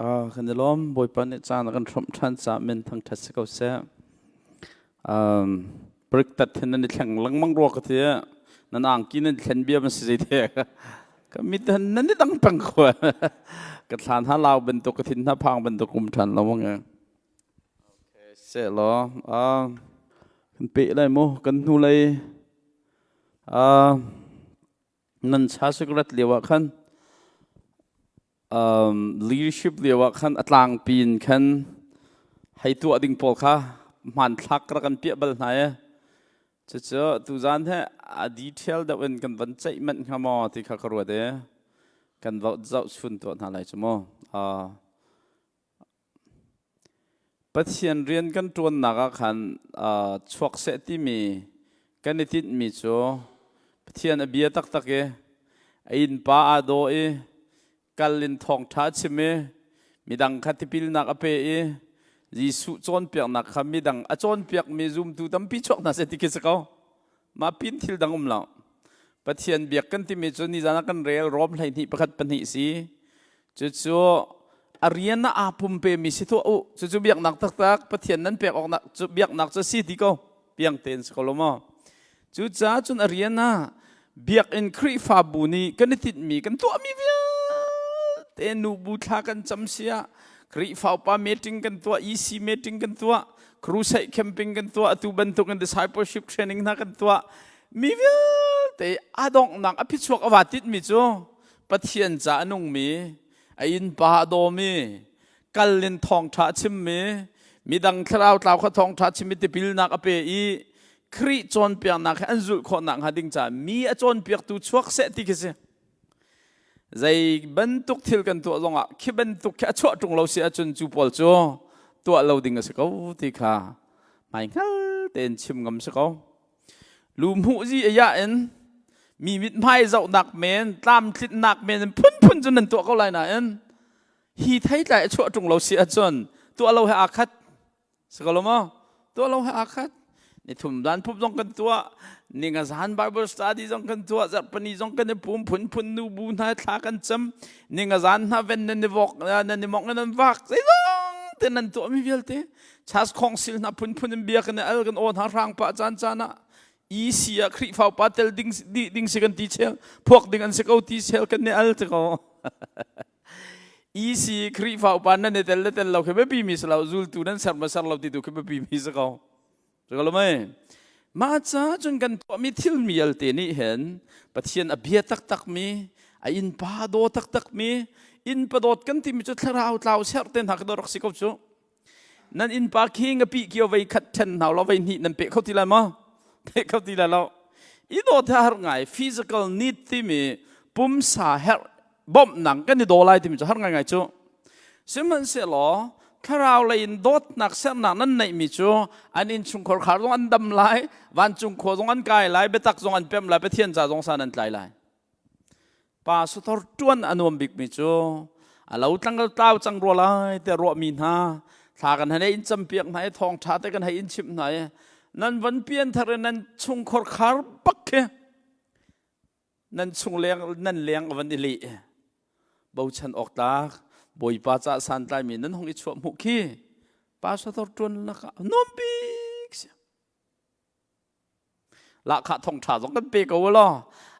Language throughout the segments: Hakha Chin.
Kan i lawm. Bawipa nih caan a kan hrawmh ṭhan caah min thangṭhat si ko seh. Um, Priktat hin nan i thleng lengmang rua ka ti. Nan angki nan thlen bia man si zei te. Ka mit nan i dang peng ko. Ka thlan ha lau bantuk ka thin hna phang bantuk um ṭhan lo mang. Okay, se law. Kan pe lai mu kan hnu lei nan cha sikret lio ah khan leadership lio ah khan a tlangpi in khan hei tuah ding pawl kha hmanthlak rak kan piah bal hna e. Cucu tuzan he a detail deuh in kan van ceih manh hnga maw ti kha ka ruat e. Kan zoh chun tuah hna lai cu mu. Pathian rian kan ṭuannak ah khan chuak seh timi kan i tinhmi cu Pathian a bia taktak i a innpa aa daw i kal in thawngṭha a chim i midang kha tipilnak a pe i Jesuh cawnpiaknak kha midang a cawnpiakmi zumtu tampi chuak hna seh ti khi si ko. Mah pin thil dang um lo. Pathian biak kan timi cu nizan ah kan rel Rom 12 pakhat pahnih si. Cucu a rian ah aa pumpemi si tuah u. Cucu biaknak taktak Pathian nan pek awknak cu biaknak cu si ti ko. Piang tein si ko lo maw? Cucaah cun a rian ah biakinn Khrihfabu nih kan i tinhmi kan tuahmi vialte nubu thla kan cam sia Khrihfa upa meeting kan tuah EC meeting kan tuah crusade camping kan tuah atu bantuk in discipleship training hna kan tuah mi vialte a donghnak a phichuak a va titmi cu Pathian ca a nungmi a innpa a dawmi kal in thawngṭha a chimmi midang thlarau tlau kha thawngṭha chim i tipilnak a pe i Khrih cawnpiaknak he an zulh khawh nakhnga ding caah mi a cawnpiaktu chuak seh ti khi si. Zei bantuk thil kan tuah zongah khi bantuk khi a chuah ṭung lo si ahcun cu pawl cu tuah lo ding a si ko ti kha hmaihngal tein chim ngam si ko. Lu hmuh zi a yah in mi mithmai zohnak men tlamtlinhnak men in phunphun cu nan tuah ko lai nain hi theitlai a chuah ṭung lo si ahcun tuah lo he aa khat. Si ko lo maw? Tuah lo he aa khat. Ni thum dan phup zong kan tuah, ni nga zan Bible study zong kan tuah, zarhpani zong kan i pum, phunphun nu bu hna thla kan cam, ni nga zan hna ven nan i vok, nan i mok nan vak, zeizong te nan tuah mi vialte. Chas khong sil hna phunphun in bia kan i al kan aw hna hrang pa caan caan ah EC ah Khrihfa upa tel ding ding si kan ti chel, phuak ding an si ko ti chel kan ni al te ko. EC Khrihfa upa nan i tel le tel lo khi biapi mi si lo zultu nan ser ma ser lo ti tu khi biapi mi si ko. Cu lo mei? Mah ca cun kan tuahmi thil vialte nih hin Pathian a bia taktak mi, a innpa daw taktak mi, innpa dawt kan timi cu thlarau tlau serh te hna khi rak si ko cu. Nan innpa khi ngapi kio vei khat then hna lo vei hnih nan pe kho ti lai maw? Pe kho ti lai lo. I dawt har ngai physical need timi pumsa herh bawmhnak kan i daw lai timi cu har ngaingai cu. Sihmanhsehlaw thlarau lei in dawtnak sernak nan neihmi cu an innchungkhar khar zong an dam lai, vancung khua zong an kai lai, biatak zong an pem lai, Pathian ca zong san an tlai lai. Pa sator ṭuan a nuam bikmi cu a lo tlang tlau cang rua lai tiah ruahmi hna thla kan hei in campiak hna i thawngṭha te kan hei in chimh hna i nan van pian thar in nan chungkhar khar bak khi nan chung leng nan leng a van i leh bochan awk tlak bawipa ca santlaimi nan hong i chuah hmuh khi pa sator ṭuan lakah nuam bik si. Lahkhah thongṭha zong kan pe ko law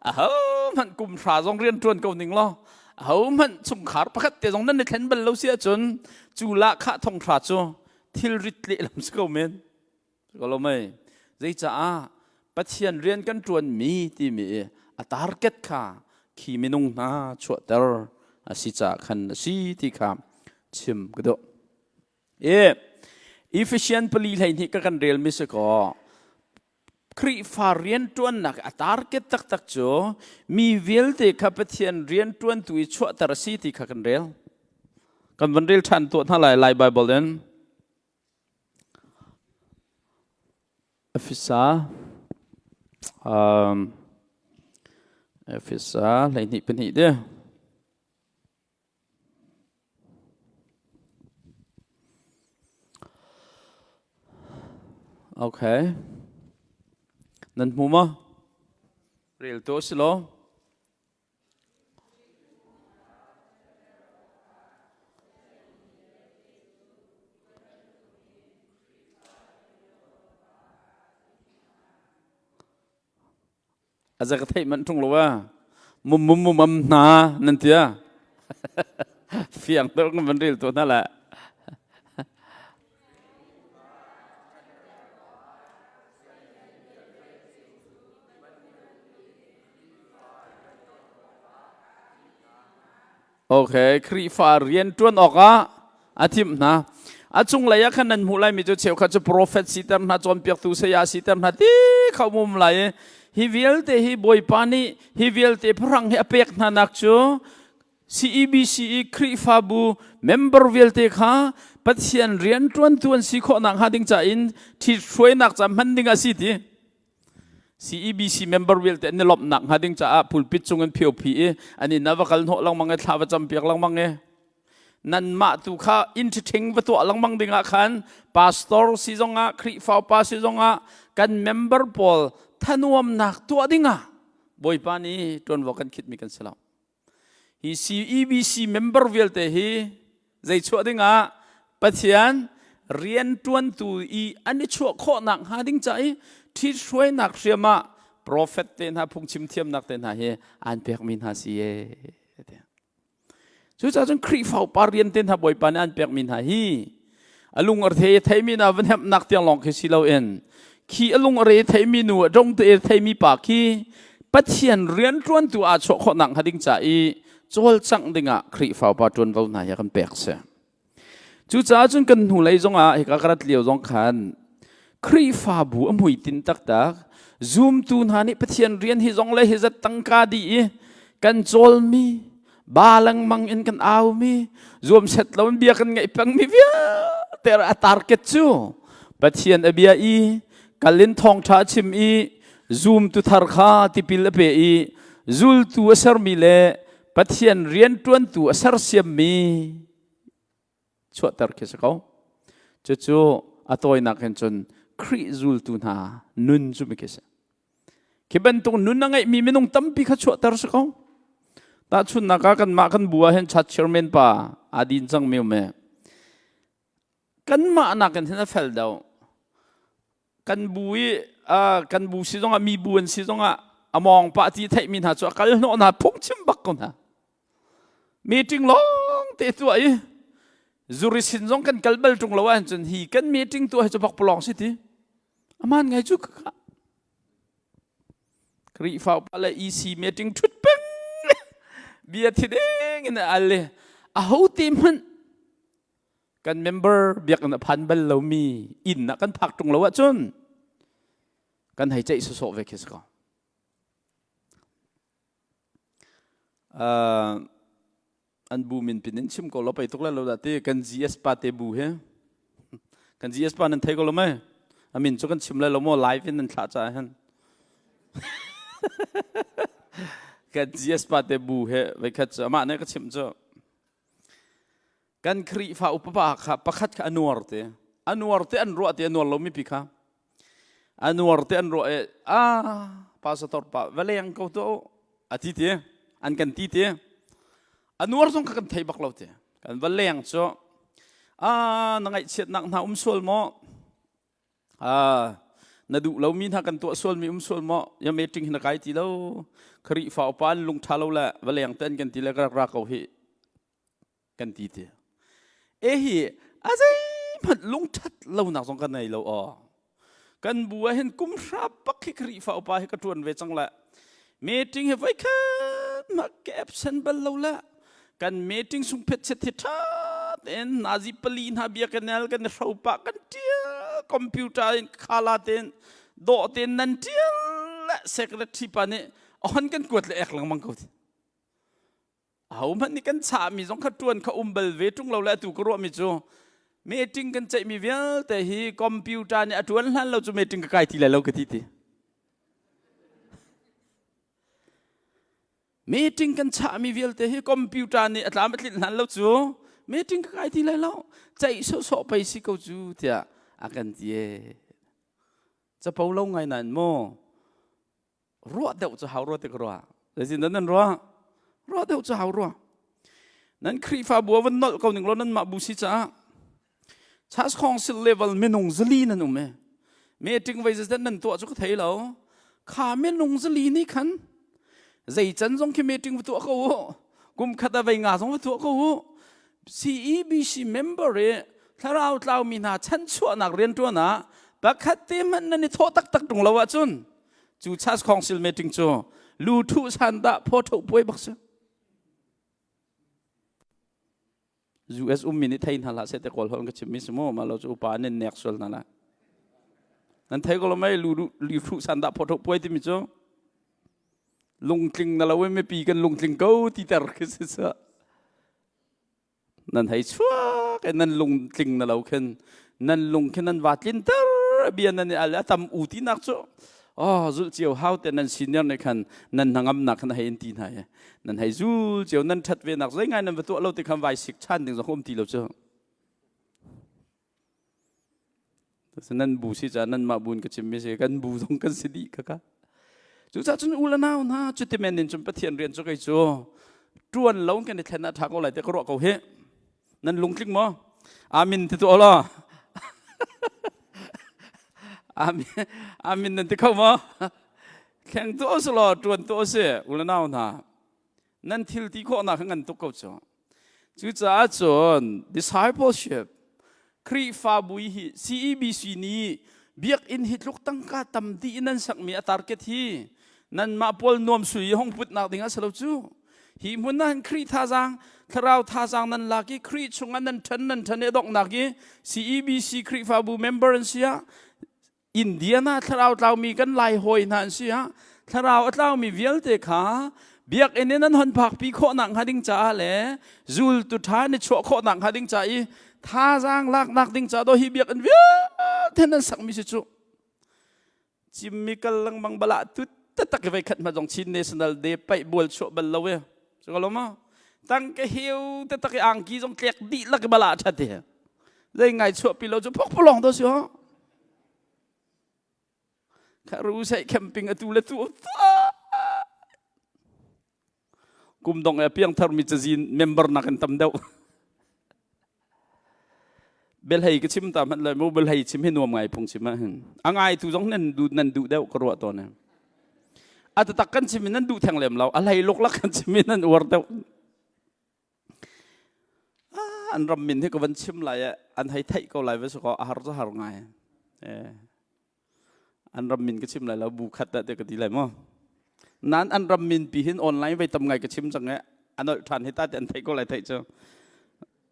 ahohmanh kum hra zong rian ṭuan ko ning law ahohmanh chungkhar pakhat te zong nan i thlen bal lo si ahcun cu lahkhah thongṭha cu thilrit lehlam si ko men ko lo mei zeicaah Pathian rian kan ṭuanmi timi i a target kha khi minung hna chuahter a si caah khan a si ti kha chim ka duh. I Ephesian pali 12 ka kan relmi si kaw Khrihfa rianṭuannak a target taktak cu mi vialte kha Pathian rianṭuantu i chuahter a si ti kha kan rel. Kan van rel ṭhan tuah hna lai Lai Bible in. Efesa Efesa 12 pahnih de. Okay. Nan hmu maw? Rel tu si law. A za ka theih manh ṭung lo a. Mum mum mum am hna nan tia. Fiang deuh kan van rel tuah hna la. Okay, Khrihfa rian ṭuan awkah a thimh hna. A cunglei ah khan nan hmuh laimi cu cheukhat cu profet siter hna, cawnpiaktu saya siter hna ti kha um lai i hi vialte hi Bawipa nih hi vialte phrang hi a pek hna nak cu CEBC i Khrihfabu member vialte kha Pathian rian ṭuantu an si khawh nakhnga ding ca in ṭhithruainak ca hman ding a si ti. CEBC member vialte an i lawmhnak hnga ding caah pulpit cung in phio-phi i an inn ah va kal hnawh lengmang i thla va campiak lengmang i nanmah tu kha inn ṭhiṭhing va tuah lengmang ding ah khan pastor si zongah Khrihfa upa si zongah kan member pawl thanuamnak tuah dingah Bawipa nih ṭuanvo kan khitmi kan si lo. Hi CEBC member vialte hi zei chuah dingah Pathian rianṭuantu i an i chuah khawhnak hnga ding ca i ṭhithruainak hriam ah prophet te hna phungchim thiamnak te hna hi an pekmi hna si e. Cucaah cun Khrihfa upa rian te hna Bawipa nih an pekmi hna hi a lung a the theimi na van hemnak tiang lawng khi si loin khi a lung a re theimi nu a dong te theimi pa khi Pathian rianṭuantu aa chuah khawhnak hnga ding ca i cawlcangh dingah Khrihfa upa ṭuanvo hna hi kan pek si. Cucaah cun kan hnulei zongah hika ka rat lio zong khan Khrihfabu a hmuitinh taktak zumtu hna nih Pathian rian hi zong le hi zat tangka dih i kan cawlmi ba lengmang in kan aumi zuam set lo in bia kan ngaih pengmi vialte a target cu Pathian a bia i kalin thawngṭha a chim i zumtu thar kha tipil a pe i zultu a sermi le Pathian rianṭuantu a sersiammi chuahter khi si ko. Cucu a tawinak hin cun Khrih zultu hna nun cu mi khi si. Khi bantuk nun a ngeihmi minung tampi kha chuahter si ko. Tahchunhnak ah kanmah kan bu ah hin chat chairman pa aa din cangmi um e. Kanmah nakin hin a fel deuh. Kan bu i kan bu si zongah mi bu an si zongah a mawng pah ti theihmi hna cu a kal hnawh hna phungchim bak ko hna. Meeting lawng te tuah i zuri sin zong kan kal bal ṭung lo ahcun hi kan meeting tuah hi cu pakpalawng si ti. Aman ngai cu ka Khrihfa upa le EC meeting ṭhut peng bia thi deng in a al i aho te hmanh kan member biakinn a phan bal lomi inn ah kan phak ṭung lo ahcun kan hei ceih sawsawh ve khi si ko. Uh, an bu min pin in chim ko lo pei tuk le lo dah ti kan GS pa te bu he kan GS pa nan thei ko lo mei amin cu kan chim lai lo maw live in nan thlah caah hin kan GS pa te bu he veikhat cu amah nih ka chim cu kan Khrihfa upa pa kha pakhat kha a nuar te a nuar te an ruah te a nuar lo mi pi kha A nuar te an ruah i ah pastor pa va leng ko tuah u a ti ti an kan ti ti a nuar zong kha kan thei bak lo ti kan va leng cu ah na ngaihchiatnak hna um sual maw ah na duh lomi hna kan tuah sualmi um sual maw ya meeting hi na kai ti lo Khrihfa upa an lung ṭha lo le va leng te an kan ti le ka rak ra ko hi kan ti ti e hi a zeihmanh lungṭhat lonak zong kan nei lo aw kan bu ah hin kum hra bak hi Khrihfa upa hi ka ṭuan ve cang le meeting hi voikhat mah ka absent bal lo le kan meeting sung phet set hi ṭha tein nazi pali hna bia kan el kan i hro pah kan ṭial computer in khala tein dawh tein nan ṭial le secretary pa nih a hon kan kuat le ek lengmang ko Ahohmanh nih kan chahmi zong kha ṭuan kha um bal ve ṭung lo le atu ka ruahmi cu meeting kan ceihmi vialte hi computer nih a ṭuan hlan lo cu meeting ka kai ti lai lo ka ti ti. Meeting kan chahmi vialte hi computer nih a tlam a tlinh hlan lo cu meeting ka kai ti lai lo ceih sawhsawh pei si ko cu tiah a kan ti e. Capo lo ngai nain maw ruah deuh cu hau rua ti ka ruah zeitin dah nan ruah ruah deuh cu hau rua nan Khrihfabu ah van nolh ko ning law nanmah bu si caah Church Council level minung zali nan um e meeting voi zeizat nan tuah cu ka thei lo. Kha minung zali nih khan zei can zong khi meeting va tuah ko u. Kum khat ah vei nga zong va tuah ko u. CEBC member i thlarau tlaumi hna chanchuahnak rianṭuan ah pakhat te hmanh nan i thawh taktak ṭung lo ahcun cu church council meeting cu lu thuh san dah phaw ṭho puai bak si. US ummi nih thei hna hlah seh te kawl holh ka chimmi si mu ma lo cu upa nan nek sual hna lai. Nan thei ko lo mei lu lu hruh san dah photo puai timi cu lungtling na lo i mipi kan lungtling ko ti ter khi si sa. Nan hei chuak e nan lungtling na lo khin nan lung khin nan va tlin ter bia nan i al a tam u ti nak cu oh zulh cio hau te nan senior nih khan nan hnangamnak khan hei in ti hna i nan hei zul cio nan ṭhat ve nak zei ngai nan va tuah lo ti khan vai sik ṭhan ding zong um ti lo cu nan bu si ca nan mah buin ka chim mi si kan bu zong kan si dih kaka cucaah cun u le nau hna cuti men in cun Pathian rian cu kei cu ṭuan lo kan i thlen ah ṭha ko lai te ka ruah ko hi Nan lungtling maw? Amin ti tuah law. Amin, amin nan ti kho maw? Thleng tu si law ṭuan tu si ulanau hna. Nan thil ti khawhnak kha ngan tuk ko cu. Cucaah cun discipleship Khrihfabu hi CEBC nih biakinn hi tluk tangka tam dih in nan sakmi a target hi nanmah pawl nuam sui hong putnak ding a si lo cu. Hi hmun ah hin Khrih thazaang, thlarau thazaang nan lak i Khrih chungah nan ṭhan nan ṭhan i donghnak i CEBC Khrihfabu member an si ah Indiana thlarau tlaumi kan lai hawi hna an si ah thlarau a tlaumi vialte kha biakinn in an hon phakpi khawhnak hnga ding caah le zultu ṭha ni chuah khawhnak hnga ding ca i thazaang laknak ding ca do hi biakinn vialte nan sakmi si cu Cimmi kal lengmang bala tut taktak i veikhat hma zong Chin National Day paih bual chuah bal lo e. Cu lo ma? Tang ka hiu taktak i angki zong tlek dih lak i bala that i. Zei ngai chuah pi lo cu phok pulong to si ho. Kha ru sai camping atu le tu kum dong e piangthar mi cazin member nak in tam deuh belhei ka chim ta hmanh lai mu belhei chim hi nuam ngai phung chim ah hin a ngai tu zong nan duh nan duh deuh ka ruah tawn e a tatak kan chim in nan duh theng lem lo a hlei luk lak kan chim in nan uar deuh an ram min hi ka van chim lai an hei theih ko lai va su ko a har cu har ngai eh An ram min ka chim lai lo, bu khat dah te ka ti lai maw? Nan an ram min pi hin online vei tam ngai ka chim cang e. An olh ṭhan hi ta te an theih ko lai theih cu.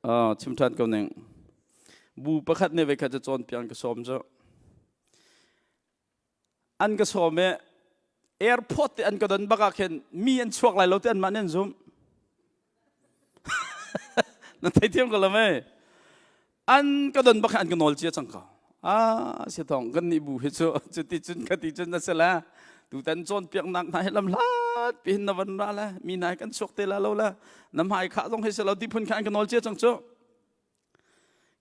Uh, chim ṭhan ko ning. Bu pakhat ne vei khat cu cawnpiak an ka sawm cu. An ka sawm e airport te an ka don bak ah khin mi an chuak lai lo te anmah nih an zumh. Na theithiam ko lo mei? An ka don bak an ka nawl cia cang ko. Ah, si thong kan nih bu hi cu cuti cun ka ti cun na si la. Tutan cawnpiaknak hna hi lam hlat pi hin na van ra la. Mi hna kan chuak te la lo la. Na hmai khah zong hi si lo ti phun kha an ka nawl cia cang cu.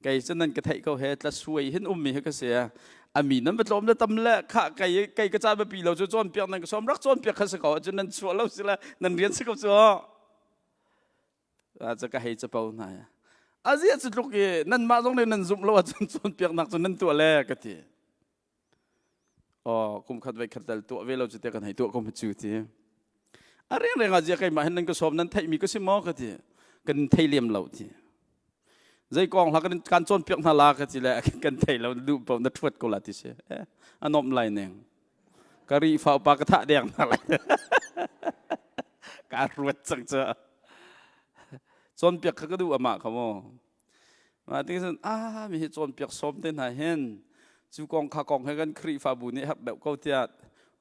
Kei cu nan ka theih ko he tla suai hin ummi hi ka si. A mi nan va tlawm le tam le kha kei kei ka ca biapi lo cu cawnpiak nan ka sawm rak cawnpiak kha si ko ahcun nan chuah lo si le nan rian si ko cu. Ca ka hei capo hna. Azia cu tluk i nanmah zong nih nan zumh lo ahcun cawnpiaknak cu nan tuah le ka ti. Aw kum khat voi khat tal tuah ve lo cu te kan hei tuah ko ma cu ti. A reng reng ah zia keimah hin nan ka sawm nan theihmi ka si maw ka ti. Kan thei lem lo ti. Zei kong hla kan kan cawnpiak hna la ka ti le kan thei lo duh paoh na thuat ko la ti si. Eh, a nomh lai ning. Ka ri fa upa ka thah deng hna lai. Ka ruat cang cu. Cawnpiak kha ka duh amah kha mu. Mah ti cun ah mi hi cawnpiak sawm te hna hin cu kong kha kong he kan Khrihfabu nih herh deuh ko tiah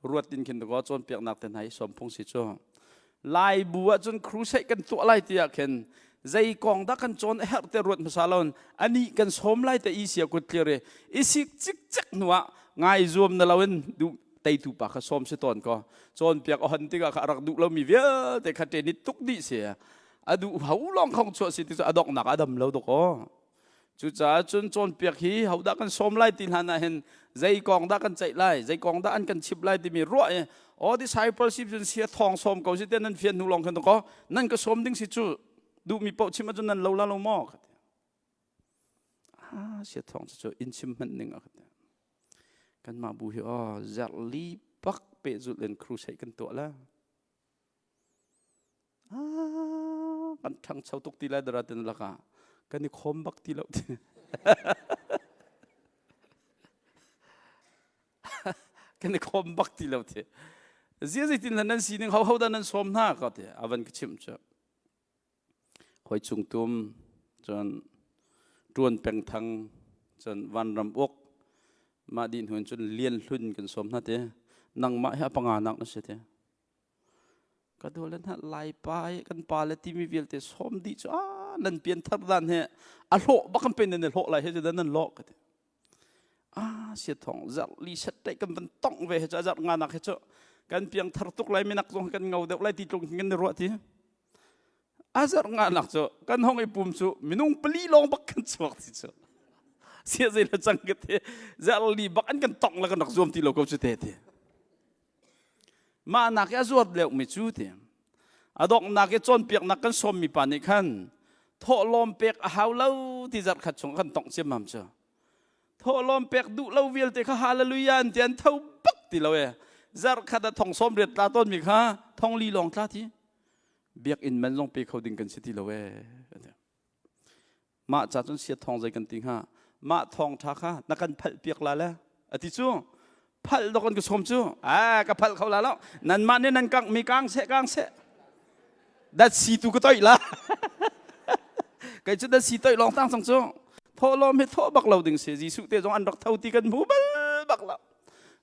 ruat in khin ko cawnpiaknak te hna hi sawm phung si cu. Lai bu ahcun crusade kan tuah lai tiah khin zei kong dah kan cawn a herh te ruat hmasa loin ani kan sawm lai te i sia kut tlir i i sik cikcek hnu ah ngai zuam na loin duh teitu pa kha sawm si tawn ko cawnpiak a hon tikah kha a rak duh lomi vialte kha ṭe nit tuk dih si a duh ho lawng khong chuah si ti cu a donghnak a dam lo dok aw cucaah cun cawnpiak hi hodah kan sawm lai ti hlan ah hin zei kong dah kan ceih lai zei kong dah an kan chimh lai timi ruah i aw discipleship cun sia thawng sawm ko si te nan fian hnu lawng khan ko nan ka sawm ding si cu duhmi paoh chim ahcun nan lo la lo maw ka ti ah sia thawng cu in chim hmanh ning a ka ti kanmah bu hi aw zerh li Bak pehzulh in crusade kan tuah la. Ah, kan ṭhangcho tuk ti lai dara tin lakah kan i khawm bak ti lo ti. Kan i khawm bak ti lo ti. Zia zeitin nan sining ho ho dah nan sawm hna ka ti avan ka chimh cu. Hoi chung tum cun ṭuan peng thang cun vanram uk mah dih hnu in cun lian hlun kan sawm hna ti. Nangmah hi a panga nak na si ti. Ka dawt le hna Laipa i kan pa le timi vialte sawm dih cu ah nan pian thar dan he a hlawh bak kan pen nan i hlawh lai he cu dan nan lawh ka ti. Ah sia thong zarh li set te kan van tong ve he cu a zarh nga nak he cu kan piang thar tuk lai minak zong kan ngau deuh lai ti tlung kan i ruah ti. A zarh nga nak cu kan hong i pum cu minung pali lawng bak kan chuak ti cu. Sia zei le cang ka ti zarh li bak an kan tong le kan rak zuam ti lo ko cu te ti. Mah nak i a zuat leuhmi cu ti a donghnak i cawnpiaknak kan sawmmi pa nih khan thawhlawm pek a hau lo ti zarh khat chung kan tongh ciammam cu. Thawhlawm pek duh lo vialte kha hallelujah an ti an tho bak ti lo e. Zarh khat ah thong sawm riat tla tawnmi kha thong li lawng tla ti. Biakinn man zong pe kho ding kan si ti lo e. Mah ca cun sia thawng zei kan ti hnga? Mah thawng ṭha kha na kan phalh piak la le a ti cu. Phalh dok an ka sawm cu. A ka phalh kho la lo. Nanmah nih nan kangh mi kang seh kang seh. Dat si tu ka toih la. Kei cu dat si toih lawng tang cang cu. Thawhlawm hi thawh bak lo ding si. Jesuh te zong an rak tho ti kan hmu bal bak lo.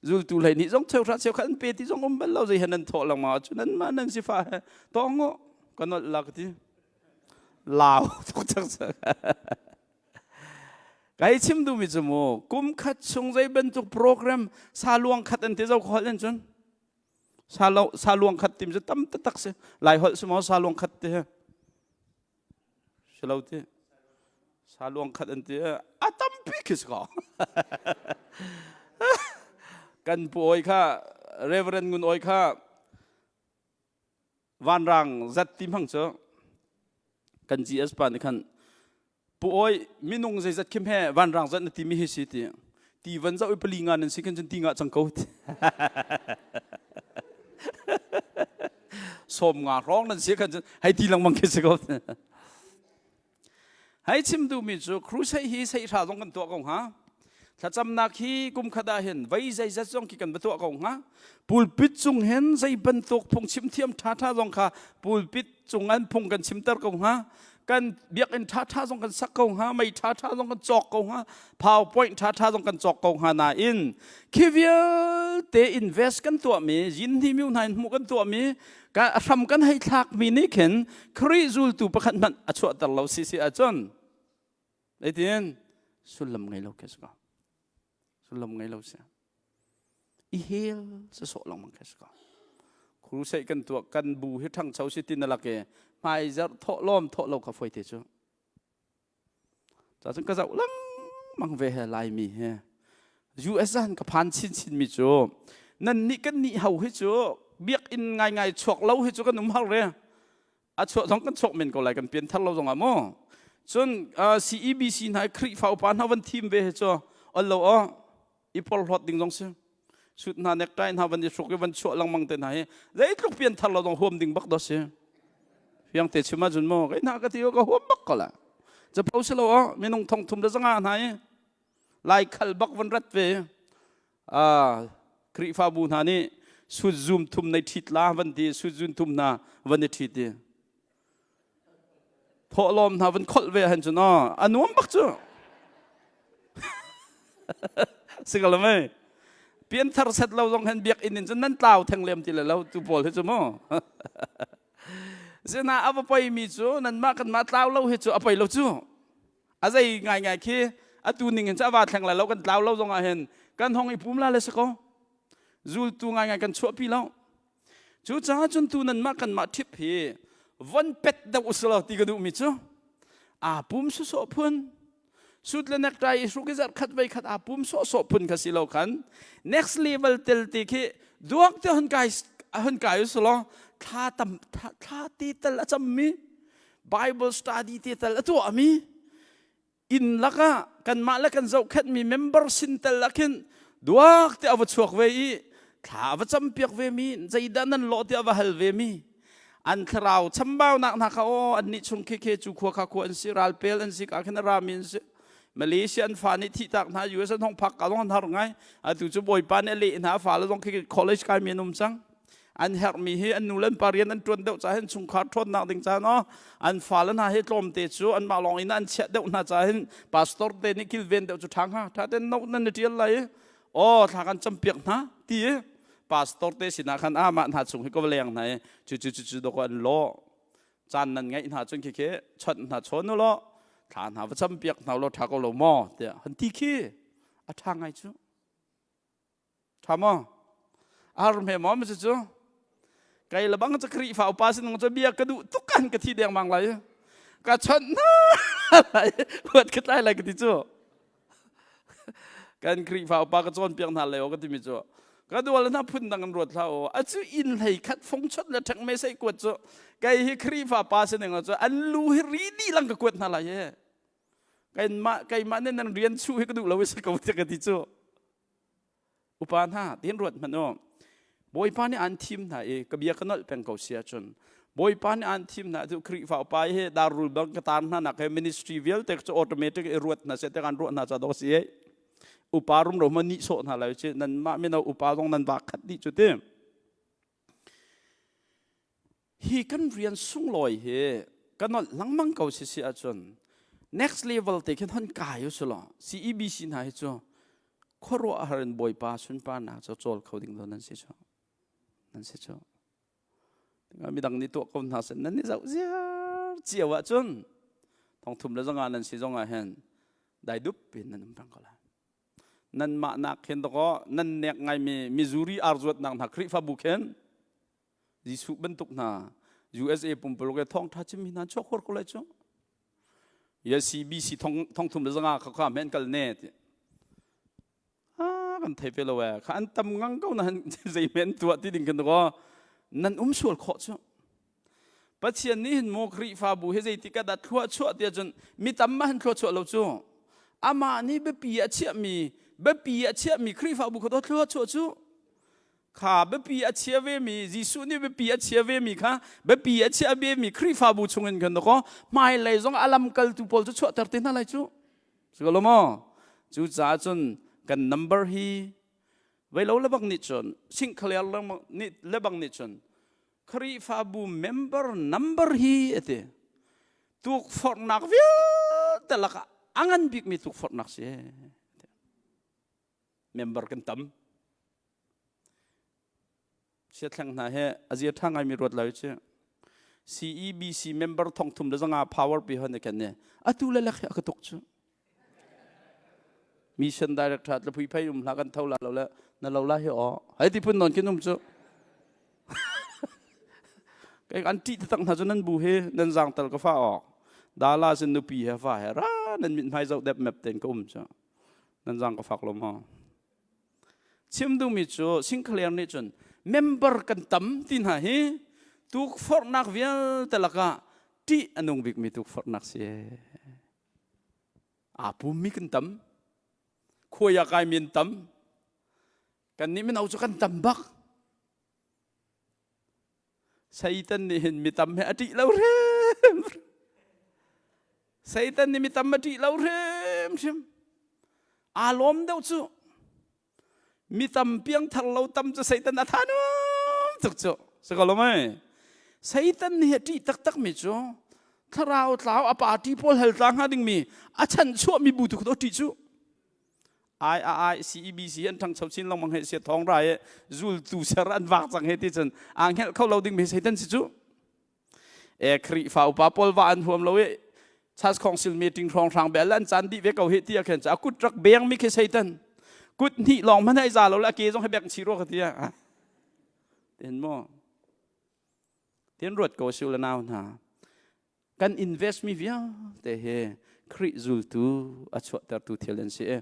Zultu hlei nih zong cheuhra cheukhat an pe ti zong um bal lo zei he nan thawh lengmang ahcun nanmah nan sifah he tawng u ka nolh la ka ti. Lau tuk cang Kai chim duhmi cu mu kum khat chung zei bantuk program sa luang khat an ti zo holh in cun sa lo sa luang khat tim cu tam taktak si lai holh si maw sa luang khat ti si lo ti sa luang khat an ti a tampi khi si ko kan pu oi kha Reverend Ngun Oi kha Vanrang zat ti hmang cu kan GS pa nih khan pu oi minung zeizat khim he vanrang zat na timi hi si ti ti van zoh i pali nga nan si khan cun ti nga cang ko ti sawm nga hrawng nan si khan cun hei ti lengmang khi si ko Hei chim duhmi cu crusade hi seihra zong kan tuah ko hnga. Thlacamnak hi kum khat ah hin vei zeizat zong khi kan va tuah ko hnga. Pulpit cung hin zei bantuk phungchim thiam ṭhaṭha zong kha pulpit cung an phung kan chimter ko hnga. Kan biakinn ṭhaṭha zong kan sak ko hnga, mei ṭhaṭha zong kan cawk ko hnga, PowerPoint ṭhaṭha zong kan cawk ko hnga nain khi vialte invest kan tuahmi, yin hni myu hna in hmuh kan tuahmi a hram kan hei thlakmi nih khin Khrih zultu pakhat hmanh a chuahter lo si si ahcun zeitin sullam ngei lo khi si ko sullam ngei lo si i hel sawsawh lengmang khi si ko crusade kan tuah kan bu hi ṭhangcho si tin alak i hmai zarh thawh lawm thawh lo kha foi te cu Cacun ka zoh lengmang ve he Laimi he. US ah ka phan chinchin mi cu nan nih kan nih ho hi cu biakinn ngaingai chuak lo hi cu kan um har re. A chuah zong kan chuak men ko lai kan pian thar lo zong ah mu. Cun CEBC hna Khrihfa upa hna van thim ve hi cu ol lo aw i porhlawt ding zong si. Sut hna necktie hna van i hruk i van chuah lengmang te hna hi zeitluk pian thar lo zong huam ding bak do si. Fiang te chim ahcun maw kei hna ka ti ka huam bak ko la. Capo si lo aw minung thong thum le zanga hna i lai khal bak van rat ve. Ah Khrihfabu hna nih sut zum thum nei ṭhit la van ti sut zun thum hna van i ṭhit i thawhlawm hna van kholh ve han cu no a nuam bak cu si ko lo mei pianthar set lo zong hen biakinn in cun nan tlau theng lem ti le lo tu pawl hi cu mu sina a va poi mi cu nanmah kanmah tlau lo hi cu a poi lo cu a zei ngai ngai khi atu ning hin cu a va thleng lai lo kan tlau lo zong ah hin kan hong i pum la le si ko zultu ngai ngai kan chuahpi lo Cucaah cun tu nanmah kanmah ṭhip hi von pet deuh usulaw ti ka duhmi cu aa pum sawsawh phun suit le necktie i hruk i zarh khat vei khat aa pum sawhsawh phun kha si lo khan next level tel ti khi duak te hun kai hun kai usulaw thla tam thla ti tal a cammi Bible study te tal a tuahmi inn lakah kanmah le kan zohkhenhmi member sin tel ah khin duak te a va chuak ve i Thla a va campiak ve mi, zeidah nan lawh tiah va hal ve mi, an thlarau chambaunak hna kha aw an nih chung khi khi cu khua kha khua an si ralpel an si ka khin a rami an si Malaysia an fa nih thihtak hna US an hong phak ka zong an har ngai atu cu bawipa nih a leh hna fa le zong khi college kai mi an um cang an herhmi hi an nu le an pa rian an ṭuan deuh ca hin chungkhar ṭhawnnak ding ca no an fale hna hi tlawmte cu anmah lawng in an chiah deuh hna ca hin pastor te nih kilven deuh cu ṭha hnga ṭha ten no nan i ṭial lai i aw thla kan campiak hna ti i pastor te sinah khan amah hna chung hi ka va leng hna i cu cu cu cu dawk an lawh caan nan ngeih hna cun khi khi chawnh hna chawn u law thla hna va campiak hna law ṭha ko lo maw tiah han ti khi a ṭha ngai cu Ṭha maw? A har hme maw maw cu? Kei le bang cu Khrihfa upa sin cu bia ka duh tuk kan ka thi dengmang lai. Ka chawnh hna lai. Huat ka tlai lai ka ti cu. Kan Khrihfa upa ka cawnpiak hna lai ka timi cu. Ka dual hna phun dang an ruat hlah u. A cu inn hlei khat fung chot le ṭhek me sei kuat cu. Kei hi Khrihfa pa sining cu an lu hi ri dih lang ka kuat hna lai he. Keimah keimah nih nan rian chuh hi ka duh lo i si ko tiah ka ti cu. Upa hna, tin ruat hmanh u. Bawipa nih aan thim hna i ka bia ka nolh peng ko si ahcun Bawipa nih aan thim hna cu Khrihfa upa hi darrul bang ka tar hna nak he ministry vialte cu automatic i ruat hna seh te kan ruah hna ca dawh si ei. Upa rumro ma nih sawh hna lai ci nanmah mino upa zong nan va khat dih cu ti. Hi kan rian sunglawi hi ka nolh lengmang ko si si ahcun next level te khin hon kai u sulaw CEBC hna hi cu khuaruahhar in Bawipa sunparnak cu cawl kho ding nan si cu nan si cu midang nih tuah ko hna seh nan i zoh ziar cio ahcun thongthum le zanga nan si zong ah hin dai dup in nan um peng ko lai nanmah nak khin dakaw nan nek ngaimi Missouri arzuatnak hna Khrihfabu khin Jesuh bantuk hna USA pumpuluk e thawngtha chim hi hna chuak hur ko lai cu. Ya CBC thong thong thum le zanga kha kha men kal ne ti. Ah kan thei pe lo e kha an tam ngang ko na zei men tua ti ding kan ko nan um sual khawh cu. Pathian nih hin maw Khrihfabu hi zeitik ah dah thlua chuah tiah cun mi tam ma han thlua chuah lo cu. Amah nih biapi a chiahmi biapi a chiahmi Khrihfabu kha thlua chuah cu. Kha biapi a chia vemi Jesuh nih biapi a chia vemi kha biapi a chia vemi Khrihfabu chungin khan dakaw hmailei zong a lamkaltu pawl cu chuahter te hna lai cu. Si ko lo maw? Cucaah cun kan number hi veilo lebang nih cun singkhaler lebang nih cun Khrihfabu member number hi ati tukforhnak vialte lakah a ngan bikmi tukforhnak si. Member kan tam. Siathleng hna he a zia ṭha ngaimi ruat lo cu. CEBC member thongthum le zanga power pi hon kan ne atu le lek hi a ka tuk cu. Mission director le phui phei um hla kan tho la lo le na lo la hi o hai ti phun non kin um cu. Kai an ṭih taktak hna cu nan bu hi nan zang tal ka fa ok. Dala sin nupi he fa he ra nan mit hmai zoh dep mep ten ka um cu. Nan zang ka fak lo ma. Chim duhmi cu Sinclair nih cun member kan tam ti hna hi tukforhnak vialte lakah ṭih a nung bikmi tukforhnak si. Aa pummi kan tam. Khuai ah kaimi an tam. Kannih mino cu kan tam bak. Satan nih hin mi tam he a ṭih lo hrim. Satan nih mi tam a ṭih lo hrimhrim. Aa lawm deuh cu. Mi tam piangthar lo tam cu Satan a tha num tuk cu. Si ko lo mei? Satan nih a ṭih taktak mi cu thlarau tlau a party pawl hal tla hnga dingmi a chan chuahmi bu tu kha ṭih cu. I CEBC an ṭhangcho chin lengmang he sia thawng ra i zultu ser an vak cang he ti cun aa hngelh kho lo ding mi Satan si cu. E Khrihfa upa pawl va an huam lo i Church Council meeting hrawng hrang bel an caan dih ve ko hi ti a khen a kut rak beng mi khi Satan kut hnih lawng hmanh ai za lo le a ke zong he bek chi rua ka ti a tin mo tin ruat ko siu le nau hna kan invest mi vialte hi Khrih zultu a chuahtertu thil an si i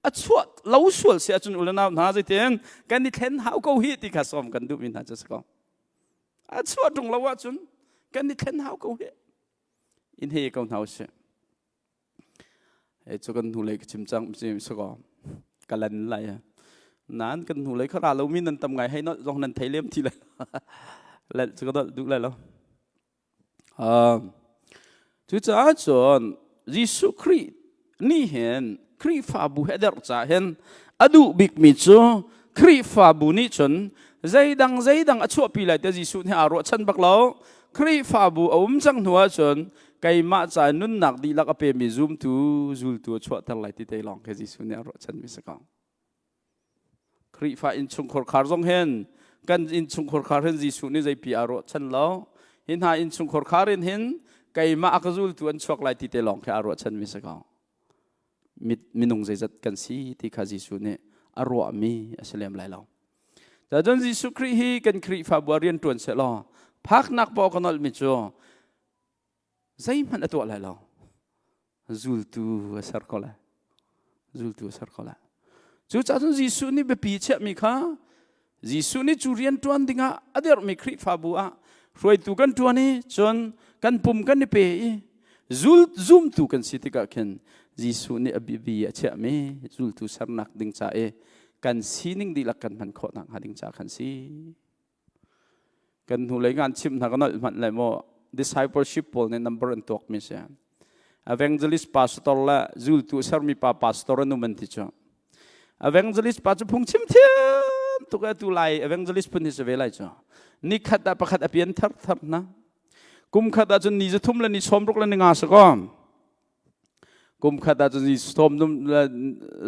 a chuah lo sual si ahcun u le nau hna zeitin kan i thlen hau ko hi ti kha sawm kan duhmi hna cu si ko a chuah ṭung lo ahcun kan i thlen hau ko hi in he ko hna usih He cu kan hnulei ka chim cang si ko ka lan lai. Nan kan hnulei kha ra lomi nan tam ngai hei nolh zong nan thei lem ti lai lo. Cu ka dolh duh lai lo. Cucaah cun Jesuh Khrih nih hin Khrihfabu he derh ca hin a duh bikmi cu Khrihfabu nih cun zeidang zeidang a chuahpi lai te Jesuh nih aa ruahchan bak lo. Khrihfabu a um cang hnu ahcun keimah ca nunnak dihlak a pemi zumtu zultu a chuahter lai ti te lawng khi Jesuh nih a ruahchanmi si ko. Khrihfa innchungkhar khar zong hin kan innchungkhar khar hin Jesuh nih zeipi aa ruahchan lo. Hi hna innchungkhar khar in hin keimah a ka zultu an chuak lai ti te lawng khi aa ruahchanmi si ko. Minung zeizat kan si ti kha Jesuh nih a ruahmi a si lem lai lo. Cun Jesuh Khrih hi kan Khrihfabu ah rian ṭuan seh law phaknak paoh ka nolhmi cu zeihmanh a tuah lai lo. Zultu a ser ko lai. Zultu a ser ko lai. Cucaah cun Jesuh nih biapi chiahmi kha Jesuh nih cu rian ṭuan dingah a derhmi Khrihfabu ah hruaitu kan ṭuan i cun kan pum kan i pe i zul zumtu kan si tikah khin Jesuh nih a biapi a chiahmi zultu sernak ding ca i kan sining dihlak kan hman khawh nakhnga ding ca khan si. Kan hnulei ngan chimh hna ka nolh hmanh lai maw discipleship pawl nih number an tuakmi si. Evangelist pastor le zultu sermi pa pastor an um an ti cu. Evangelist pa cu phungchim thiam tuk e tu lai evangelist phun hi si ve lai cu. Nikhat ah pakhat a pian thar thar na. Kum khat ah cun ni zathum le ni sawmruk le ni nga si ko. Kum khat ah cun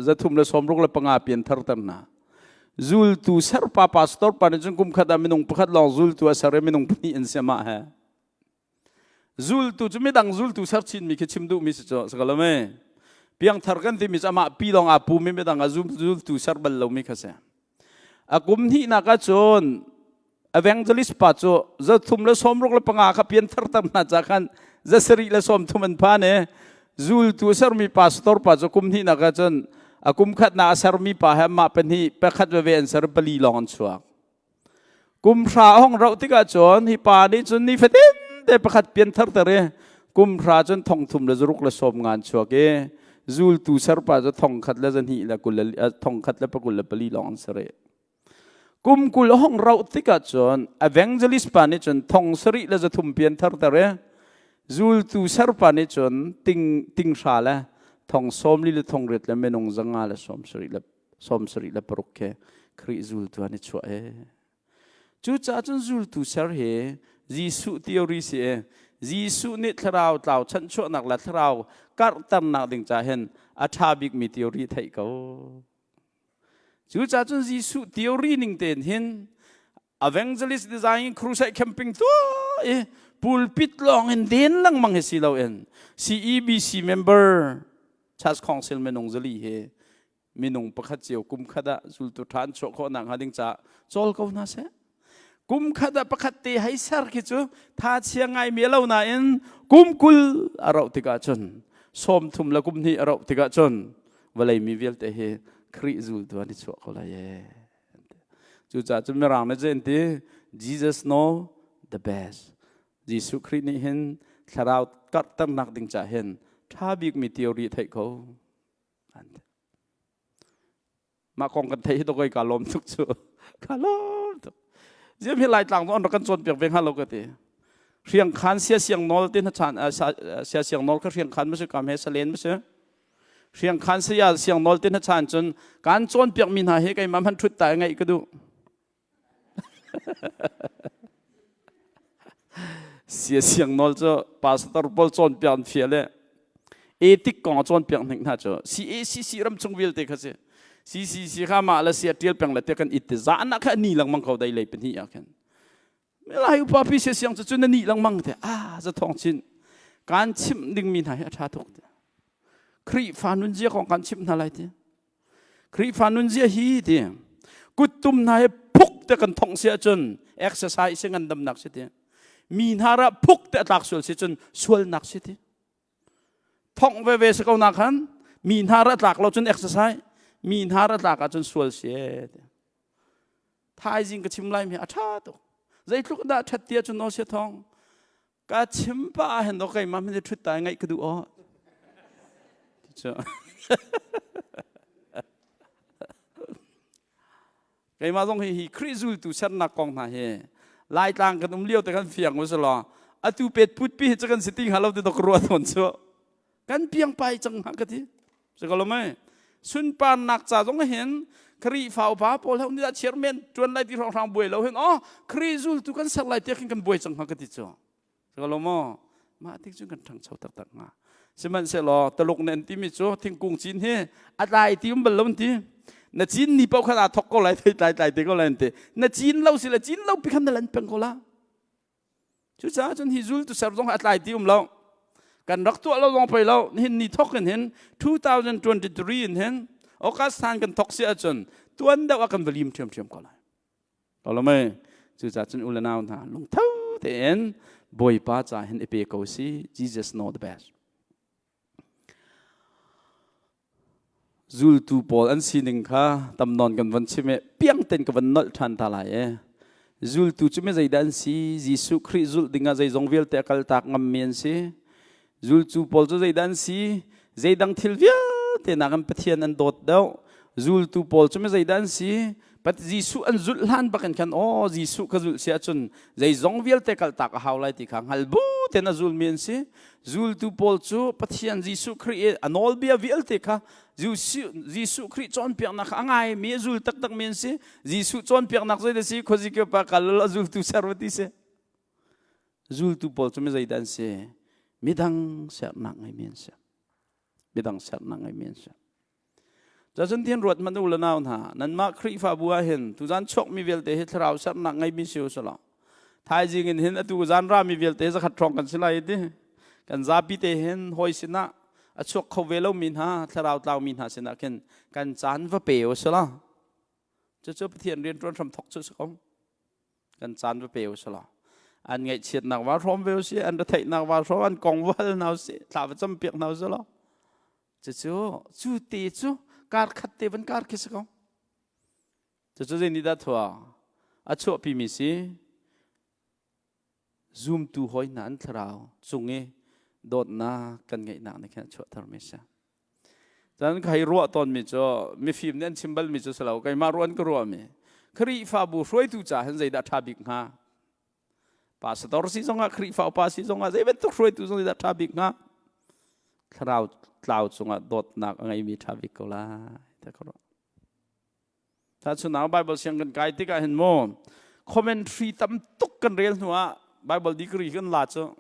zathum le sawmruk le panga pian tharter hna. Zultu serpa pastor pa nih cun kum khat ah minung pakhat lawng zultu a ser i minung pahnih an si amah he. Zultu cu midang zultu ser chinmi khi chim duhmi si cu si ko lo mei. Piangthar kan timi cu amah pi lawng aa pumi midang a zultu ser bal lomi kha si. A kum hnihnak ah cun evangelist pa cu zathum le sawmruk le panga kha pianthar tam hna ca khan zasarih le sawmthum an phan i zultu sermi pastor pa cu kum hnihnak ah cun a kum khatnak a sermi pa he mah pahnih pakhat veve an ser pali lawng an chuak kum hra a hong rauh tikah cun hi pa nih cun ni fatin te pakhat pianthar ter i kum hra cun thong thum le zaruk le sawm nga an chuak i zultu ser pa cu thong khat le zahnih le kul le thong khat le pakul le pali lawng an ser i Kum 20 a hong rauh tikah cun evangelist pa nih cun thong sarih le zathum pian tharter i zultu serpa nih cun ting ting hra le thong sawmli le thong riat le minung zanga le 76 khi Khrih zultu an i chuah e. Cucaah cun zultu ser hi Jesuh theory si e. Jesuh nih thlarau tlau chanchuahnak le thlarau karhternak ding ca hin a ṭha bikmi theory theih ko. Cucaah cun Jesuh theory ning tein hin evangelist design crusade camping tuah i pulpit lawng in den lengmang hi si loin CEBC member Church Council minung zali hi minung pakhat cio kum khat ah zultu ṭha an chuah khawh nakhnga ding caah cawl ko hna seh. Kum khat ah pakhat te hei ser khi cu tha chia ngai mi lo nain kum 20 a rauh tikah cun 30 le kum hnih a rauh tikah cun vawlei mi vialte hi Khrih zultu an i chuah ko lai ee. Cucaah cun Mirang nih cun ti Jesus know the best. Jesuh Khrih nih hin thlarau karhternak ding cah hin ṭha bikmi theory theih ko. Mah kong kan theih hi to koi ka lawm tuk cu. Ka lawm tuk. Ziam hi Laitlang cu an rak kan cawnpiak ve hnga lo ka ti. Hriang khan sia siang nawl te na chan sia siang nawl kha hriang khan ma si kam he salen ma si. Hriang khan saya siang nawl te na chan cun kan cawnpiak mi hna hi keimah hman thut ta ngaih ka duh. Sia siang nawl cu pastor pawl cawnpiak an fial i etik kong a cawnpiak hnik hna cu CACC ram chung vialte kha si CCC kha mah le sia ṭial peng le te kan it ti zan ah kha ni lengmang ko dai lei pahnih ah khin lai upa pi sia siang cu cu na ni lengmang te ah za thong chin kan chimh dingmi hna hi a ṭha tuk te Khrihfa nunzia kong kan chimh hna lai ti Khrihfa nunzia hi ti kuttum hna hi phuk te kan thongh si ahcun exercise si ngandamnak si ti mi hna ra phuk te a tlak sual si cun sualnak si ti thongh veve si ko na khan mi hna ra tlak lo cun exercise mi hna ra tlak ahcun sual si ti thaizing ka chim lai mi a ṭha tuk zeitluk dah ṭhat ti ahcun no sia thong Ka chim pah ah hin dawh keimah hmanh ṭhut ta ngaih ka duh aw. Cu. Keimah zong hi hi Khrih zultu sernak kong hna hi Laitlang kan um lio te kan fiang u law atu pet put pi hi cu kan si ti hnga lo ti to ka ruah tawn cu. Kan piang pai cang hnga ka ti. Si ko lo mei? Sunparnak ca zong hin Khrihfa upa pawl he nih chairman tuan lai ti hrawng buai lo hin oh Khrih zultu kan ser lai tiah khin kan buai cang hnga ka ti cu. Si ko lo maw? Mah tik cun kan ṭhangcho taktak hnga. Sihmanhsehlaw Taluk nih an timi cu thingkung cin hi a tlai ti um bal lo an ti. Na cin ni paoh khan aa thok ko lai, thei tlai tlai te ko lai an ti. Na cin lo si le cin lo pi khan na lan peng ko la. Cucaah cun hi zultu ser zong a tlai ti um lo. Kan rak tuah lo zong pei lo. Nihin ni thok in hin 2023 in hin August than kan thok si ahcun tuan deuh ah kan va lim ṭhiamṭhiam ko lai. Ko lo mei? Cucaah cun u le nau hna lungtho tein Bawipa ca hin i pe ko si. Jesus know the best. Zultu pawl an sining kha tam nawn kan von chim i piang tein ka von nolh ṭhan ta lai i zultu cu mi zeidah an si? Jesuh Khrih zulh dingah zeizong vialte a kaltak ngammi an si. Zultu pawl cu zeidah an si? Zeidang thil vialte nakin Pathian an dawt deuh. Zultu pawl cu mi zeidah an si? Pat Jesuh an zulh hlan bakin khan aw Jesuh ka zulh si ahcun zeizong vialte kaltak a hau lai ti kha hngal bu tein a zulmi an si. Zultu pawl cu Pathian Jesuh Khrih i a nawlbia vialte kha Jesuh Khrih cawnpiaknak kha a ngaimi a zul taktakmi an si. Jesuh cawnpiaknak zei si khuazikip ah kal a zultu ser va ti si. Zultu pawl cu mi zeidah an si? Midang sernak ngeimi an si. Midang sernak ngeimi an si. Cun thian ruat hmanh u le nau hna, nanmah Khrihfabu ah hin tuzan chuakmi vialte hi thlarau sernak ngeimi si u selaw thaizing in hin atu zan rami vialte zakhat hrawng kan si lai ti kan zapi te hin hawi sinah a chuak kho ve lomi hna thlarau tlaumi hna sinah khin kan caan va pe u selaw cucu Pathian rian ṭuan hram thok cu si ko kan caan va pe u selaw an ngaihchiatnak va hrawm ve u si an retheihnak va hrawm an kong va hal hna u si thla va campiak hna u selaw Cucu cu te cu kar khat te van kar khi si ko. Cucu zei nih dah thua a chuahpimi si zumtu hawi hna an thlarau cung i dawtnak kan ngeihnak nih khin a chuahtermi si. Cun ka hei ruah tawnmi cu mifim nih an chim balmi cu si lo keimah ruah an ka ruahmi Khrihfabu hruaitu ca hin zeidah ṭha bik hnga? Pastor si zongah Khrihfa upa si zongah zei bantuk hruaitu zong dah ṭha bik hnga? Thlarau tlau cungah dawtnak a ngeimi ṭha bik ko lai. Ta ka ruah. Tahchunhnak Bible siang kan kai tikah hin mu commentary tam tuk kan rel hnu ah Bible degree kan la cu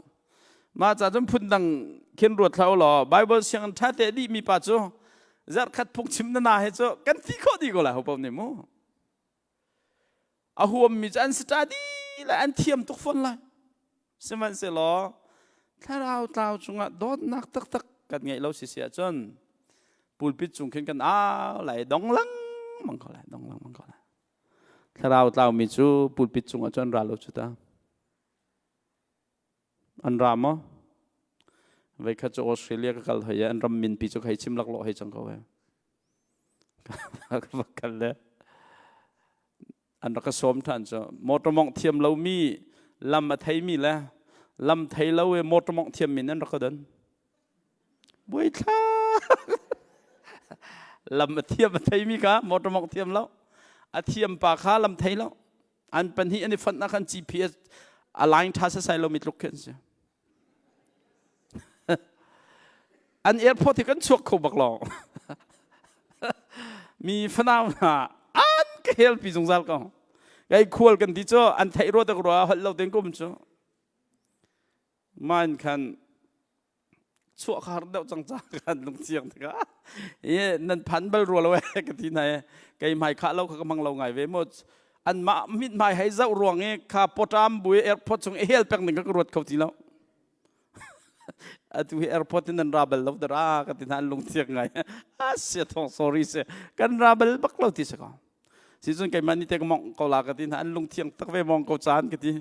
mah ca cun phundang khin ruat hlah u law Bible siang ṭha te dih mi pa cu zarhkhat phungchim na na he cu kan ti khawh dih ko lai ho paoh nih mu A huammi cu an si ṭa dih lai, an thiam tuk fawn lai. Sihmanhsehlaw thlarau tlau cungah dawtnak taktak kan ngeih lo si si ahcun pulpit cung khin kan au lai dong lengmang ko lai dong lengmang ko lai. Thlarau tlaumi cu pulpit cungah cun ra lo cu ta. An ra maw? Voikhat cu Australia ka kal hoi i an ram minpi cu hei chim laklawh hei cang ko he. Ka va kal le an rak ka sawm ṭhan cu motor mawngh thiam lomi lam a theimi le lam thei lo i motor mawngh thiammi nan rak ka don. Buaithla lam a thiam a theimi kha motor mawngh thiam lo a thiam pa kha lam thei lo an pahnih an i fonh ah khan GPS a line ṭha sasai lomi tluk khi an si. An airport hi kan chuak kho bak lo. Mi fanau hna an ka helpi zungzal ko. Kai khual kan ti cu an theih rua tak rua holh lo ten kum cu. Man khan chuah kha har deuh cang ca kan lungchiang tikah i nan phan bal rua lo e ka ti hna e kei hmai khah lo kha ka hmang lo ngai ve mu an mah mit hmai hei zoh ruang i kha potam bu i airport chung i hel pek ning ka ka ruat kho ti lo atu hi airport in nan ra bal lo dara ka ti hna an lungthiak ngai a sia thong sorry se kan ra bal bak lo ti se ko si cun keimah ni te ka mong ko la ka ti hna an lungthiang tak ve mong ko caan ka ti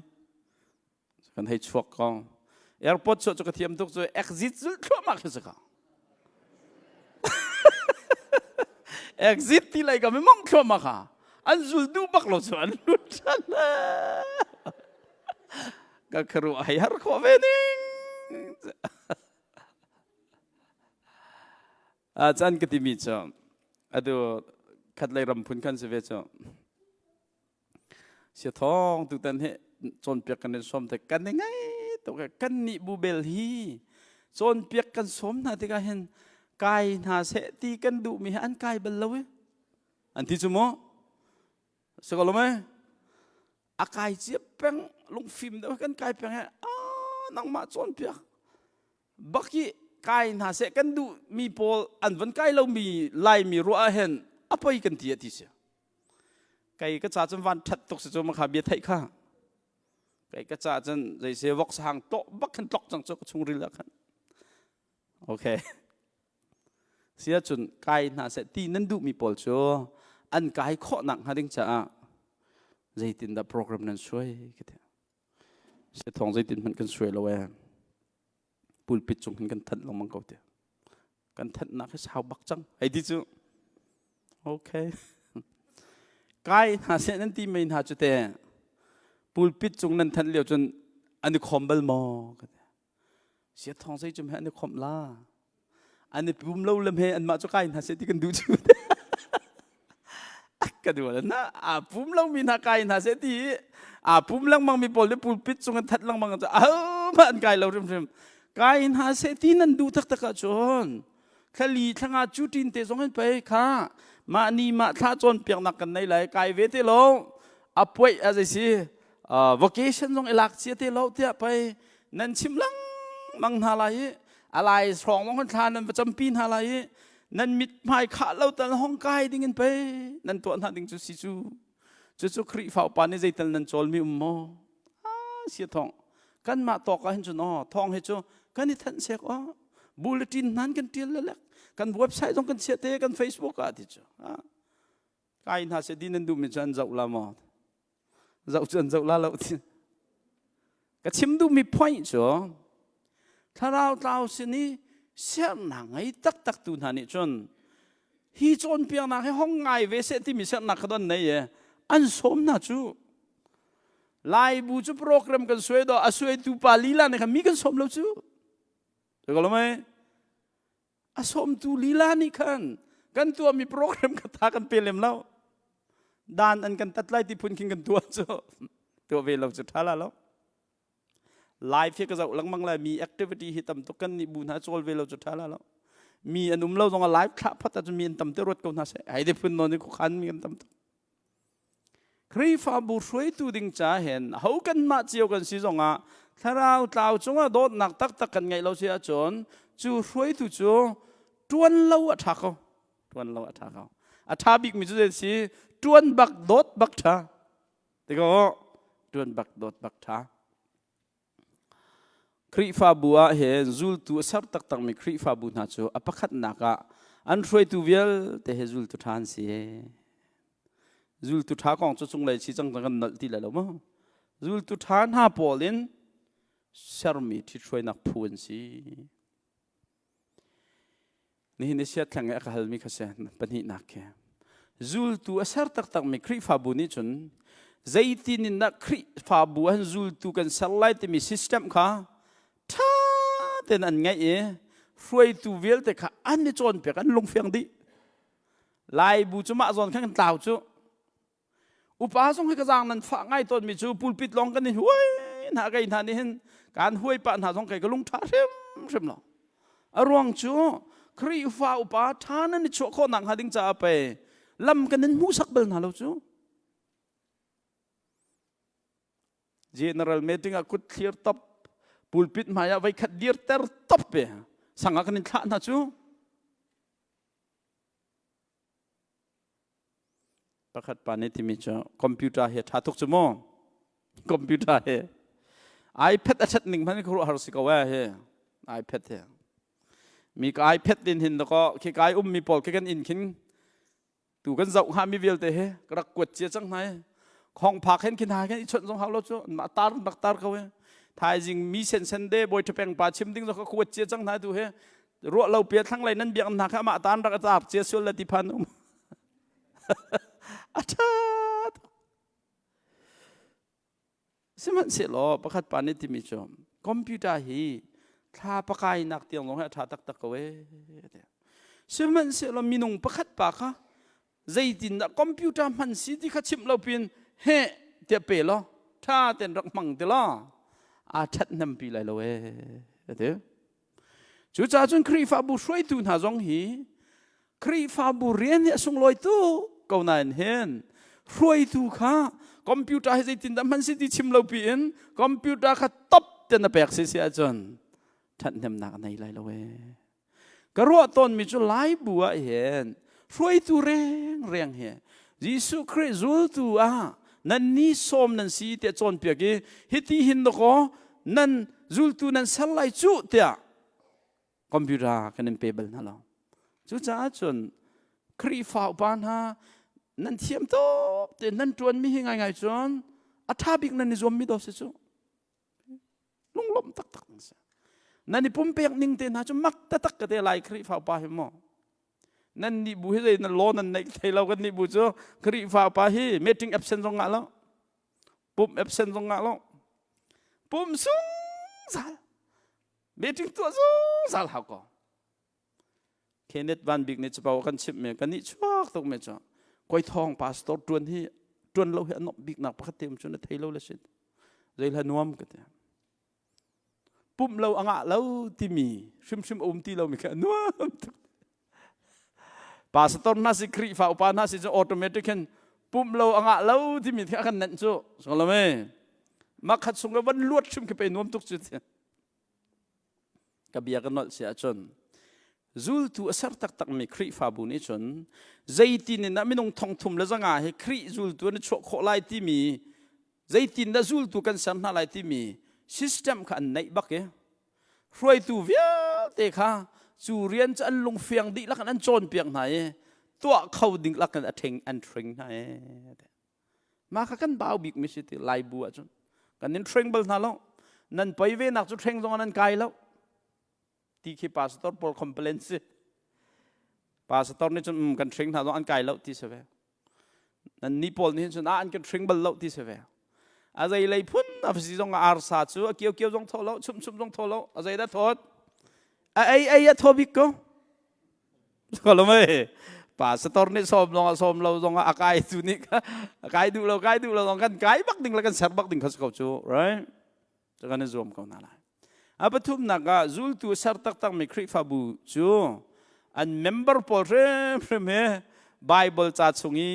Kan hei chuak ko. Airport chuah cu ka thiam tuk cu exit zulh thluahmah khi si ko. Exit ti lai ka mi mong thluahmah kha. An zul duh bak lo cu an lut ṭhan. Ka kharu hei har khawh ve ning. Caan ka timi cu atu khat lei ram phun khan si ve cu. Sia thawng tutan he cawnpiak kan in sawm te kan i ngai tuk kan nih bu bel hi cawnpiak kan sawm hna tikah hin kai hna seh ti kan duhmi hi an kai bal lo i an ti cu mu si ko lo mei a kai cia peng lungfim deuh kan kai peng he a nangmah cawnpiak bak hi kai hna seh kan duh mi pawl an van kai lomi laimi ruah ah hin a poi kan ti a ti si kai ka ca cun van that tuk si cu makha bia theih kha kai ka ca cun zeise vok sahang tlawh bak khan tlok cang cu ka chungril ah khan okay Sia cun kai hna seh ti nan duhmi pawl cu an kai khawh nak hnga ding caah zeitindah program nan suai ka ti. Sia thawng zeitin hmanh kan suai lo ee. Pulpit cung hin kan thanh lengmang ko ti. Kan thanhnak hi sau bak cang. Hei ti cu. Okay. Kai hna seh nan ti mei hna cu te. Pulpit cung nan thanh lio cun an i khawm bal maw? Ka ti. Sia thawng zei cum he an i khomh la. An i pum lo lam he anmah cu kai hna seh ti kan duh cu. Ka duh na a pum lo mi hna kai hna seh ti a pum lengmang mi pawl nih pulpit cung an that lengmang cu ahohmah an kai lo hrimhrim. Kai hna seh ti nan duh taktak ahcun thlali thlanga cutin te zong in pei kha mah ni mah thla cawnpiaknak kan nei lai kai ve te lo a puaih a zei si vocation zong i lak cia te lo tiah pei nan chim lengmang hna lai i a lai hrawng zong kan thla nan va campi hna lai i nan mit hmai khah lo tal hong kai ding in pei nan tuah hna ding cu si cu cucu Khrihfa upa nih zeital nan cawlmi um maw ah sia thong kanmah tawk ah hin cun aw thong hi cu kan i thanh sek aw bulletin hnan kan tial lelek kan website zong kan chiah te kan facebook ah ti cu kai hna seh di nan duhmi cu an zoh la maw zoh cu an zoh la lo ti ka chim duhmi point cu thlarau tlau sin i sernak ngei taktak tu hna nih cun hi cawnpiaknak hi hong ngai ve seh timi sernak kha don nei e an sawm hna cu Laibu cu program kan suai do a suaitu pa lila nih khan mi kan sawm lo cu ko lo mei A sawmtu lila nih khan kan tuahmi program kha tha kan pe lem lo. Dan an kan tat lai ti phun khin kan tuah cu tuah ve lo cu tha la lo. Live hi ka zoh lengmang lai mi activity hi tam tuk kan nih bu hna cawl ve lo cu tha la lo. Mi an um lo zong a live thlah phot ahcun mi an tam te ruat ko hna seh. Hei de phun nawn i khuakhan mi kan tam tuk. Khrihfabu hruaitu ding ca hin ho kanmah cio kan si zongah thlarau tlau cungah dawtnak taktak kan ngeih lo si ahcun cu hruaitu cu ṭuan lo a ṭha ko. Ṭuan lo a ṭha ko. A ṭha bikmi cu zei si ṭuan bak dawt bak ṭha. Tiko ṭuan bak dawt bak ṭha. Khrihfabu ah hin zultu a ser taktakmi Khrihfabu hna cu a pakhatnak ah an hruaitu vialte he zultu ṭha an si. Zultu ṭha kong cu cunglei chi cang kan nolh ti lai lo maw? Zultu ṭha hna pawl in sermi ṭhithruainak phu an si. Nihin i siathleng i a ka halmi kha si pahnihnak khi. Zultu a ser taktakmi Khrihfabu nih cun zeitin in dah Khrihfabu ah zultu kan ser lai timi system kha ṭha tein an ngeih i hruaitu vialte kha an i cawnpiak an lungfiang dih. Laibu cu mah zawn khan kan tlau cu. Upa zong hi ka zaang nan fah ngai tawnmi cu pulpit lawng kan i huai hna kei hna nih hin kaan huai pah hna zong kei ka lung ṭha hrimhrim lo. A ruang cu Khrihfa upa ṭha nan i chuah khawh nak hnga ding caah pei lam kan in hmuhsak bal hna lo cu. General meeting ah kut thlir top pulpit hmai ah voikhat dirter top pe sang ah kan in thlah hna cu. Pakhat pa nih timi cu computer hi a ṭha tuk cu mu. Computer hi iPad a ṭhat ning hmanh khuaruah har si ko eh hi iPad hi. Mi ka iPad din hin dakaw khi kai ummi pawl khi kan inn khin tu kan zoh hnga mi vialte hi ka rak kuat cia cang hna i khong phak hen khin ha khin i chawnh zong hau lo cu mah tar rak tar ko i thaizing mi sen sen de bawi ṭhapeng pa chim ding zong ka kuat cia cang hna tu hi ruah lo pia thlanglei nan biak hna kha amah tan rak a tar cia sual la ti phan um a ṭha sihmanhsehlaw pakhat pa nih timi cu computer hi thla pakainak tiang zong hi a ṭha taktak ko ee sihmanhsehlaw minung pakhat pa kha zeitindah computer hman si ti kha chimh lo pin he. tiah pe law ṭha tein rak hmang ti law aa ṭhathnempi lai lo ee a ti. Cucaah cun Khrihfabu hruaitu hna zong hi Khrihfabu rian hi a sunglawi tuk ko nain hin hruaitu kha computer hi zeitindah hman si ti chim lo piin computer kha top ten a pek si si ahcun ṭhathnemnak a nei lai lo ee. Ka ruah tawnmi cu Laibu ah hin hruaitu rengreng hi Jesuh Khrih zultu ah nan ni sawm nan si tiah cawnpiak i hiti hin dakaw nan zultu nan ser lai cuh tiah computer kan in pe bal hna lo. Cucaah cun Khrihfa upa hna nan thiam tuk te nan ṭuanmi hi ngaingai cun a ṭha bik nan i zuammi daw si cu. Lunglawmh taktak an si. Nan i pumpek ning te hna cu mak taktak ka te lai Khrihfa upa hi maw. Nan nih bu hi zei na law nan neih thei lo kan nih bu cu Khrihfa upa hi meeting absent zong ngah lo. Pum absent zong ngah lo. Pum zungzal. Meeting tuah zungzal hau ko. Kenneth Van Bik nih capo kan chimh mi kan nih chuak tuk mi cu koi thawng pastor tuan hi tuan lo hi a nuamh bik nak pakhat te um cu na thei lo le sin zei hla nuam ka ti pumh lo a ngah lo timi hrimhrim a um ti lo mi kha a nuam tuk pastor hna si Khrihfa upa hna si cu automatic hin pumh lo a ngah lo timi khi a kan nenh cu so lo me makhat sung van luat hrim khi pe nuam tuk cu Ka bia ka nolh si ahcun zultu a ser taktakmi Khrihfabu nih cun zeitin in dah minung thongthum le zanga hi Khrih zultu an i chuah khawh lai timi zeitin dah zultu kan ser hna lai timi system kha an neih bak i hruaitu vialte kha cu rian cu an lungfiang dihlak in an cawnpiak hna i tuah kho ding lak in a ṭhing an ṭhing hna i Mah kha kan bau bikmi si ti Laibu ahcun kan in hreng bal hna lo. Nan poi ve nak cu hreng zong nan kai lo. Ti khi pastor pawl complain si. Pastor nih cun um, kan hring hna zong an kai lo ti si ve. Nan ni pawl nih cun ah an kan hring bal lo ti si ve. A zei lei phun a si zong ah arsa cu a kio kio zong tho lo, chum chum zong tho lo, a zei dah thawt. A ei ei a thaw bik ko. Kolomei pastor nih sawm zong ah sawm lo zong ah a kai tu nih a kai duh lo kai duh lo zong kan kai bak ding le kan ser bak ding kha si ko cu right cu kan i zuam ko hna lai a pathumnak ah zultu ser taktak mi Khrihfabu cu an member pawl hrimhrim he Bible ca chung i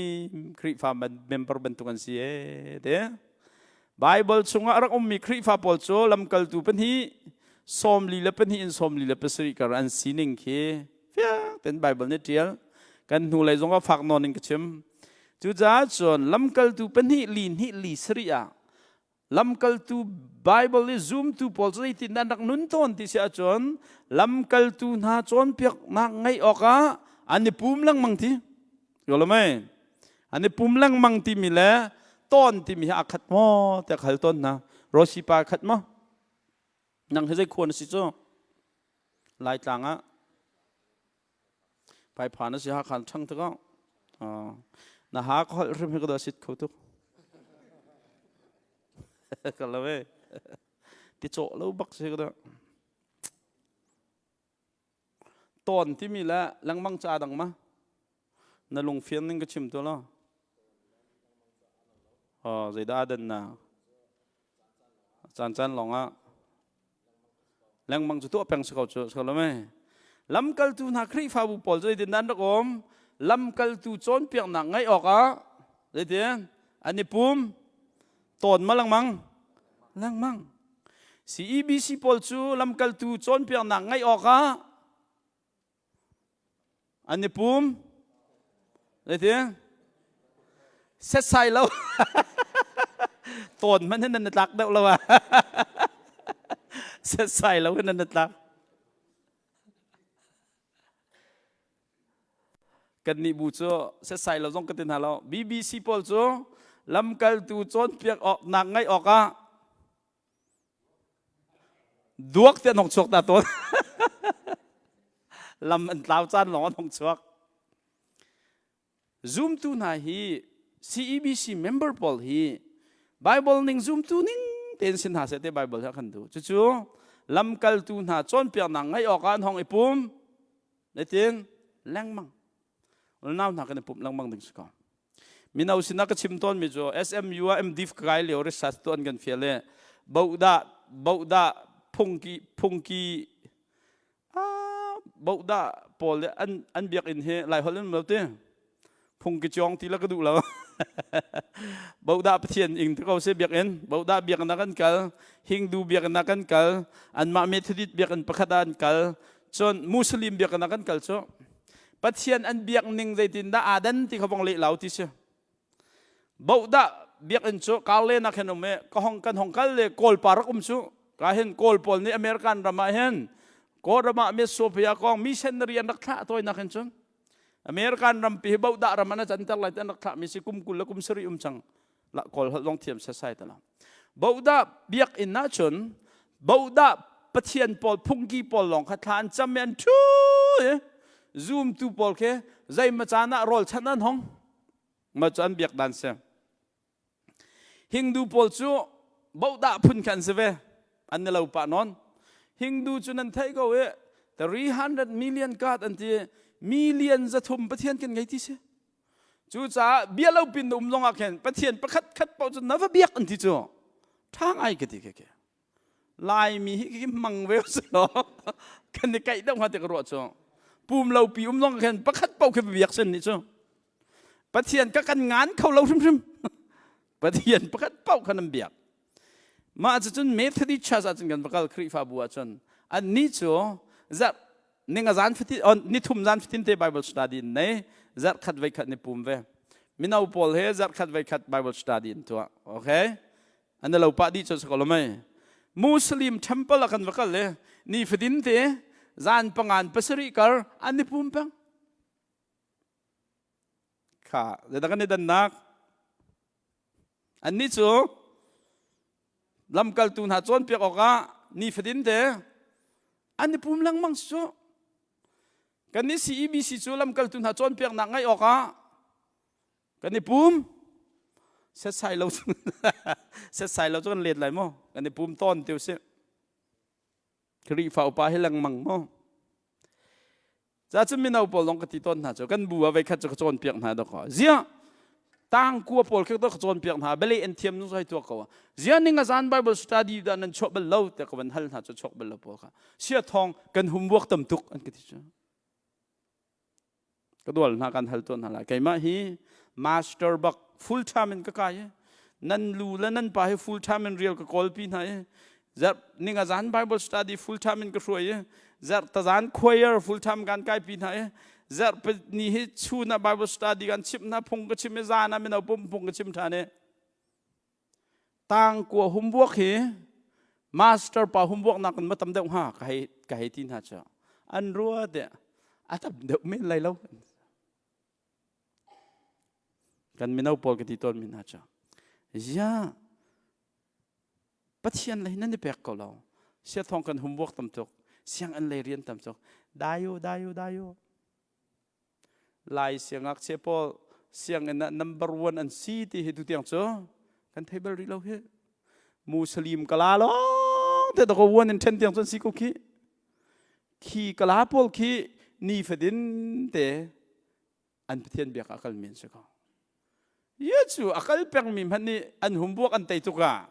Khrihfa member bantuk an si e te Bible chungah a rak ummi Khrihfa pawl cu lamkaltu pahnih 44 in 47 kar an sining khi fiang tein Bible nih ṭial. Kan hnulei zongah fak nawn in ka chim. Cucaah cun lamkaltu pahnih li hnih li sarih ah lamkaltu Bible i zumtu pawl cu zeitin an rak nun tawn ti si ahcun lamkaltu hna cawnpiaknak ngaih awkah an i pum lengmang ti. Mei an i pum lengmang timi le tawn timi hi aa khat maw tiah ka hal tawn hna. Rosi pa khat maw? Nang hi zei khua na si cu? Laitlang ah Phaipha na si Hakha ṭhang tuk ah. Na ha ka holh hrim hi ka dawh sit kho tuk. Ka lo e. Ti cawh lo bak si ka dawh. Tawn timi le lengmang ca dang ma? Na lungfian ning ka chim tu lo. Oh, zeidah aa dan na? Caan caan lawng ah lengmang cu tuah peng si ko cu si lo mei. Lamkaltu hna Khrihfabu pawl cu zeitin dah an rak um? Lamkaltu cawnpiaknak ngaih awkah zeitin an i pum tawn ma lengmang? Lengmang. CEBC pawl cu lamkaltu cawnpiaknak ngaih awkah An i pum. Zeiti? Setsai lo. Tawn hmanh hin nan i tlak deuh lo ah. Setsai lo hin nan i tlak. Kan nih bu cu setsai lo zong ka ti hna lo. BBC pawl cu lamkaltu cawnpiak awk nak ngaih awkah Duak te an hong chuak ta tawn. Lam an tlau caan lawng an hong chuak. Zumtu hna hi CEBC member pawl hi Bible ning zumtu ning tein sin hna seh te Bible hi a kan duh. Cucu lamkaltu hna cawnpiaknak ngaih awkah an hong i pum. Zeitin? Lengmang. Nau hna kan i pumh lengmang ding si ko. Mino sinah ka chim tawnmi cu SMU ah MDiv ka kai lio research tuah an kan fial i bohdah bohdah phungki phungki ah bohdah pawl le an an biakinn hi Laiholh in lo ti phungki cawng ti la ka duh lo. Bohdah Pathian ing te ko se biakinn bohdah biakinn ah kan kal Hindu biakinn ah kan kal anmah Methodist biakinn pakhat ah an kal cun Muslim biakinn ah kan kal cu Pathian an biak ning zeitindah aa dan ti kha vong leh lau ti si. Bohdah biakinn cu Karlen ah khin um i ka hong kan hong kal le Kawl pa rak um cu ka hin Kawl pawl nih American ram ah hin Kawl ram ah Metsophia kong missionary an rak thlah tawinak hin cun American rampi hi bohdah ram an canter lai ti an rak thlah mi si kum 20 le kum sarih um cang la Kawl holh zong thiam sasai ta lo. Bohdah biakinn ah cun bohdah pathian pawl phungki pawl lawng kha thla an cam i an ṭhu i zumtu pawl khi zeimaw caan ah rawl chanh an hong ma cu an biak dan si. Hindu pawl cu bohdah phun kha an si ve an ni lo pah nawn. Hindu cu nan theih ko i 300 million card an ti million 300 pathian kan ngei ti si. Cucaah bia lo pin na um zong ah khin Pathian pakhat khat paoh cu na va biak an ti cu ṭha ngai ka ti ke ke. Laimi hi khi mang ve si law kan i kaih deuh hnga ti ka ruah cu. Pum lo pi um zong ah khin pakhat paoh khi va biak sen nih cu. Pathian ka kan ngan kho lo hrimhrim. Pathian pakhat paoh kha nan biak. Mah cucun Methodist Church ah cun kan va kal Khrihfabu ah cun annih cu zarh ninga zan fatin on nithum zan fatin te Bible study in nei zarh khat voi khat ni pum ve mino pawl he zarh khat voi khat Bible study in tuah okay an lo pah dih cu ko lo mei Muslim temple ah kan va kal le ni fatin te zan pangan pasarih kar an ni pum peng kha zeidah kan i dannak Annih cu lamkaltu hna cawnpiak awkah nifatin te an i pum lengmang cu. Kannih CEBC cu lamkaltu hna cawnpiaknak ngaih awkah kan i pum. Setsai lo setsai lo cu kan let lai maw? Kan i pum tawn ti usih. Khrihfa upa hi lengmang maw? Cacun mino pawl zong ka ti tawn hna cu kan bu ah veikhat cu ka cawnpiak hna dawkaw. Ziah tangkua pawl khi ka cawnpiak hna bale an thiam zung hei tuak ko. Ziah ning a zan Bible study dah nan chuah bal lo tiah ka van hal hna cu chuak bal lo pawl kha. Sia thawng kan homework tam tuk an ka ti cu. Ka dual hna kan hal tawn hna lai. Keimah hi master bak full time in ka kai i nan lu le nan pa hi full time in rial ka kawlpi hna i Zarh ninga zan Bible study full time in ka hruai i zarh tazan choir full time kan kaipi hna i zarh ni hi chun ah Bible study kan chimh hna phung ka chim i zan ah mino pum phung ka chim ṭhan i tangkua humbuak hi master pa humbuak nak in ma tam deuh hnga ka hei ka hei ti hna cu an rua te a tam deuh men lai lo kan mino pawl ka ti tawn mi hna cu zia Pathian lei nan i pek ko lo. Siathawng kan homework tam tuk. Sianginn lei rian tam tuk. Dayo, dayo, dayo. Lai siangngakchia pawl sianginn ah number one an si ti hi tutiang cu kan thei bal rih lo hi. Muslim kala lawng te dako one in ten tiang cun si ko khi. Khi kala pawl khi ni fatin te an Pathian biak ah kalmi an si ko. Ye cu a kal pengmi hmanh nih an humbuak an tei tuk ah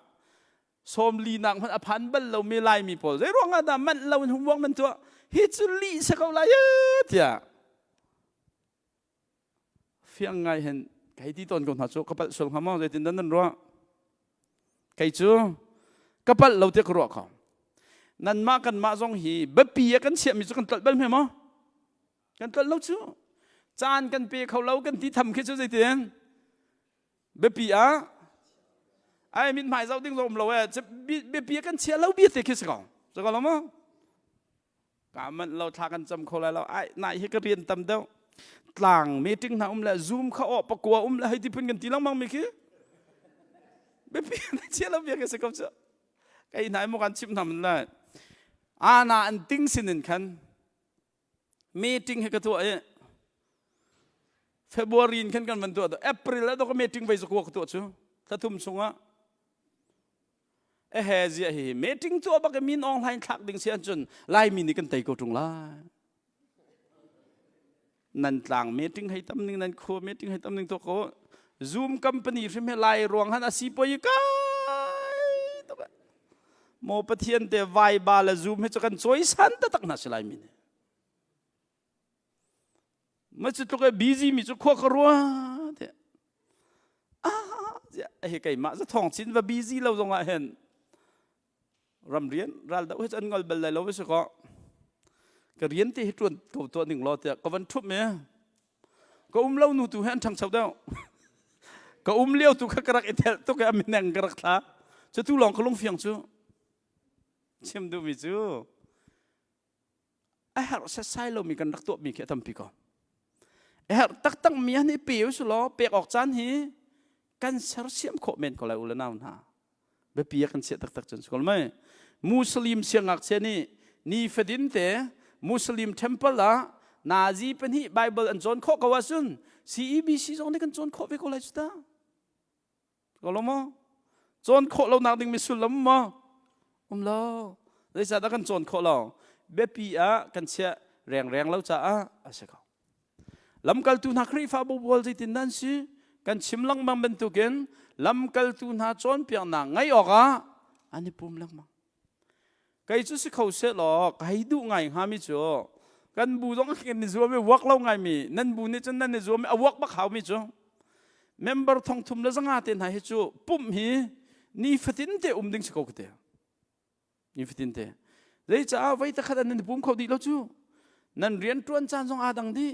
sawmli nak hmanh a phan bal lomi Laimi pawl zei ruang ah dah manh lo in humbuak nan tuah hi cu lih si ko lai ee tiah fiang ngai hen ka hei ti tawn ko hna cu ka palh sual hnga maw zeitin dah nan ruah kei cu ka palh lo tiah ka ruah ko nanmah kanmah zong hi biapi ah kan chiahmi cu kan tlolh bal hme maw Kan tlolh lo cu. Caan kan pe kho lo kan ti tham khi cu zeitin? Biapi ah ai mithmai zoh ding zong um lo eh biapi ah kan chia lo bia te khi si ko. Si ko lo maw? Ka manh lo thla kan cam kho lai lo. Ai nai hi ka rian tam deuh. Tlang meeting hna um le zoom kha aw pakua um le hei ti phun kan ti lengmang mi khi. Biapi na chia lo bia khi si ko cu. Kai hna mo kan chim hna man lai. Ana an ting sinin khan meeting hi ka tuah i February in khan kan van tuah April ah ka meeting vai zakua ka tuah cu thla thum chungah ehe zia hi meeting tuah bak min online thlak ding si ahcun Laimi nih kan tei ko ṭung lai nan tlang meeting hei tam ning nan khua meeting hei tam ning tuah ko. Zoom company hrim he lai ruang han asi poi kai tuk maw Pathian te Viber le Zoom hi cu kan cawisan taktak hna si lai mi nih. Ma cu tluk e busy mi cu khua ka rua te. Ah, hi keimah za thong chin va busy lo zong ah hin ramrian ral do hi an ngol bal lai lo si ko. Ka rian te hi tuan ko tuah ning law tiah ka van thup me. Ka um lo nu tu hi an ṭhangcho deuh. Ka um lio tu kha ka rak i thelh tuk i a mineng ka rak thla. Cu tu lawng ka lungfiang cu. Chim duhmi cu a herh setsai lomi kan rak tuahmi khi a tampi ko. A herh taktak mi han i pe u law pek awk caan hi kan sersiam khawh men ko lai u le nau hna. Biapi a kan chiah taktak cun si ko mei. Muslim siangngakchia nih nifatin te Muslim temple ah nazi pahnih Bible an cawn khawh ko ahcun CEBC zong nih kan cawn khawh ve ko lai cu ta. Ko lo maw? Cawn khawh lo nak ding mi sullam maw? Um lo. Zeicahdah kan cawn khawh lo? Biapi ah kan chiah rengreng lo caah a si ko. Lamkaltu hna Khrihfabu pawl zeitin nan si? Kan chim lengmang bantukin lamkaltu hna cawnpiaknak ngaih awkah an i pum lengmang. Kei cu si kho seh law ka hei duh ngai hngami cu kan bu zong kan i zuam i vuak lo ngaimi nan bu nih cun nan i zuam i a vuak bak haumi cu member thong thum le zanga te hna hi cu pumh hi nifatin te um ding si ko ka ti. Nifatin te. Zeicaah voi takhat an nan pum kho dih lo cu. Nan rian ṭuan caan zong aa dang dih.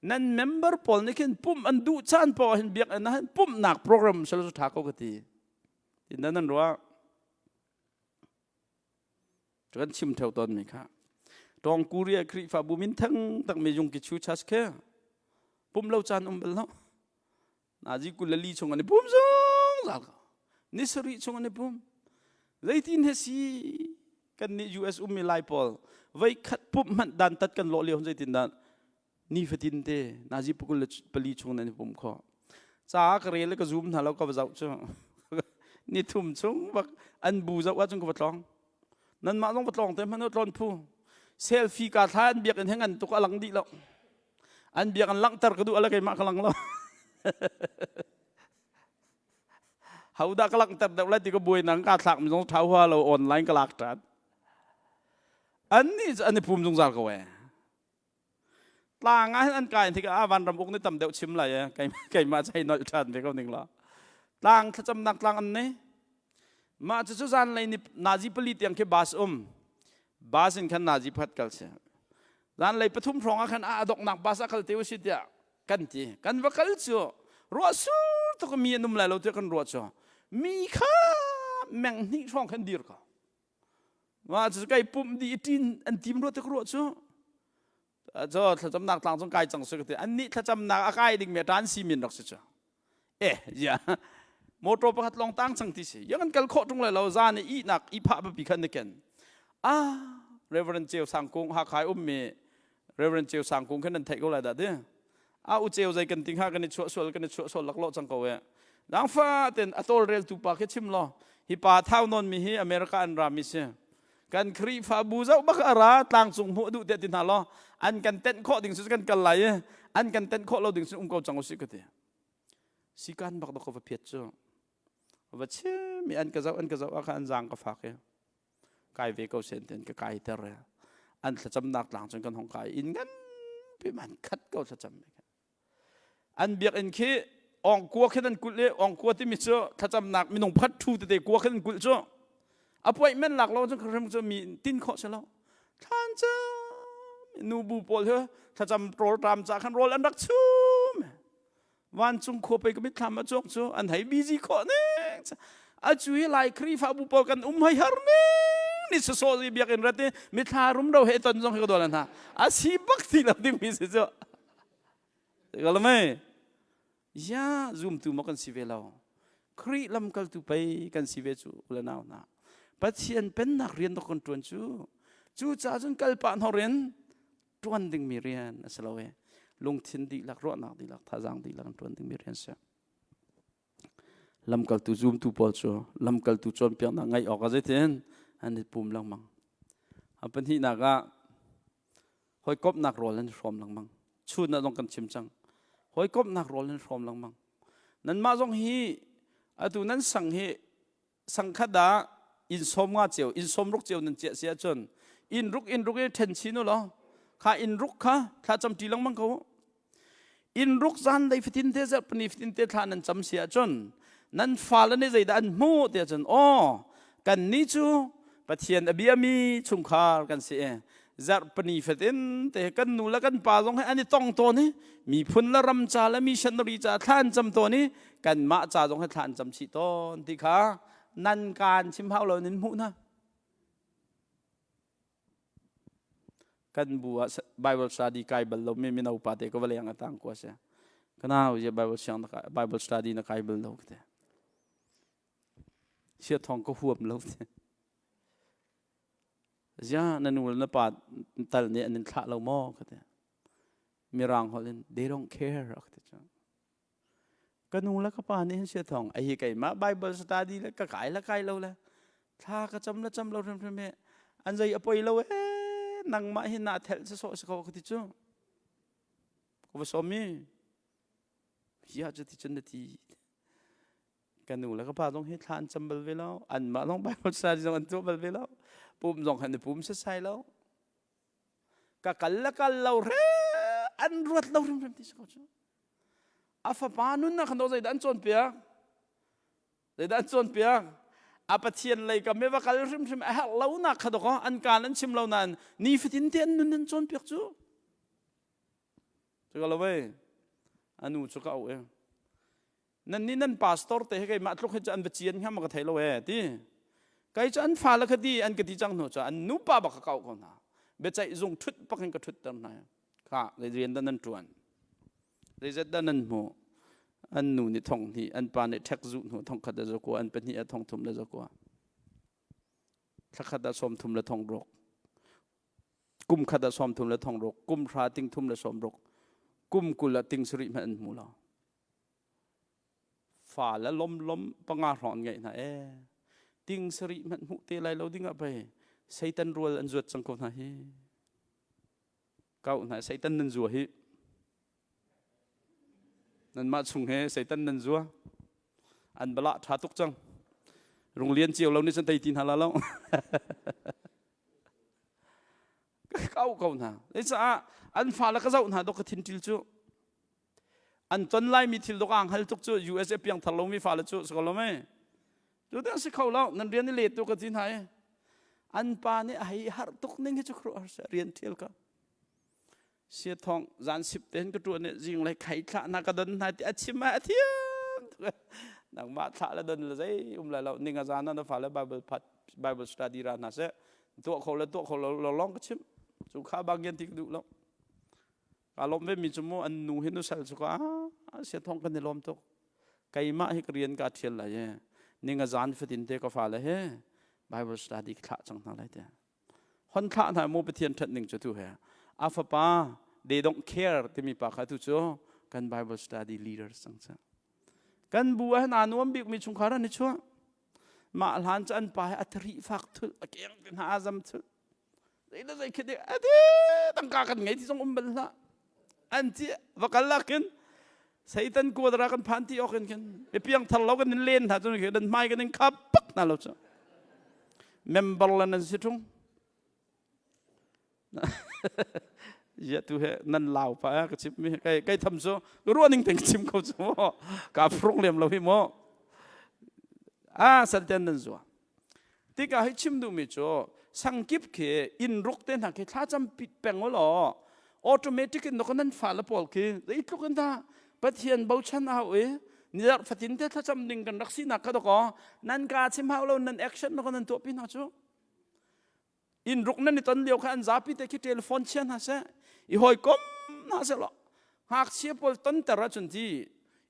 Nan member pawl nih khin pumh an duh caan paoh hin biakinn ah hin pumhnak program sel cu ṭha ko ka ti. Tin nan ruah. Kan chim theo tawn mi kha. Tawng Korea Khrihfabu min thang tak mi jung ki chu chas khe. Pum lo caan um bal lo. Nazi 24 chung an i pum zungzal ko. Ni sarih chung an i pum. Zeitin he si kan nih US ummi Lai pawl voi khat pumh hmanh dan tat kan lawh lio zeitin dah ni fatin te nazi 24 chung nan i pum kho. Ca ka rel ka zoom hna lo ka va zoh cu. Ni thum chung bak an bu zoh ahcun ka va tlawng. Nanmah zong va tlawng te hmanh tlawn phu. Selfie ka thla an biakinn he ngan tuk a lang dih lo. An biak an langhter ka duh ala keimah ka lang lo. Hodah ka langhter deuh lai ti ka buai nang ka thlak mi zong thau hua lo online ka lak ṭhan. An nih cu an i pum zungzal ko ee. Tlang ah hin an kai tikah ah vanram uk nih tam deuh chim lai ee. Keimah cu hei nolh ṭhan ve ko ning la. Tlang thlacamnak tlang an nei. Mah cucu zanlei ni nazi pali tiang khi bus um. Bus in khan nazi pakhat kal si. Zanlei pathum hrawng ah khan a donghnak bus ah kal te usih tiah kan ti. Kan va kal cu ruah sur tuk mi an um lai lo tiah kan ruah cu mi kha meng hnih hrawng khan dir ko. Mah cu kai pumh dih i ṭin an tim ruah tik ruah cu cu thlacamnak tlang cung kai cang su ka ti. Annih thlacamnak a kai ding mi a ṭan si min rak si cu. Eh ya motor pakhat lawng tang cang ti si yang an kal khawh ṭung lai lo zan i ihnak ihphah papi khan na ken ah Reverend Ceu Sang Kung Hakha i ummi Reverend Ceu Sang Kung khan nan theih ko lai dah ti a u ceu zei kan ting ha kan i chuah sual kan i chuah sual laklawh cang ko e dangfa ten a tawlrel tu pa khi chim law hi pa thau non mi hi America an ra mi si kan Khrihfabu zoh bak a ra tlangcung hmuh duh tiah ti hna law an kan tenh khawh ding cu kan kal lai i an kan tenh khawh lo ding cu um ko cang usih ka ti sikan bak dok ka va phiat cu va chim i an ka zoh an ka zoh ah khan an zaang ka fak i kai ve ko sen ten ka kai ter e an thlacamnak tlang cun kan hong kai inn ngan pi man khat ko thlacam an biakinn khi ong kua khin an kulh i ong kua timi cu thlacamnak minung pakhat thu tete kua khin an kulh cu appointment lak lo cun hrim cu mi tin khawh si lo thlan cu nu bu pawl hi thlacam rawl ṭam ca khan rawl an rak chum vancung khua pei ka mitthlam a chuak cu an hei busy khawh ning a cu hi lai Khrihfabu pawl kan um hei har ning ni sawsawh i biakinn rat i mithla rumro he ton zong hi ka dawl hna a si bak ti lo dingmi si cu Kalmei ya zumtu maw kan si ve lo Khrih lamkaltu pei kan si ve cu ule nau hna Pathian pennak rian dok kan ṭuan cu cucaah cun kal pah hnor in ṭuan dingmi rian a si lo e lungthin dihlak ruahnak dihlak thazaang dihlak in ṭuan dingmi rian si Lamkaltu zumtu pawl cu lamkaltu cawnpiaknak ngaih awkah zeitin an i pum lengmang. A pahnihnak ah hawikomhnak rawl an i hrawm lengmang. Chun ah zong kan chim cang. Hawikomhnak rawl an i hrawm lengmang. Nanmah zong hi atu nan sang hi sangkhat ah inn sawm nga cio inn sawm ruk cio nan chiah si ahcun inn ruk inn ruk i ṭhen chin u law kha inn ruk kha thla cam ṭi lengmang ko inn ruk zan lei fatin te zarhpini fatin te thla nan cam si ahcun nan fale nih zeidah an hmuh ti ahcun aw kan nih cu Pathian a biami chungkhar kan si i zarhpini fatin te kan nu le kan pa zong he an i tong tawn i miphun le ram ca le missionary ca thla an cam tawn i kanmah ca zong he thla an cam chih tawn ti kha nan kaan chim hau lo nin hmuh hna kan bu ah Bible study kai bal lo mi mino pa te ka va leng atang ko se kana je Bible siang na Bible study na kai bal lo te sia thong ka huam lo te zia na nu le na pa tal nih an in thlah lo maw ka te mirang holh in they don't care ak te chu Ka nu le ka pa nih hin sia thawng a hi keimah Bible study le ka kai le kai lo le thla ka cam le cam lo hrimhrim hi an zei a poi lo ee nangmah hi naa thelh sawsawh si ko ka ti cu ka va sawm i ya cu ti cun na ti ka nu le ka pa zong hi thla an cam bal ve lo anmah zong Bible study zong an tuah bal ve lo pum zong han i pum setsai lo ka kal le kal lo re an ruat lo hrimhrim ti si ko cu A fapa nunnak khan zeidah an cawnpiak? Zeidah an cawnpiak? A Pathian lei kam i va kal hrimhrim a herh lonak kha dawkaw an kaan an chim lo nain nifatin te an nun an cawnpiak cu. Cu lo wei a nu cu ka auh i nan nih nan pastor te hi keimah tluk hi cu an va cian hnga ma ka thei lo e ti. Kei cu an fale kha ti an ka ti cang hnu cu an nupa bak ka kauh ko hna. Biaceih zung ṭhut bak in ka ṭhutter hna. Kha zei rian dah nan ṭuan? Zeizat dah nan hmuh? An nu nih thong hnih, an pa nih ṭhek zuh hnu thong khat le zakua, an pahnih ah thong thum le zakua. Thla khat ah sawm thum le thong ruk. Kum khat ah sawm thum le thong ruk. Kum hra ting thum le sawm ruk. Kum 20 ah ting sarih hmanh an hmu lo. Fa le lom lom panga hrawng an ngeih hna ee. Ting sarih hmanh hmuh te lai lo ding ah pei Satan rual an zuat cang ko hna hi. Kau hna Satan nan zua hi. Nanmah chung he Satan nan zua. An bala ṭha tuk cang. Rung lian cio lo nih cun tei ti hna la lo. Ka kau ko hna. Zeicaah an fale ka zoh hna dok ka thin ṭil cu. An ton laimi thil dok aa hngal tuk cu USA piangthar lomi fale cu si ko lo mei. Cu ding si kho lo. Nan rian i let tu ka ti hna i an pa nih a hei harh tuk ning hi cu khuaruahhar seh rian ṭhial ka. Sia thong zan sip tein ka ṭuan i zinglei khai thlah hna ka don hna ti a chim ah a thiam tuk. Nangmah thlah le don le zei um lai lo. Ning a zan ah na fale Bible phat Bible study ra hna seh. Tuah kho le tuah kho lo lawng ka chim. Cu kha bang yan ti ka duh lo. Kaa lawmh ve mi cu mu an nu hi nusal cu ka sia thong kan i lawm tuk. Keimah hi ka rian kaa ṭhial lai i ning a zan fatin te ka fale he Bible study ka thlah cang hna lai te. Hon thlah hna mu Pathian ṭhat ning cu tu he. A fapa they don't care timi pa kha tu cu kan Bible study leaders cang cu. Kan bu ah hin aa nuam bikmi chungkhar an i chuah. Mah hlan cu an pa he a thari fak thul a keng te hna a zam thul. Zei le zei khi ati tangka kan ngei ti zong um bal hlah. An ti va kal lakin Satan kuadara kan phan ti awk in khin mi piang thar lo kan in len hna cun khi dan hmai kan in khap pak hna lo cu. Member lan an si ṭung. Ya tu he nan lau pa ka chim mi kai kai tham cu ruah ning ten ka chim ko cu mu ka frung lem lo hi mu a santen nan zua tikah hi chim duhmi cu sangkip khi inn ruk te hna khi thlacam peng u law automatic in nan fale pawl khi zeitluk in dah Pathian bochan hau i nizarh fatin te thlacam ding kan rak sinak kha dakaw nan ka chim hau lo nan action nan tuah pi hna cu inn ruk nan i ton lio kha an zapi te khi telephone chia hna seh i hawikom hna seh law ngakchia pawl tonter ahcun ti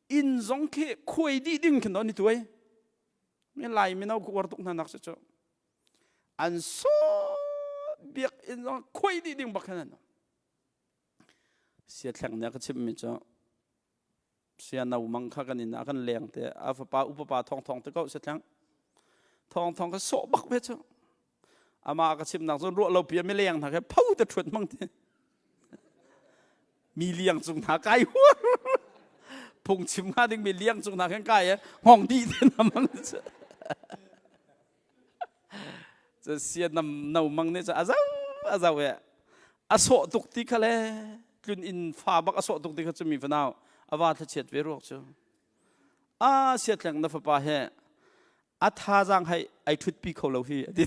inn zong khi khuai dih ding khin don i tuai mi lai mino ku uar tuk hna nak si cu an so biak inn zong khuai dih ding bak khin an sia thleng ne ka chim mi cu sia no mang kha kan inn ah kan leng te a fapa upa pa thong thong te ko sia thleng thong thong ka sawh bak ve cu ama ka chimnak cun ruah lo pi mi leng hna khe pho te ṭhuat mang ti mi liang cung hna kai huar. Phungchim hnga dingmi liang cung hna khan kai i hngong dih te na mang cu. Cu sia nam no mang nih cu a zau a zau i a sawh tuk ti kha le tlun inn fa bak a sawh tuk ti kha cu mi fanau a va thlachiat ve ruak cu. A siatleng na fapa he a thazaang hai ai ṭhutpi kho lo hi a ti.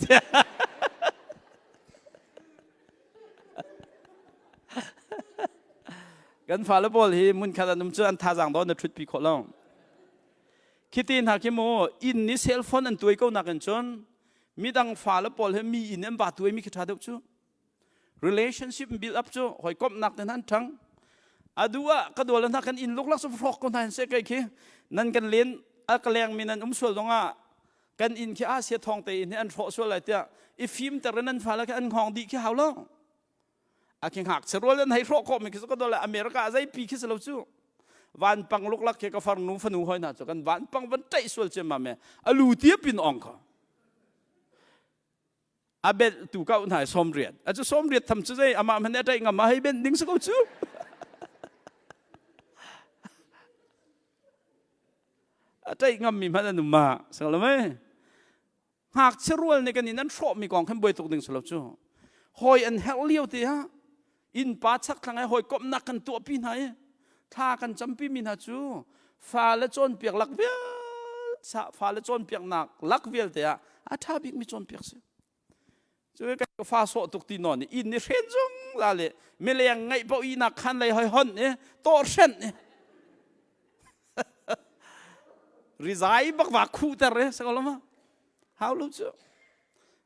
Kan fale pawl hi hmunkhat an um cu an thazaang dawn na ṭhutpi khawh lo. Khiti hna khi mu inn nih cell phone an tuai ko nakin cun midang fale pawl he mi inn an va tuai mi khi ṭha deuh cu. Relationship build up cu hawikomhnak te hna an ṭhang. Adu ah ka dual hna kan inn luklak cu hrawk ko hna hin seh kai khi nan kan len a ka leng mi nan um sual zongah kan inn khi Asia thawng te in hi an hrawh sual lai tiah i fim ter in an fale khi an hngawng dih khi hau lo. A khi ngakchia rual an hei hrawh khawh mi khi ka dual America zei pi khi si lo cu. Vanpang luklak khi ka farnu fanu hoi hna cu kan vanpang van ṭaih sual ciammam e alu tiap in ong kho. A benh tu kau hna 90 a cu 90 tham cu zei amah hmanh a ṭaih ngam a hei benh ding si ko cu. A ṭaih ngam mi hmanh an um ma sing lo mei. Ngakchia rual nih kan in an hrawh mi kong khan buai tuk ding si lo cu. Hawi an herh lio te ah innpa chakthlang he hawikomhnak kan tuahpi hna i thla kan campi mi hna cu fale cawnpiak lak vial fale cawnpiaknak lak vialte ah a ṭha bik mi cawnpiak si. Cu ka fa sawh tuk ti nawn i inn i hren zungzal i mileng ngaih paoh ihnak khan lei hoi hon i tawh hrenh i rizai bak va khuhter i si ko lo ma hau lo cu.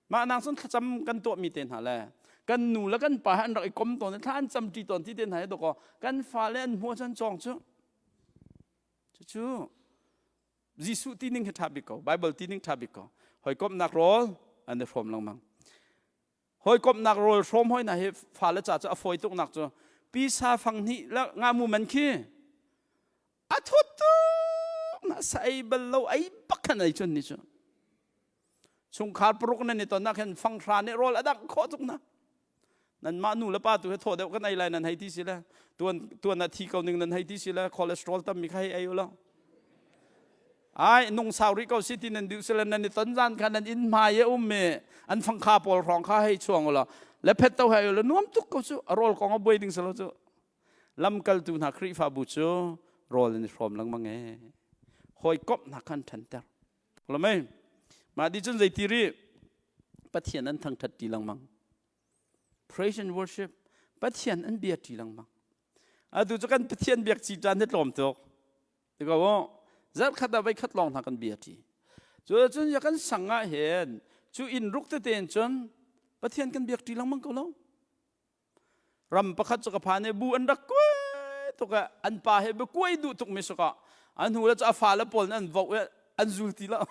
Mah nang cun thlacam kan tuahmi te hna le kan nu le kan pa he an rak i kom tawn i thla an camṭi tawn ti te hna hi dawkaw kan fale an hmuh cun cawng cu. Cucu Jesuh ti ning hi ṭha bik ko, Bible ti ning ṭha bik ko. Hawikomhnak rawl an i hrawm lengmang. Hawikomhnak rawl hrawm hoi hna hi fale ca cu a fawi tuknak cu pisa fang hnih le ngamu man khi a thut tuk na sa ei bal lo ei bak khan ei cun ni cu chungkhar paruk nan i ton ah khin fanghra nih rawl a dangh khawh tuk na nanmah nu le pa tu he thaw deuh kan ei lai nan hei ti si le tuan tuan ah thi ko ning nan hei ti si le cholesterol tam mi kha hei ei u lo ai nung sau rih ko si ti nan duh si le nan i ton zan kha nan inn hmai e um mi an fangkha pawl hrawng kha hei chuang u law le phet to hei u law nuam tuk ko cu a rawl kong a buai ding si lo cu lamkaltu hna Khrihfabu cu rawl an i hrawm lengmang e hawikomh hna khan ṭhanter Lamei mah di cun zeiti ri Pathian an thangṭhat ṭi lengmang. Praise and worship Pathian an bia ṭi lengmang. Atu cu kan Pathian biak ci caan hi tlawm tuk. Ti ko u zarh khat ah voi khat lawng hna kan bia ṭi. Cu cun ya kan sang ah hin cu inn ruk tete in cun Pathian kan biak ṭi lengmang ko lo. Ram pakhat cu ka phan i bu an rak kuai tuk i an pa he bu kuai duh tuk mi saka an hnu le cu a fale pawl nih an voh i an zul ti lo.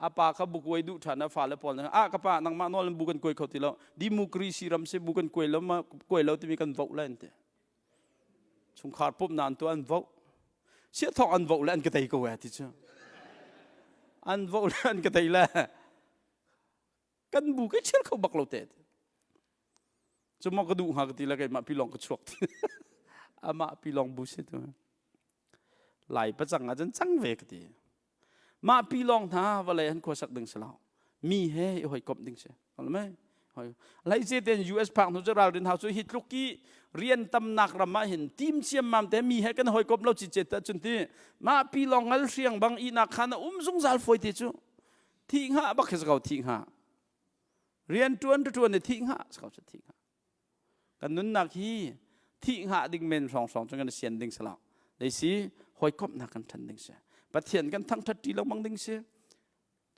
A pa kha bu kuai duh ṭhan a fale pawl nih ah ka pa nangmah nawl in bu kan kuai kho ti lo democracy ram si bu kan kuai lo ma kuai lo timi kan voh lai an ti. Chungkhar pumhnak an tuah an voh. Siathawk an voh le an ka tei ko eh ti cu. An voh le an ka tei le kan bu kai ṭhial kho bak lo te. Cu maw ka duh hnga ka ti le keimah pilawng ka chuak ti. Amah pilawng bu si tu. Lai pacang ah cun cang ve ka ti. Mah pilawng hna vawlei an khuasak ding si lo. Mi he i hawikomh ding si. Mei. Lai ce ten US phak hnu cu ralrin hau cu hi tluk i rian tamnak ram ah hin tim ciammam te mi he kan hawikomh lo ci cet cun ti mah pilawng ngal hriang bang ihnak khan a um zungzal fawi te cu thih hnga bak khi si ko thih hnga rian ṭuan ṭuan i thih hnga si ko cu thih hnga kan nunnak hi thih hnga ding men hrawng hrawng cu kan sian ding si lo leisi hawikomhnak kan ṭhan ding si Pathian kan thangṭhat ṭi lengmang ding si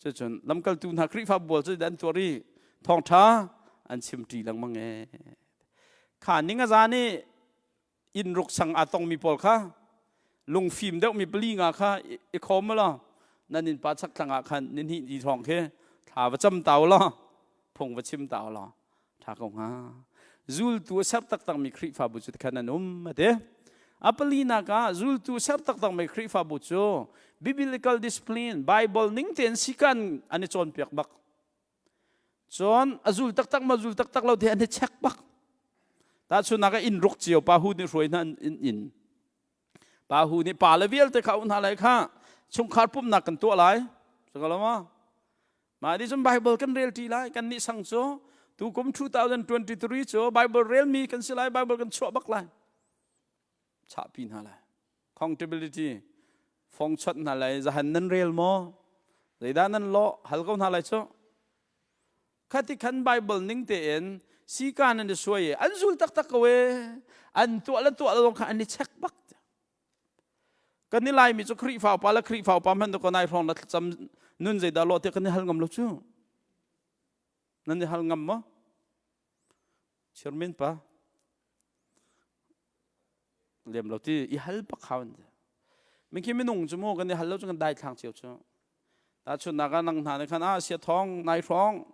cucun lamkaltu hna Khrihfa bual cu an tuar i thawngṭha an chim ṭi lengmang e kha ning a zan i inn ruk sang aa tongmi pawl kha lungfim deuhmi pali nga kha i khawm law nan innpa chakthlang ah khan ni hnih ni thawng khi thla va cam ta law phung va chim ta law ṭha ko hnga. Zultu a ser taktakmi Khrihfabu cu khan an um a ti. A palinak ah zultu ser taktakmi Khrihfabu cu biblical discipline Bible ning tein sikan an i cawnpiak bak. Cun a zul taktak ma zul taktak lo te an i check bak. Tahchunhnak ah inn ruk cio pa hu nih hruai hna in inn. Pa hu nih pa le vialte kha um hna lai kha chungkhar pumhnak kan tuah lai. Sakalama. Mah nih cun Bible kan rel ṭi lai. Kan nih sang cu tukum 2023 cu Bible relmi kan si lai, Bible kan chuah bak lai. Chahpi hna lai. Accountability fong chot hna lai. Zahan nan rel maw? Zeidah nan lawh? Hal ko hna lai cu. Khati khan Bible ning tein sika nan i suai i an zul taktak ko e. An tuah le tuah lo kha an i check bak. Kan i Laimi cu Khrihfa upa le Khrihfa upa hmanh ko nai hrawng na thlacam nun zeidah lawh tiah kan i hal ngam lo cu. Nan i hal ngam maw? Chairman pa. Lem lo ti i hal bak hau an ti. Min khi minung cu mu kan i hal lo cu kan dai thlang cio cu. Tahchunhnak ah nang hna nih khan ah sia thawng nai hrawng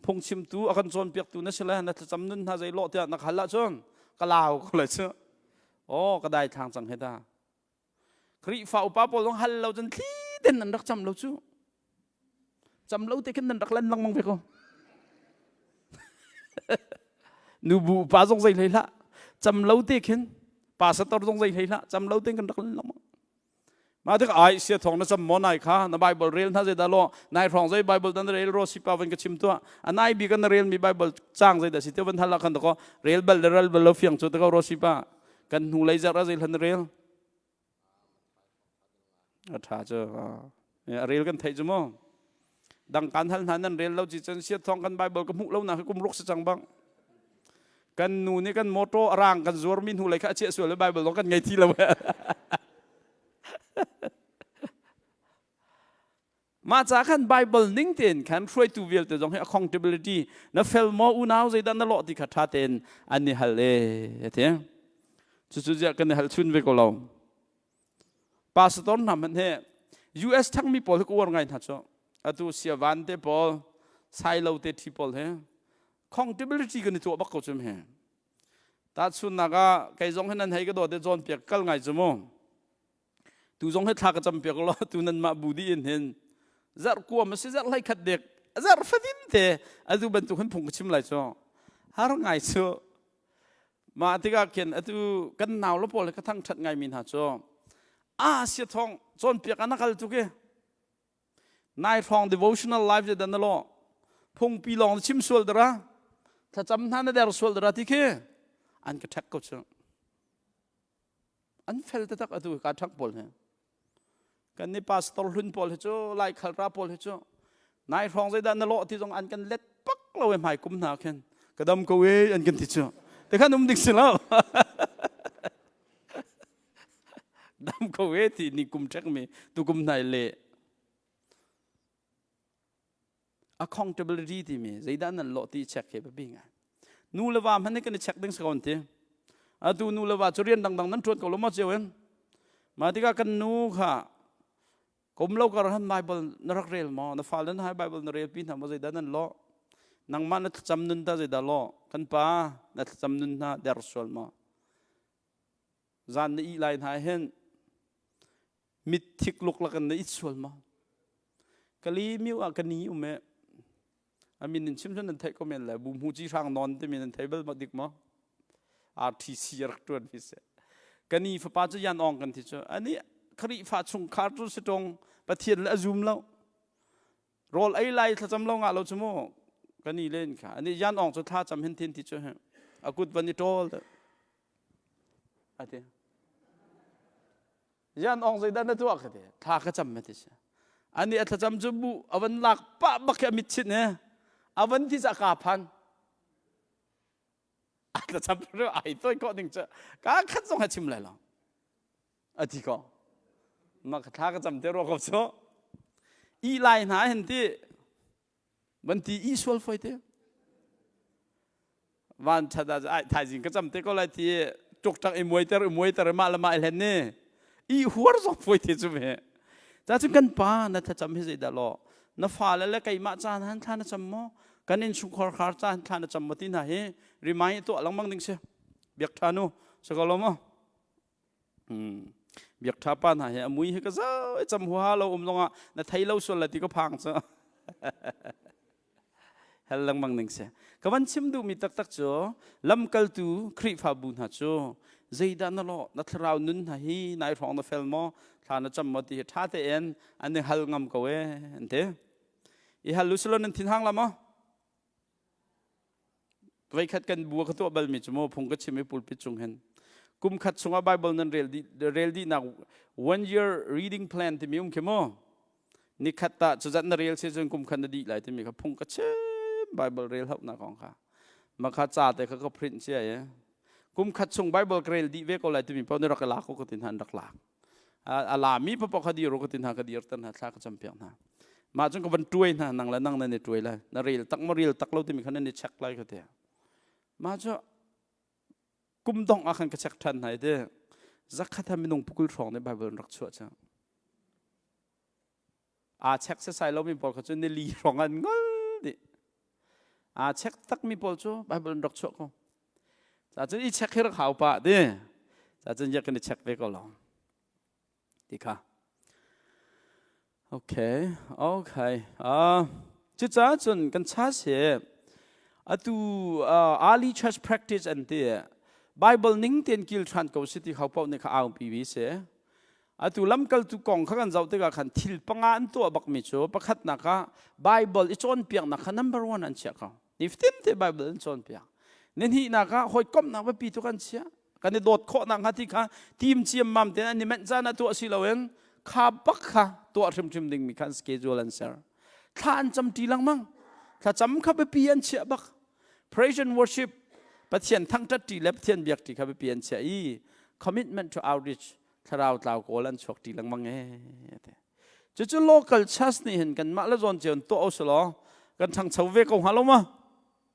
phungchimtu a kan cawnpiaktu na si le na thlacam nun hna zei lawh tiah na hal ahcun ka lau ko lai cu. Aw ka dai thlang cang he ta. Khrihfa upa pawl zong hal lo cun thli ten nan rak cam lo cu. Cam lo te khin nan rak lan lengmang ve ko. Nubu upa zong zei hlei hlah. Cam lo te khin pastor zong zei hlei hlah. Cam lo te kan rak lan lengmang. Mah tik ai sia thong na cam maw nai kha na Bible rel hna zeidah law nai hrawng zei Bible dan rel ro sipa van ka chim tuah a nai bi kan na rel mi Bible cang zeidah si te van hal khan ko rel bal le rel bal lo fiang chu te ko ro sipa kan hnu lei zar a zei hlan rel a tha chu a rel kan theih chu mu dang kan hal hna nan rel lo ci cun sia thong kan Bible ka hmuh lo na kum ruk si cang bang kan nu nih kan motor a rang kan zuar mi hnu lei kha a chiah sual le Bible zong kan ngei ti lo Mah ca khan Bible ning tein khan hruaitu vialte zong hi accountability na fel maw unau zeidah na lawh ti kha ṭha tein an i hal e ti. Cucu ziah kan i hal chun ve ko lo. Pastor hna hmanh he US thangmi pawl hi ka uar ngai hna cu. Atu siavan te pawl, sailo te thi pawl he accountability kan i tuah bak ko cu he. Tahchunnak ah kei zong hi nan hei ka dawt i cawnpiak kal ngai cu mu. Tu zong hi thla ka cam piak law tu nan mah bu dih in hin zarh kuam a si zarh hlei khat dek zarh fatin te atu bantuk hin phung ka chim lai cu. Har ngai cu. Mah tikah khin atu kan nau le pawl he ka thangṭhat ngai mi hna cu a sia thong cawnpiak ah na kal tuk i Nai hrawng devotional life je dan na law phungpi lawng na chim sual dara thlacam hna na der sual dara ti khi an ka ṭhek ko cu an fel taktak atu ka ṭhak pawl he kan ni pastor hlun pawl hi cu lai khalra pawl hi cu nai hrawng zeidah na lawh ti zong an kan let pak lo e hmai kum hna khin ka dam ko e an kan ti cu te khan um dik si lo dam ko e ti ni kum ṭhek mi tukum hnai le accountability timi zeidah nan lawh ti check hi biapi ngai nu le va hmanh kan i check ding si ko ti atu nu le va cu rian dangdang nan ṭuan ko lo maw cio in mah tikah kan nu kha kum lo kar han bible na rak rel maw na fale na hai bible na rel pi hna maw zeidah nan lawh nangmah na thlacam nun ta zeidah lawh kan pa na thlacam nun hna der sual maw Zan na ih lai hna hin mit thik luk lakin na it sual maw? Kali miu ah ka ni um e. A min in chim cun nan theih ko men le bu hmu ci hrang non timi nan thei bal ma dik maw? RTC a rak tuan mi si. Ka ni fapa cu yan ong kan ti cu. Ani Khrihfa chungkhar cu si ṭung Pathian le a zum lo. Rawl ei lai thlacam lo ngah lo cu mu. Ka ni len kha. Ani yan ong cu thla cam hin thin ti cu a kut van i ṭawl. Ati. Yan ong zeidah na tuah ka ti. Thla ka cam ti si. Ani a thlacam cu bu a van lak pah bak khi a mit chit ne. A van ti ca ka phan. A thlacam ai toi ko ding cu ka khat zong ha chim lai lo. A ti ko. Ma ka thla ka cam te ro ko cu. I lai hna hin ti van ti i sual foi te van that ah ai thaizing ka cam te ko lai ti tuk tak i muaiter i muaiter mah le mah i hlen ni i huar zong foi te cu me ta cun kan pa na thlacam hi zeidah law na fale le keimah caan han thla na cam maw kan innchungkhar khar caan thla na cam maw ti hna hi remind tuah lengmang ding si biak tha nu sako lo maw Biak ṭha pa hna hi a mui hi ka zau i cam huaha lo um zongah na thei lo sual la ti ka phang cu. Hel lengmang ning si. Ka van chim duhmi taktak cu lamkaltu Khrihfabu hna cu. Zeidah na lawh? Na thlarau nun hna hi nai hrawng na fel maw? Thla na cam maw ti hi ṭha tein an i hal ngam ko e an ti. I hal u silo nan thin hang la maw? Voikhat kan bu ka tuah balmi cu maw phung ka chim i pulpit cung hin kum khat chungah Bible nan rel dih rel dihnak one year reading plan timi um khi mu nikhat ta cuzat na rel si cun kum khat na dih lai timi kha phung ka chim Bible rel hauhnak kong kha makha ca te kha ka print cia i kum khat chung Bible ka rel dih ve ko lai timi paoh nih rak i lak ko ka ti hna an rak lak a lami paoh kha dir ka ti hna ka dir tan hna thla ka cam piak hna mah cun ka van tuai hna nang le nang nan i tuai lai na rel tak ma rel tak lo timi kha nan i check lai ka ti mah cu kum dong ah khan ka check than hna i ti zakhat ha minung pukul hrawng nih Bible an rak chuah cang aa check sesai lomi pawl kha cu nili hrawng an ngol dih aa check takmi pawl cu Bible an rak chuah ko cun i check hi rak hau pah ti cun ya kan i check ve ko lo ti kha okay okay uh, cucaah cun kan cha si atu uh, early church practice an ti Bible ning ten kil than ko si ti khau pau ne kha au pi vi se Atu lamkaltu kong kha kan zoh tikah khan thil panga an tuah bakmi cu pakhatnak ah Bible i cawnpiaknak kha number one an chiah ko. Nifatin te Bible an cawnpiak. Nihnihnak ah hawikomhnak biapi tuk an chiah. Kan i dawt khawhnak hnga ti kha team ciammam tein an i menh caan ah tuah si loin kha bak kha tuah hrimhrim dingmi kha an schedule an ser. Thla an cam ṭi lengmang. Thlacam kha biapi an chiah bak. Praise and worship Pathian thangṭhat ṭi le Pathian biak ṭi kha biapi an chiah i commitment to outreach thlarau tlau kawl an chuak ṭi lengmang e te cucu local church nih hin kanmah le zawn cio in tuah usulaw kan ṭhangcho ve ko hnga lo ma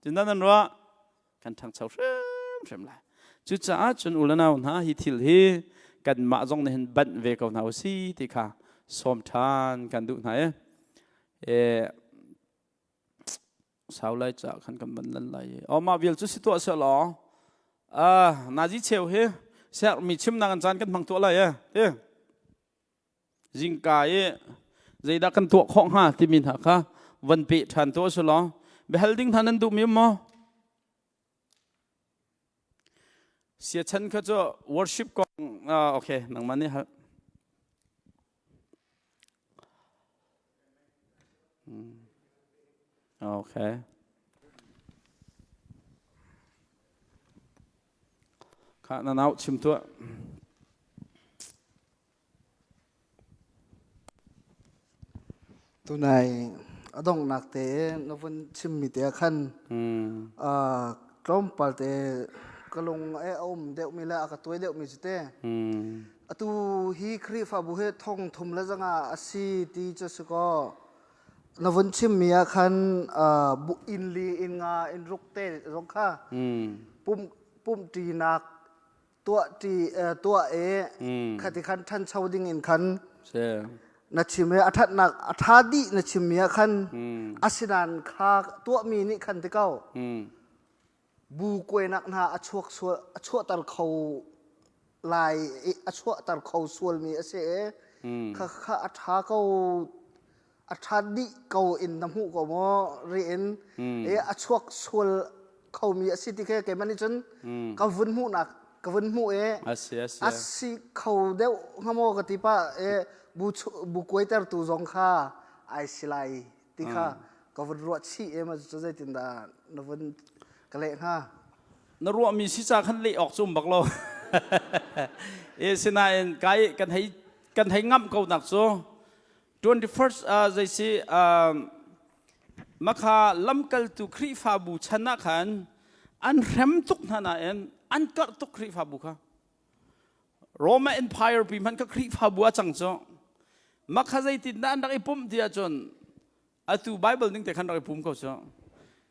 cindan nan ruah kan ṭhangcho hrimhrim lai cucaah cun u le nau hna hi thil hi kanmah zong nih hin banh ve ko hna usi ti kha sawm ṭhan kan duh hna e Sau lai ca khan kan van lan lai i. Oh mah vial cu si tuah seh law ah nazi cheu hi sermi chimnak an caan kan hmang tuah lai e ti zingka i zeidah kan tuah khawh hnga timi hna kha van pe ṭhan tuah seh law biahal ding hna nan duhmi um maw Siachan kha cu worship kong ah okay nangmah nih hal Okay. Kha na nau chim tuah. Tunai a donghnak te na vun chimmi te ah khan tlawmpal te ka lung a um deuhmi le a ka tuai deuhmi cu te atu hi Khrihfabu hi thong thum le zanga a si ti cu si kaw na vun chimmi ah khan inn li inn nga inn ruk te zong kha pumh pumhṭinak tuah ṭi tuah i khati khan ṭhancho ding in khan na chim i a ṭhatnak a ṭha dih na chimmi ah khan asinain kha tuahmi nih khan ti ko bu kuainak hna a chuak sual a chuahter kho lai i a chuahter kho sualmi a si i kha kha a ṭha ko a ṭha dih ko in na hmuh ko maw riin i a chuak sual khomi a si ti khi keimah nih cun ka vun hmuhnak ka vun hmuh i a si kho deuh hnga maw ka ti pah i bu bu kuaitertu zong kha ai si lai ti kha ka vun ruah chih i ma cu zeitindah na vun ka leh hnga na ruahmi si ca khan leh awk cu um bak lo e sinain kai kan hei kan hei ngamh ko nak cu 21st uh, zeisi uh, makha lamkaltu Khrihfabu chan ah khan an hrem tuk hna nain an karh tuk Khrihfabu kha Roma Empire pi hmanh kha Khrihfabu a cang cu makha zeitin dah an rak i pumh ti ahcun atu Bible ning te khan rak i pum ko cu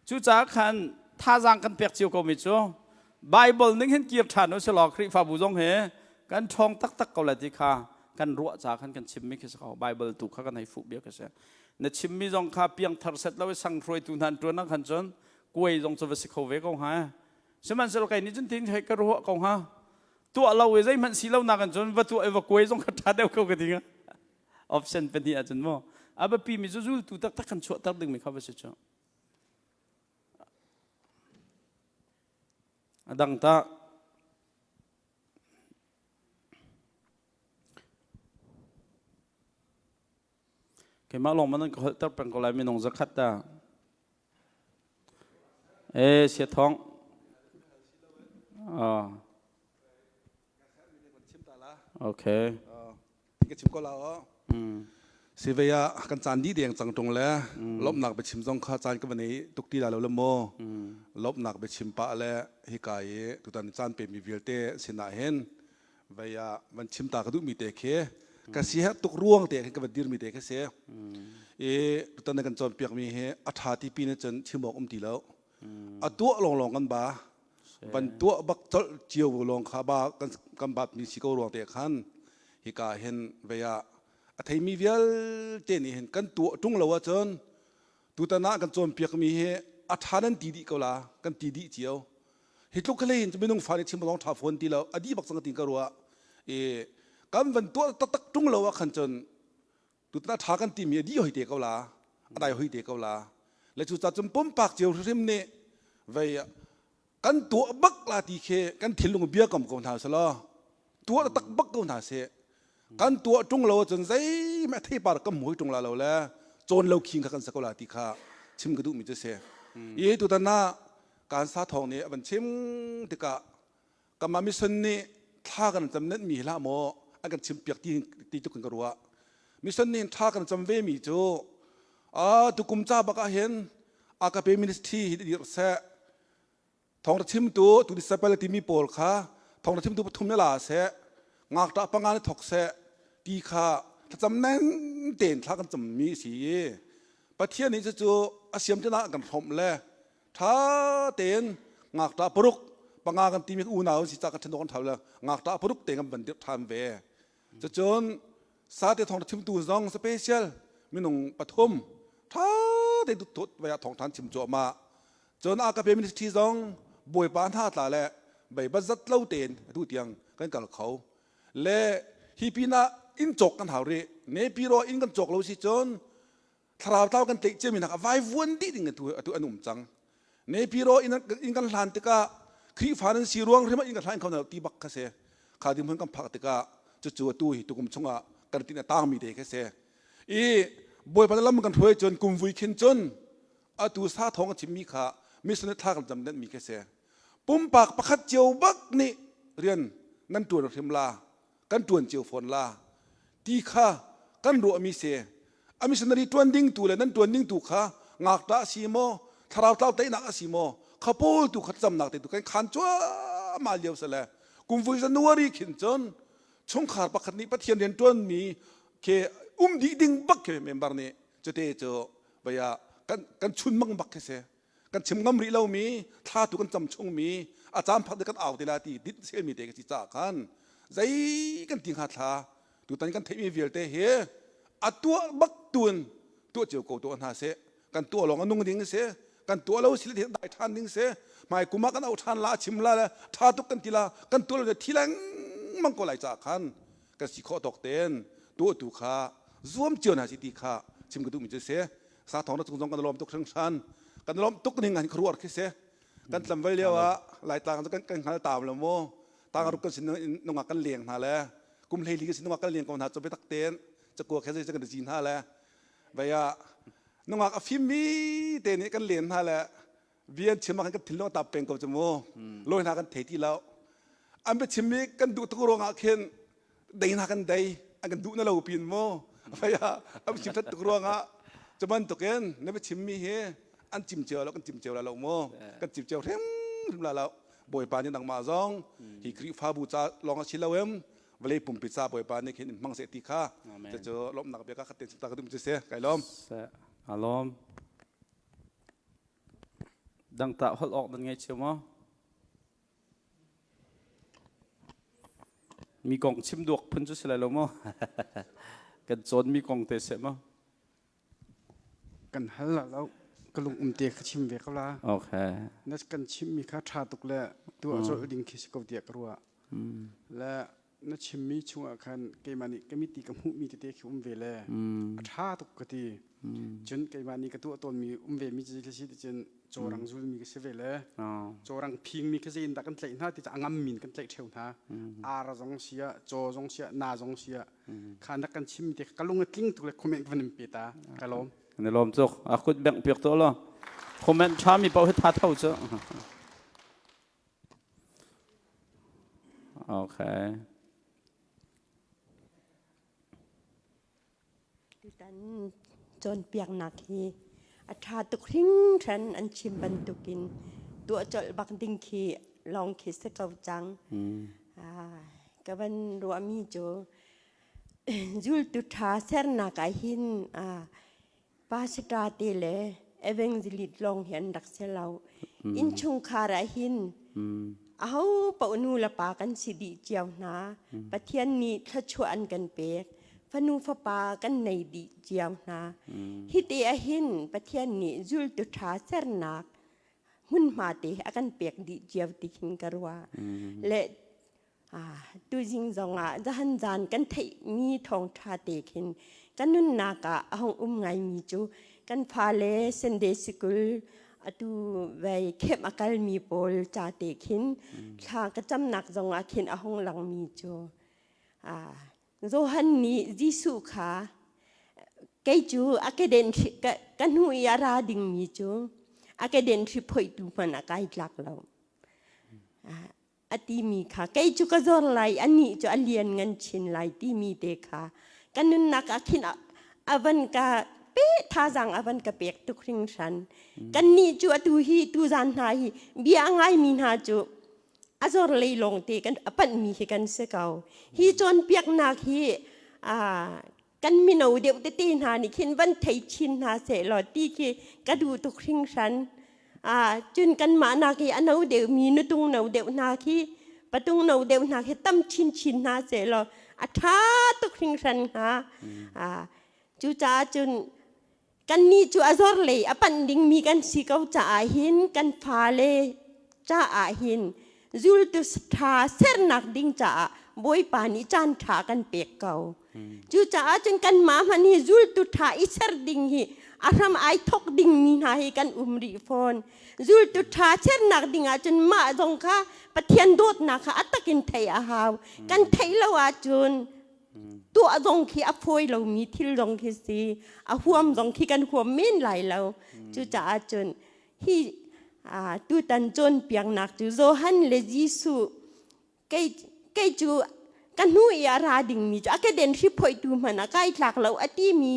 cucaah khan thazaang kan pek cio ko mi cu Bible ning hin kir ṭhan u silaw Khrihfabu zong hi kan ṭhawng taktak ko lai ti kha kan ruah ca khan kan chimmi khi si ko Bible tu kha kan hei fuh bia khi si na chimmi zong kha piangthar set lo i sang hruaitu hna an ṭuan ah khan cun kuai zong cu va si kho ve ko hnga sihmanhsehlaw kei nih cun tin hei ka ruah ko hnga tuah lo i zeihmanh si lo nak in cun va tuah i va kuai zong kha ṭha deuh ko ka ti hnga option pahnih ahcun maw a biapi mi cu zultu taktak kan chuahter dingmi kha va si cu a dang ta. Keimah lawng man ka holhter peng ko lai minung zakhat ta. E sia thong. Ah. Okay. Ka chim ko la o. Si vei ah kan caan dih deng cang tung le lawmhnak biachim zong kha caan ka van ei tuk ti la lo le maw. Lawmhnak biachim pah le hika i tutan caan pe mi vialte sinah hin vei ah van chim ta ka duhmi te khi ka si he tuk ruang te khin ka van dirmi te khi si. I tutan na kan cawnpiak mi hi a ṭha ti pi na cun chim awk um ti lo. A tuah lawnglawng kan ba. Van tuah bak colh cio lawng kha ba kan kan bat mi si ko ruang te khan hika hin vei ah a theimi vialte nih hin kan tuah ṭung lo ahcun tutan ah kan cawnpiak mi hi a ṭha nan ti dih ko la kan ti dih cio hi tluk hlei in minung fa nih chim lawng ṭha fawn ti lo a dih bak cang ti ka ruah i kan van tuah taktak ṭung lo ah khan cun tutan a ṭha kan timi a dih hoi te ko la a dai hoi te ko la le cu ca cun pumpak cio hrim nih vei kan tuah bak la ti khi kan thinlung bia kam ko hna selaw tuah tak bak ko hna seh kan tuah ṭung lo ahcun zeihmanh theipar kan hmu ṭung la lo le cawn lo khing kha kan sa ko la ti kha chim ka duhmi cu si i tutan ah kan sa thawng nih a van chim tikah kanmah mission nih thla kan cam nenh mi hlah maw an kan chim piak ti ti tuk in ka ruah mission nih thla kan cam ve mi cu a tukum ca bak ah hin agape ministry hi dir seh Thawngṭha chimtu tu disciple timi pawl kha thawngṭha chimtu pathum ne la seh, ngakṭah panga ne thawk seh ti kha thlacam neng tein thla kan cammi a si i Pathian nih cucu a siam ṭin ah kan hrawmh le ṭha tein ngakṭah paruk panga kan timi unau si ca kan ṭhen kan ṭha le ngakṭah paruk te kan van dirh ṭhan ve. Cucun sate thawngṭha chimtu zong special minung pathum ṭha tein tut vai ah thawngṭha an chim cuahmah. Cun Agape ministry zong Bawipa hna tla le bei zat lo tein atu tiang kan kal kho. Le hi pinah inn cawk kan hau rih. Nepiro inn kan cawk lo si cun thlarau tlau kan tleih ciami nak a vaivuan dih ding atu atu an um cang. Nepiro inn inn kan hlan tikah Khrihfa nan si ruang hrim ah inn kan hlan kho na ti bak kha si. Kha ding hmun kan phak tikah cucu atu hi tukum chungah kan tin a tangmi te kha si. I Bawipa lam kan hruai cun kum vui khin cun atu sa thawng a chimmi kha missionary thla kan cam mi khi si pumpak pakhat cio bak nih rian nan tuan hrim la kan tuan cio fawn la ti kha kan ruahmi si a missionary tuan ding tu le nan tuan ding tu kha ngakta a si maw thlarau tlau teinak a si maw kha pawl tu kha camnak te tu kan khan cuahmah lio sale kumvui January khin cun chungkhar pakhat nih Pathian rian tuanmi khi um dih ding bak khi member nih cute cu vaya kan kan chun mang bak khi si kan chim ngam rih lomi thla tu kan cam chungmi a caan phak kan au te la ti dit selmi te ka si ca khan zei kan ti hnga thla tutan kan theihmi vialte hi a tuah bak tun tuah cio ko tuah hna seh kan tuah lawng a nung ding si kan tuah lo si le dai ṭhan ding si hmai kum ah kan au ṭhan la chim la le ṭha tuk kan ti la kan tuah lo thi lengmang ko lai ca khan kan si khawh tawk tein tuahtu kha zuam cio hna si ti kha chim ka duhmi cu si sa thawng na cung zong kan lawm tuk hringhran kan lawm tuk ning han khuaruah khi si kan tlamval lio ah laitlang cu kan kan hngal tam lo mu tang ruk kan sin nungak kan leng hna le kum hlei li kan sin nungak kan leng ko hna cu biatak tein cakua khe zei kan zi hna le vei ah nungak a fimmi te nih kan len hna le bian chim ah kan thinlung a tap peng ko cu mu lawi hna kan thei ti lo an biachimmi kan duh tuk ruangah khin dei hna kan dei an kan duh na lo pin mu faya an chim that tuk ruangah cu bantukin na biachimmi hi an cim cio lo kan cim cio la lo mu kan cim cio hrim hrim la lo bawipa nih nangmah zong hi Khrihfabu ca lawng a si lo em vawlei pumpi ca bawipa nih khin in hmang seh ti kha cucu lawmhnak bia ka khat ten ta ka dum cu si kai lawm alawm Dangtah holh awk nan ngei cio maw? Mi kong chim duak phun cu si lai lo maw? Kan cawn mi kong te seh maw? Kan hal la lo. Ka lung um te ka chim ve ko la. Okay. Na kan chim mi kha tha tuk le tu a colh ding khi si ko tiah ka ruah. Le na chimmi chungah khan keimah nih ka miti ka hmuhmi tete khi um ve le a ṭha tuk ka ti. Cun keimah nih ka tuah tawnmi um ve mi cu si cun cawrang zulmi ka si ve le cawrang phingmi kha zei in dah kan tlaih hna ti cu a ngammi in kan tlaih ṭheo hna. Ar zong si ah, caw zong si ah, na zong si ah kha na kan chim te ka lung a tling tuk le comment ka van in pe ta. Ka lawm. Kan i lawm tuk. A kut bengh piak tuah law. Comment ṭha mi paoh hi tha tho cu. Okay. Tutan cawnpiaknak hi a ṭha tuk hringhran an chim bantukin tuah colh bak ding khi lawng khi si ko cang. Ka van ruahmi cu zultu ṭha sernak ah hin pastor te le evangelist lawng hi an rak si lo. Innchungkhar ah hin aho paoh nu le pa kan si dih cio hna. Pathian nih thluachuah an kan pek. Fanu fapa kan nei dih cio hna. Hi te ah hin Pathian nih zultu ṭha sernak hmunhma te a kan pek dih cio ti khin ka ruah. Le Tuzing zongah zahan zan kan theihmi thawngṭha te khin kan nunnak ah a hung um ngaimi cu kan fale Sunday sikul atu vei khemh a kalmi pawl ca te khin thla ka camnak zongah khin a hung langmi cu Johan nih Jesuh kha kei cu a keden ka hnu i a ra dingmi cu a keden hri phoihtu hmanh a kai tlak lo. A timi kha kei cu ka zor lai anih cu a lian ngan chin lai timi te kha ka nunnak ah khin a van ka pe thazaang a van ka pek tuk hringhran. Kannih cu atu hi tuzan hna hi bia a ngaimi hna cu a zor lei lawng te kan a panhmi hi kan si ko. Hi cawnpiaknak hi kan mino deuh tete hna nih khin van thei chin hna seh law ti khi ka duh tuk hringhran. Cun kanmah nak i a no deuhmi nutung no deuh hna khi patung no deuh hna khi tam chinchin hna seh law a ṭha tuk hringhran hnga. Cucaah cun kannih cu a zor lei a panh dingmi kan si ko caah hin kan fale caah hin zultu ṭha sernak ding caah Bawipa nih caan ṭha kan pek ko. Cucaah cun kanmah hmanh hi zultu ṭha i ser ding hi a hram ai thok dingmi hna hi kan um rih fawn. Zultu ṭha sernak ding ahcun mah zong kha Pathian dawtnak kha a takin theih a hau. Kan theih lo ahcun tuah zong khi a fawi lomi thil zong khi si. A huam zong khi kan huam men lai lo. Cucaah cun hi tutan cawnpiaknak cu Johan le Jesuh kei kei cu ka hnu i a ra dingmi cu a keden hriphoihtu hmanh ah kai tlak lo a timi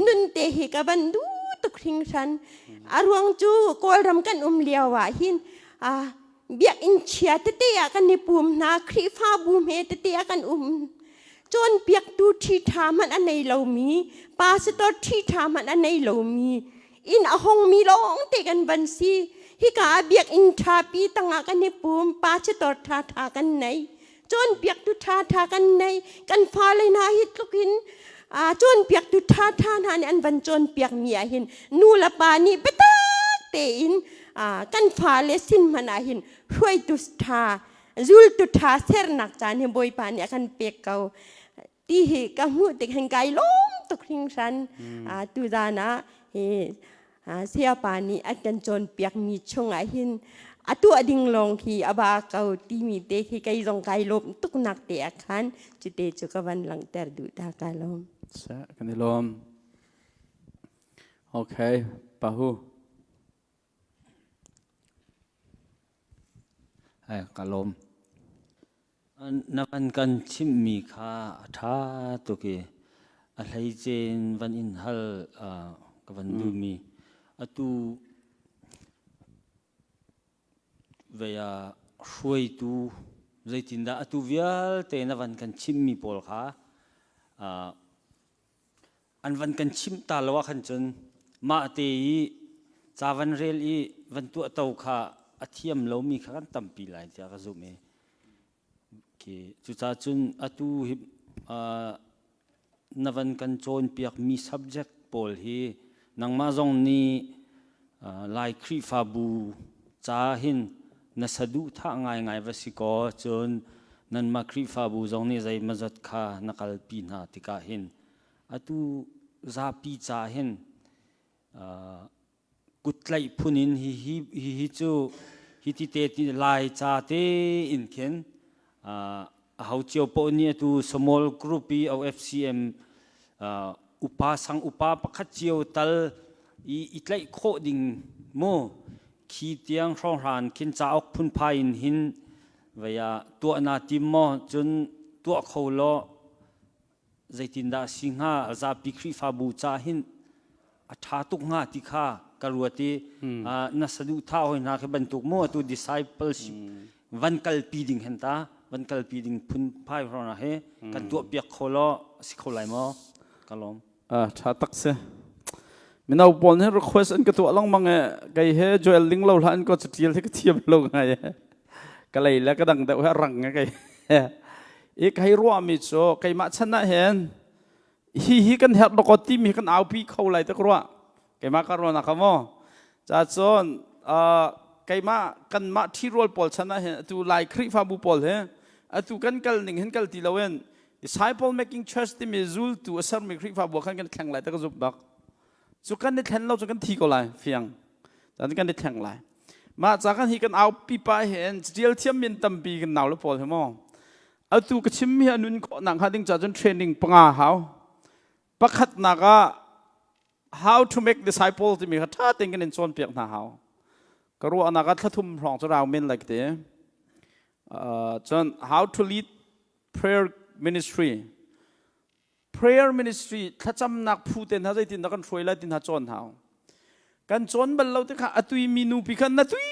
nun te hi ka van duh tuk hringhran. A ruang cu Kawlram kan um lio ah hin biakinn chia tete ah kan i pum hna, Khrihfabu hme tete ah kan um. Cawnpiaktu ṭhiṭha hmanh a nei lomi, pastor ṭhiṭha hmanh a nei lomi, inn a hongmi lawng te kan van si. Hika ah biakinn ṭhapi tangah kan i pum, pastor ṭhaṭha kan nei, cawnpiaktu ṭhaṭha kan nei. Kan fale hna hi tluk in cawnpiaktu ṭhaṭha hna nih an van cawnpiakmi ah hin nu le pa nih biatak tein kan fale sin hmanh ah hin hruaitu ṭha, zultu ṭha sernak caan hi Bawipa nih a kan pek ko ti hi ka hmuh tik hin kai lawm tuk hringhran. Tuzan ah hi sayapa nih a kan cawnpiakmi chungah hin a tuah ding lawng khi a ba ko timi te khi kei zong kai lawm tuk nak te ah khan cute cu ka van langhter duh ta ka lawm. Kan i lawm. Okay, Pahu. Ka lawm. Na van kan chimhmi kha a ṭha tuk i a hleice in van in hal ka van duhmi. Atu vei ah hruaitu zeitindah atu vialte na van kan chimhmi pawl kha an van kan chimh ta lo ah khan cun mah te i ca van rel i van tuahto kha a thiam lomi kha kan tampi lai tiah ka zumh i cucaah cun atu hi na van kan cawnpiakmi subject pawl hi nangmah zong nih Lai Khrihfabu ca hin na saduhthah ngaingai va si kaw cun nanmah Khrihfabu zong nih zeimawzat kha na kalpi hna tikah hin atu zapi ca hin kut tlaih phun in hihi cu hi ti te ti Lai ca te in khin aho cio paoh nih atu small group i OFCM upa sang upa pakhat cio tal i i tlaih khawh ding mu khi tiang hrawng khin cauk phunphai in hin vei ah tuah na tim maw cun tuah kho law zeitindah a si hnga zapi Khrihfabu ca hin a ṭha tuk hnga ti kha ka ruat i na saduhthah hoi hna khi bantuk mu atu discipleship van kalpi ding hen ta van kalpi ding phunphai hrawng he kan tuah piak kho law a si kho lai maw ka lawm ṭha tak si mino pawl nih request an ka tuah lengmang e kei he Joel ling lo hlah an ko catial hi ka thiam lo ngai e ka lei le ka dang deuh he rang e kei i kai ruahmi cu keimah chan ah hin hi hi kan herh dawkaw timi kan aupi kho lai tak ruah keimah ka ruahnak kha maw ca cun keimah kanmah ṭhirual pawl chan ah hin atu Lai Khrihfabu pawl hi atu kan kal ning hin kal ti loin disciple making church timi zultu a sermi Khrihfabu khan kan thleng lai ta ka zumh bak cu kan i thlen lo cu kan thi ko lai fiang cun kan i thleng lai mah ca kan hi kan aupi pa hin catial thiam min tampi kan nau le pawl hi maw atu ka chimmi a nun khawh nak hnga ding ca cun training panga hau pakhatnak ah how to make disciple timi kha ṭha tein kan in cawnpiak hna hau ka ruahnak ah thlathum hrawng cu rau men lai ka ti cun how to lead prayer ministry prayer ministry thlacamnak phu te hna zeitin dah kan hruai lai ti hna cawn hau kan cawn bal lo te kha atui mi nu pi khan na tui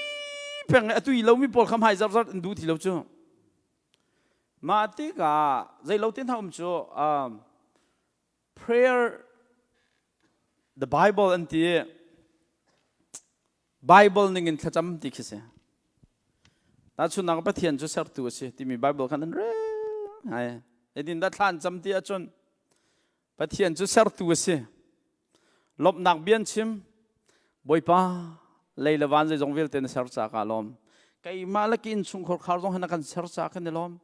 peng atui lo mi pawl kha hmai zar zar in du ti lo cu Mah tikah zeilo te hna um cu prayer the Bible an ti Bible ning in thlacam ti khi si. Tahchunhnak Pathian cu sertu a si timi Bible khan an rel ngai. Zeitin dah thla an cam ti ahcun Pathian cu sertu a si. Lawmhnak bia an chim. Bawipa, lei le van zeizong vialte na ser ca ka lawm. Keimah le ka innchungkhar khar zong hi na kan ser ca kan i lawm.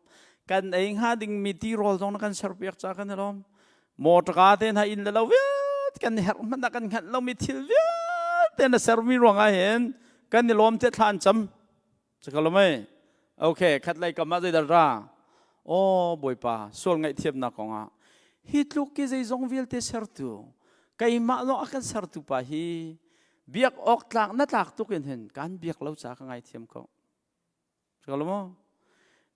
Kan ei hnga dingmi tirawl zong na kan serpiak ca kan i lawm. Mawṭaka te hna inn le lo vialte kan herh hmanh ah kan hngalh lomi thil vialte na sermi ruangah hin kan i lawm tiah thla an cam. Cakalomei. Okay, khat lei kam ah zeidah ra? Aw Bawipa, sual ngaihthiamnak kongah hi tluk ki zeizong vialte sertu keimah lawng a kan sertu pa hi biak awk tlak na tlak tuk in hin kan biak lo ca ka ngaithiam ko. Cakalomo.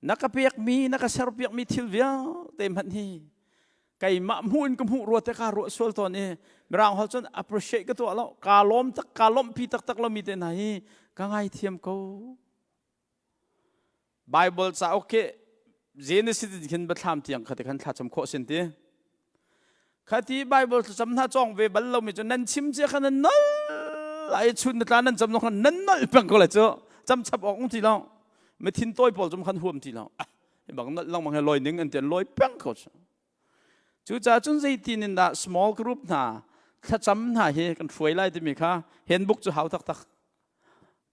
Na ka pekmi, na ka serpiakmi thil vialte hmanh hi keimah hmuh in ka hmuh rua te ka ruah sual tawn i mirang hol cun appreciate ka tuah lo ka lawm tak ka lawmhpi taktak lomi te hna hi ka ngaithiam ko Bible cauk khi Genesis in khin Biathlam tiang kha te khan thlacam khawh sin ti khati Bible thlacam hna cawng ve bal lomi cu nan chim cia kha nan nol ai chun na tla nan cam khan nan nol peng ko le cu cam chap awk ung ti lo mithin tawi pawl cum khan huam ti lo hi bang nolh lengmang he lawi ning an ti an lawi peng ko cu cucaah cun zeitin in dah small group hna thlacam hna hi kan hruai lai timi kha handbook cu hau taktak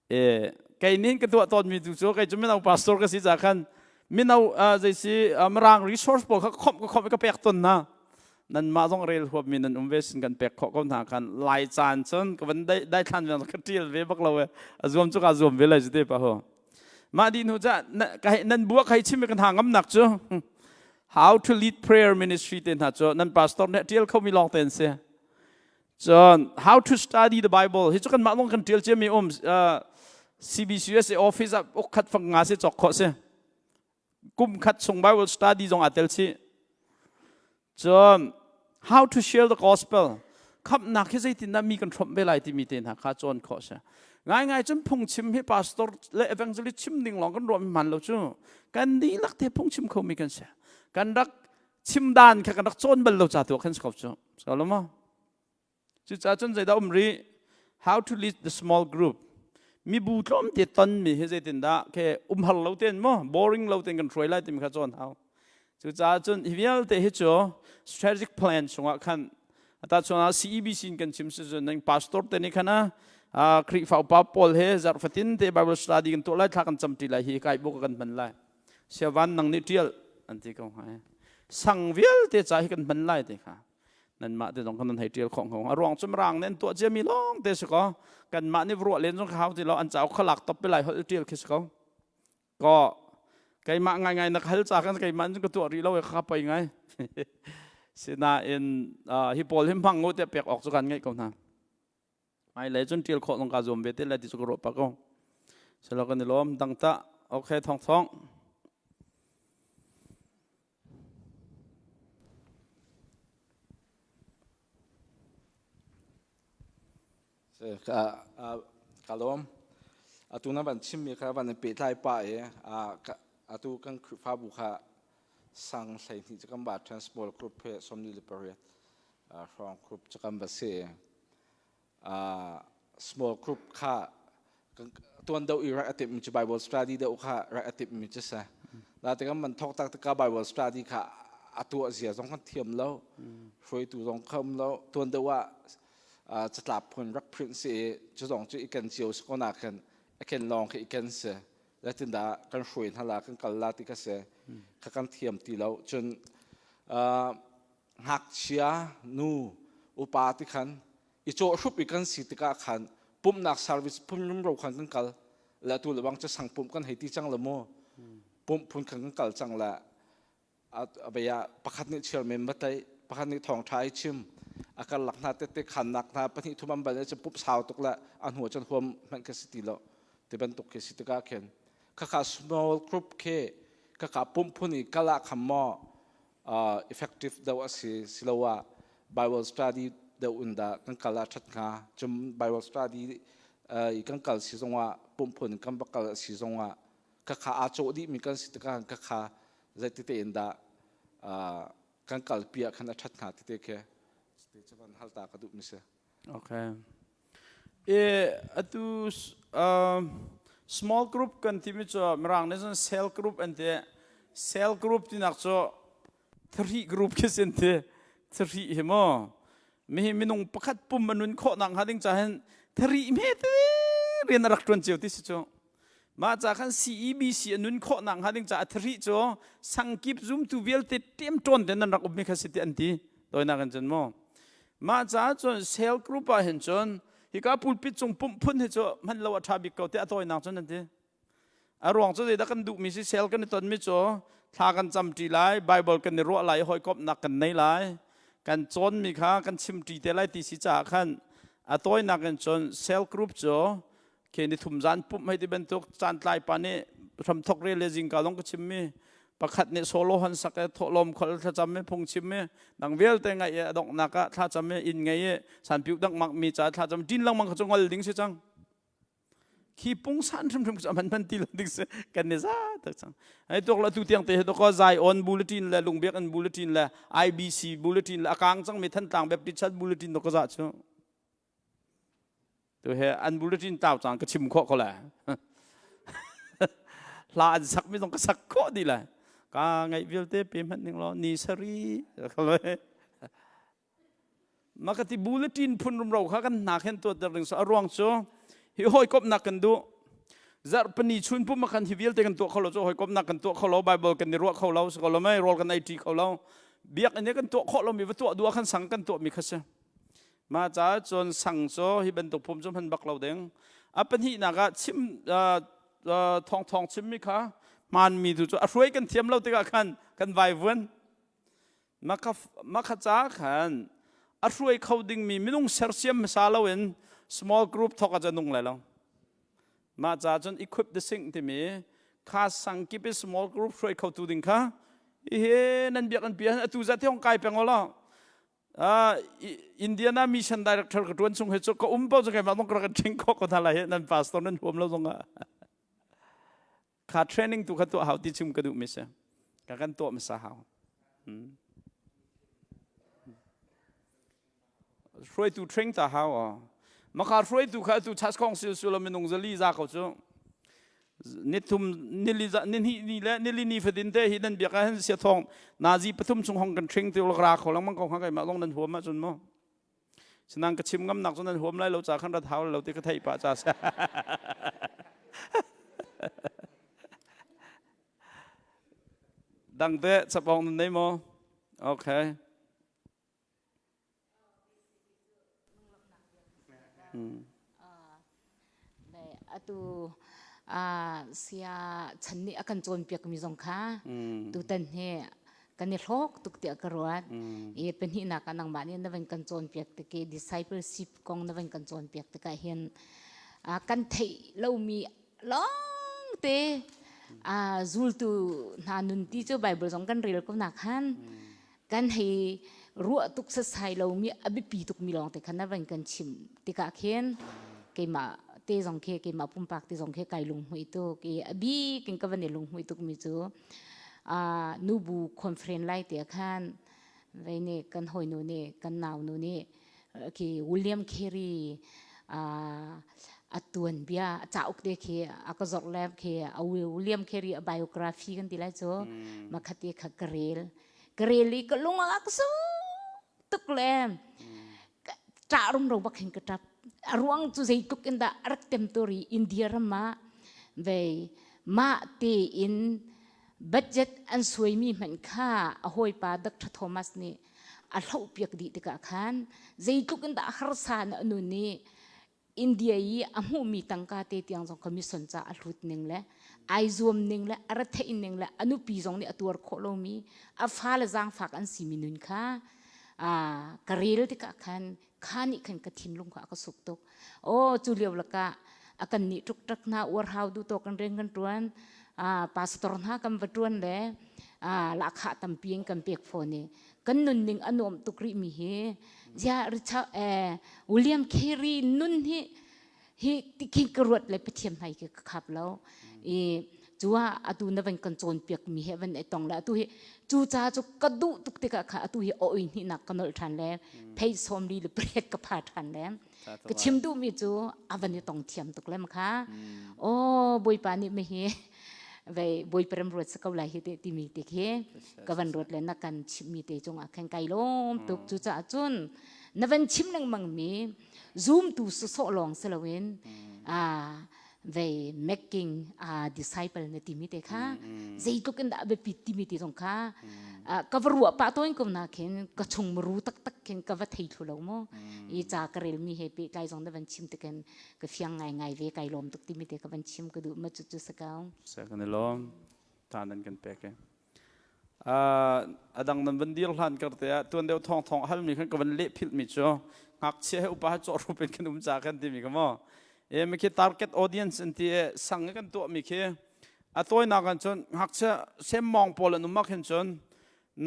e kei nih ka tuah tawnmi tu cu kei cu mino pastor ka si ca khan mino zei si mirang resource pawl kha khomh ka khomh ka pek ton hna nanmah zong rel huapmi nan um ve sin kan pek khawh ko hna khan lai caan cun ka van dai dai thlan ve ka tial ve bak lo e a zuam cu ka zuam ve lai cu te pa ho Mah dih hnu cah nan buak hei chim kan ha ngamnak cu how to lead prayer ministry te hna cu nan pastor nih tial khomi lawng te an si. Cun how to study the Bible hi cu kan mah lawng kan tial ciami um CBCUSA office ah ukkhat fang nga si cawk khawh si. Kum khat chung Bible study zong aa tel chih. Cun how to share the gospel khamhnak hi zeitindah mi kan hrawmh ve lai timi te hna kha cawn khawh si. Ngaingai cun phungchim hi pastor le evangelist chim ding lawng kan ruah mi hman lo cu. Kan dihlak te phungchim khomi kan si. Kan rak chim dan kha kan rak cawn bal lo ca tu khan si ko cu. So lo maw? Cucaah cun zeidah um rih? How to lead the small group. Mibu tlawmte tonmi hi zeitindah ke umhar lo tein maw boring lo tein kan hruai lai timi kha cawn hau. Cucaah cun hi vialte hi cu strategic plan chungah khan ata chungah CEBC in kan chim si cun nan pastor te nih khan a Khrihfa upa pawl he zarh fatin te Bible study kan tuah lai thla kan cam ṭi lai hi kai bu kan hman lai. Siavan nang nih ṭial an ti ko hnga. Sang vialte ca hi kan hman lai ti kha. Nanmah te zong khan nan hei ṭial khawh hnga. A ruang cu Mirang nih an tuah ciami lawng te si ko. Kanmah nih ruah len zong ka hau ti lo. An cauk kha lak top lai holh ṭial khi si ko. Ko keimah ngaingai na hal ca kan keimah in ka tuah rih lo kha poi ngai. Sinain hi pawl hi hmang u tiah pek awk cu kan ngeih ko hna. Hmailei cun ṭial khawh zong kaa zuam ve te lai ti cu ka ruah pah ko. Silo kan i lawm. Dang tah. Okay, thong thong. Ka ka lawm. Atu na van chimmi kha van in pehtlai pah i atu kan Khrihfabu kha sang 12 cu kan ba ṭhen small group he 48 hrawng group cu kan va si. Small group kha tuan deuh i rak a timhmi cu Bible study deuh kha rak a timhmi cu si. Na tikam man thawk tak tikah Bible study kha a tuah zia zong kan thiam lo. Hruaitu zong kha um lo. Tuan deuh ah catlap phun rak print si i cu zong cu i ken cio si ko nakin a ken lawng khi i ken si. Zeitindah kan hruai hna la kan kal la ti kha si. Kha kan thiam ti lo. Cun ngakchia nu upa ti khan i cawhhrup i kan si tikah khan pumhnak service phun rumro khan kan kal le atu lebang cu sang pumh kan hei ti cang le mu pumh phun khan kan kal cang le abaya pakhat nih chairman va tlaih pakhat nih thawngṭha ai chim a karlak hna tette khannak hna pahnih thum an ban i pumh sau tuk le a hnu cun huam hmanh ka si ti lo ti bantuk khi si tikah khin khakha small group khi khakha pumh phun i kal ah khan maw effective deuh a si siloah Bible study deuh in dah kan kal ah ṭhat hnga cun Bible study i kan kal si zongah pumhphun kan va kal si zongah khakha aa cawh dihmi kan si tikah khakha zeiti tein dah kan kalpi ah khan a ṭhat hnga tete khi cu van hal ta ka duhmi si. Okay. E atu uh, small group kan timi cu mirang nih cun cell group an ti. Cell group tinak cu thari group khi sin ti. Thari hi mo mihi minung pakhat pum anun khawh nak hnga ding cha hin thari me te rian a rak tuan cio ti si cu. Mah ca khan CEBC a nun khawh nak hnga ding caah thari cu sangkip zumtu vialte ṭemṭawn ten nan rak ummi kha si ti an ti. Tawinak in cun mu. Mah caah cun cell group ah hin cun hika pulpit cung pumh phun hi cu hman lo a ṭha bik ko tiah a tawinak cun an ti. A ruang cu zeidah kan duhmi si cell kan i tonmi cu thla kan camṭi lai, Bible kan i ruah lai, hawikomhnak kan nei lai, kan cawnmi kha kan chimṭi te lai ti si caah khan a tawinak in cun cell group cu Khi ni thum zan pumh hei ti bantuk caan tlai pa nih hramthok rel le zingka zong ka chimmi pakhat nih solo han sak e thawhlawm khol thlacam e phung chim e dang vialte ngai e a donghnak ah thlacam e inn ngei e sanpiu dang mak mi ca thlacam tin lengmang kha cu ngol ding si cang khi pungsan hrimhrim cu man man ti lo ding si kan ni za tak cang ai tok la tu tiang te he to ko Zion bulletin le lungbiak an bulletin le IBC bulletin le akang cang mi Thantlang Baptist Church bulletin to ko za chu Tu he an bulletin tau cang ka chim khawh ko lai. Hla an sak mi zong ka sak khawh dih lai. Ka ngaih vialte pe hmanh ning law ni sari Makati bulletin phun rumro kha kan hna khen tuat der ding so a ruang cu hi hawikomhnak kan duh zarhpani chun pum khan hi vialte kan tuah kho lo cu hawikomhnak kan tuah kho lo bible kan i ruah kho lo si ko lo mei rawl kan ei ṭi kho lo biakinn i kan tuah khawh lomi va tuah duh ah khan sang kan tuah mi kha si Mah caah cun sang cu hi bantuk phum cu hman bak lo ding. A pahnihnak ah chim thawngthawng chimmi kha hmaanmi tu cu a hruai kan thiam lo tikah khan kan vaivuan. Makha ca khan a hruai kho dingmi minung sersiam hmasa loin small group thawk ah cun nung lai lo. Mah ca cun equip the sing timi kha sang kip i small group hruai kho tu ding kha hihi nan biak an pia atu zat hi hong kai peng law Indiana mission director ka tuan chung he cu ka um po cu keimah zong ka rak ṭhing khawh ko hna lai hi nan pastor nan huam lo zong ah kha training tu kha tuah hau ti chim ka duh mi si ka kan tuah hmasa hau hruaitu train ta hau maka hruaitu kha tu chas kong sil sul minung zali za ko cu nithum nili nihnih ni le nili ni fatin te hi nan biak ah hin sia thong nazi pathum chung hong kan thring ti ra kho lengmang ko kha keimah zong nan huam ahcun mu sinang ka chim ngam nak cu nan huam lai lo ca khan rat hau lo ti ka theih pah ca sa dang te chapong nan nei mo okay. Atu sia chan nih a kan cawnpiakmi zong kha tutan hi kan i hlawk tuk tiah ka ruat. I pahnihnak ah nangmah nih na van kan cawnpiak tik i discipleship kong na van kan cawnpiak tikah hin kan theih lomi lawngte zultu hna nun ti cu Bible zong kan rel ko nak khan kan hei ruah tuk sasai lomi a biapi tukmi lawng te khan na van kan chim tikah khin keimah te zong khi keimah pumpak te zong khi kai lunghmuih tuk i a bik in ka van i lunghmuih tukmi cu nubu conference lai te khan vei nih kan hawinu nih kan nau nu nih khi William Carey a tuan bia a cauk te khi a ka zorh le khi William Carey a biography kan ti lai cu makhat i kha ka rel ka rel i ka lung a ka su tuk le ṭah rumro bak hin ka ṭap a ruang cu zeitluk in dah a rak tem tur i India ram ah vei mah tein budget an suaimi hmanh kha a hawipa Dr. Thomas nih a hlohpiak dih tikah khan zeitluk in dah harsa na nun i India i a hmuhmi tangka te tiang zong commission ca a hlut ning le ai zuam ning le a retheih ning le a nupi zong nih a tuar khawh lomi a fale zaangfak an simi nun kha ka rel tikah khan kha nih khan ka thinlung kha a ka suk tuk. Aw cu lio lakah a kan nih ṭukṭak hna uarhau duh tawk kan rian kan ṭuan pastor hna kan va ṭuan le lahkhah tampi in kan pek fawn i kan nunning a nuam tuk rih mi hi zia Richard William Carey nun hi hi tikhin ka ruat le Pathian hmai khi ka khap lo i cuah atu na van kan cawnpiak mi he van i tong le atu hi cu ca cu ka duh tuk tikah kha atu hi oi hnih nak ka nolh ṭhan le phei sawm li le pariat ka pha ṭhan le ka chim duh mi cu a van i tong thiam tuk le kha aw bawipa nih mi hi vei bawipa rem ruat si ko lai hi te timi te khi ka van ruat le na kan chimh mi te cungah khan kai lawm tuk cu caah cun na van chim lengmang mi zoom tu sawsawh lawng si loin vei making a disciple na timi te kha zeitluk in dah a biapit timi te zong kha ka va ruah pah tawn ko na khin ka chung maru taktak khin ka va thei thlu lo mu i ca ka rel mi he pehtlai zong na van chim tikin ka fiang ngai ngai ve kai lawm tuk timi te ka van chim ka duh ma cu cu sakau sa kan i lawm ta nan kan pek e a dang nan van dir hlan kar te ah tuan deuh thong thong hal mi khan ka van leh philh mi cu ngakchia he upa he cawh rup in kan um ca kan ti mi ka mo e mi khi target audience an ti e sang kan tuah mi khi a tawinak an cun ngakchia semmawng pawl an um mak hin cun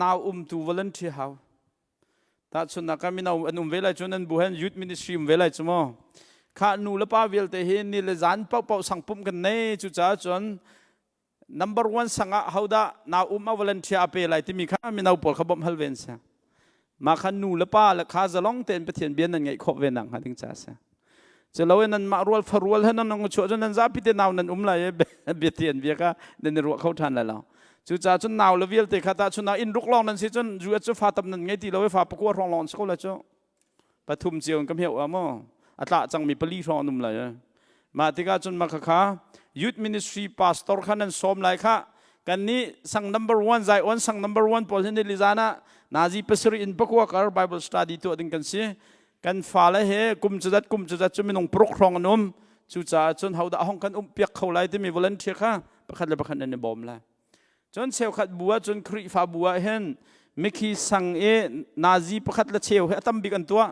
nau um tu volunteer hau tahchunnak ah mino an um ve lai cu nan bu hen youth ministry um ve lai cu mu kha nu le pa vialte hi ni le zan paoh paoh sang pumh kan nei cu caah cun number one sang ah hodah nau um a volunteer a pe lai timi kha mino pawl kha bawmh hal ve an si mah kha nu le pa le kha zalong tein Pathian bia nan ngaih khawh ve nak hnga ding ca a si cu lo in nan mah rual farual he nan ong chuah cun nan zapi te nau nan um lai i bia ti an bia kha nan i ruah kho ṭhan lai lo cucaah cun nau le vialte kha tah chun ah inn ruk lawng nan si cun US cu fa tam nan ngei ti lo i fa pakua hrawng lawng si ko lai cu pathum cio in ka hmeuh ah maw a tlah cangmi pali hrawng an um lai mah tikah cun mah khakha youth ministry pastor kha nan sawm lai kha kan nih sang number one Zion sang number one pawl hi ni lizan ah nazi pasarih in pakua kar Bible study tuah ding kan si kan fale he kum cuzat kum cuzat cu minung paruk hrawng an um cucaah cun hodah hong kan um piak kho lai timi volunteer kha pakhat le pakhat nan i bawm lai Cun cheukhat bu ah cun Khrihfabu ah hin mikhi sang i nazi pakhat le cheu hi a tam bik an tuah.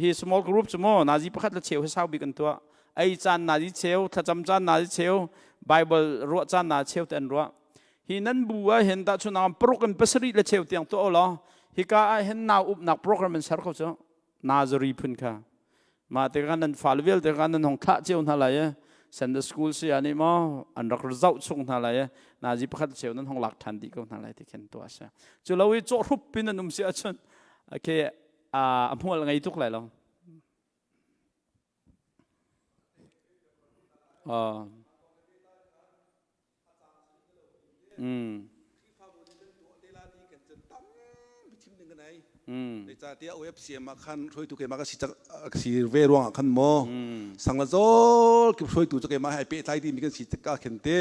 Hi small group cu mu nazi pakhat le cheu hi sau bik an tuah. Ei caan nazi cheu, thlacam caan nazi cheu, Bible ruah caan na cheu te an ruah. Hi nan bu ah hin tahchun ah paruk in pasarih le cheu tiang tuah law hika ah hin nau upnak program an ser kho cu. Nazari phun kha mah te khan nan fale vialte khan nan hong thlah cio hna lai i Sunday school si ah nih maw an rak zoh chung hna lai i nazi pakhat cheu nan hong lak ṭhan dih ko hna lai ti khin tuah a si cu lo i cawhrup pin an um si ahcun okay a hmual ngei tuk lai lo uh. Khrihfabu nih kan tuah te la ti kan cun tampi chim ding kan ei. Zeicahtiah OFCM ah khan hruaitu keimah ka si ka si ve ruangah khan maw sang le zawl kip hruaitu cu keimah he ai pehtlai dimi kan si tikah khin te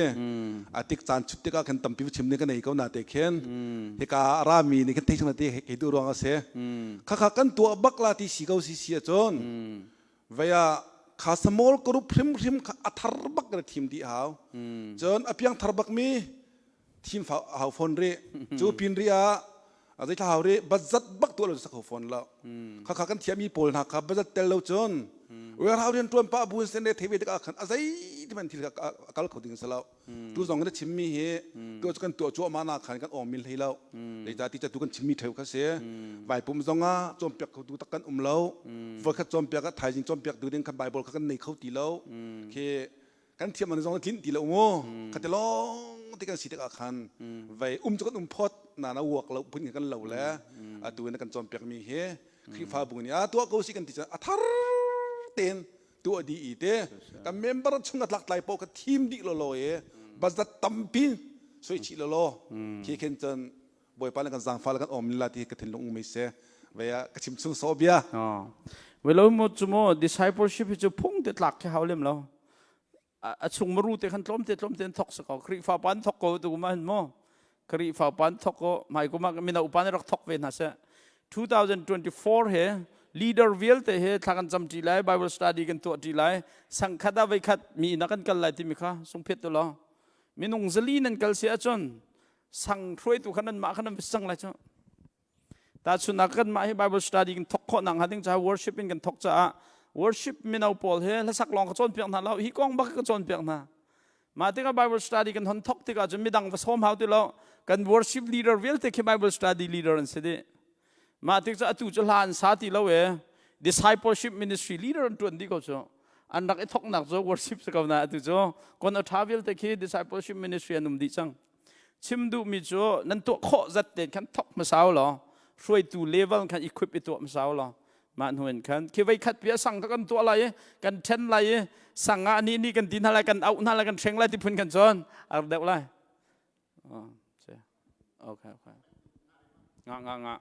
a tik caan chut tikah khan tampi chim ding kan ei ko na te khin hika a rami nih khin thei chung na te kei duh ruang a si. Khakha kan tuah bak la ti si ko si si ahcun. Vei ah kha small group hrimhrim kha a thar bak kan thim dih hau. Cun a piang thar bak mi thim hau fawn rih. Cu pin rih ah zeithla hau rih bazat bak tuah lo sak ho fawn lo. Kha kha kan thiami pawl hna kha bazat tel lo cun warehouse rian tuan pah buin sen le thei ve tikah khan a zei ti man thil a kal kho ding si lo. Tu zong na chimmi hi tu cu kan tuah cuahmah nak khan kan awng min hlei lo. Zeicah ti tu kan chimmi theu kha si. Vaipum zong ah cawnpiak khotu tak kan um lo. Voikhat cawnpiak ah thaizing cawnpiak tu ding khan Bible kha kan nei kho ti lo. Khi kan thiam an zong tlinh ti lo mu. Khati lawng ti kan si tikah khan vei um cu kan um phot na na uak lo phun kan lo le atu in kan cawnpiak mi hi Khrihfabu nih a tuah ko si kan ti cun a thar tein tuah dih i te kan member chung a tlak tlai paoh kha thim dih lawlaw i bazat tampi soi chih lawlaw khi khin cun bawipa le kan zaangfa le kan awm la ti ka thinlung um se ve ah ka chim chung so bia. Velo mo chu mo discipleship hi chu phung te tlak khi hau lem lo. A chung maru te khan tlawm te tlawm te an thok sa ko. Khrihfa pan thok ko tu ma hin mo. Khrihfa pan thok ko mai kuma mina upa rak thok ve hna seh. 2024 he leader vialte he thla kan cam ṭi lai Bible study kan tuah ṭi lai sangkhat ah veikhat mi inn ah kan kal lai timi kha sungphiat tu law minung zali nan kal si ahcun sang hruaitu kha nan mah kha nan va sang lai cu. Tahchunhnak kan mah hi Bible study kan thok khawh nak hnga ding caah worship in kan thok caah worship mino pawl he hlasak lawng ka cawnpiak hna lo hi kong bak ka cawnpiak hna. Mah tikah Bible study kan hon thok tikah cun midang va sawm hau ti lo kan worship leader vialte khi Bible study leader an si dih. Mah tik cu atu cu hla an sa ti lo e discipleship ministry leader an tuan dih ko cu. An rak i thoknak cu worship si ko na atu cu kon a tha vialte khi discipleship ministry an um dih cang. Chim duhmi cu nan tuah khawh zat tein khan thok hmasa u law hruaitu level khan equip i tuah hmasa u law mah hnu in khan khi voi khat pi sang kha kan tuah lai i kan ṭhen lai i sang ah ni ni kan ti hna lai kan auh hna lai kan hreng lai ti phun kan cawn a rak deuh lai. Okay okay. Nga nga nga.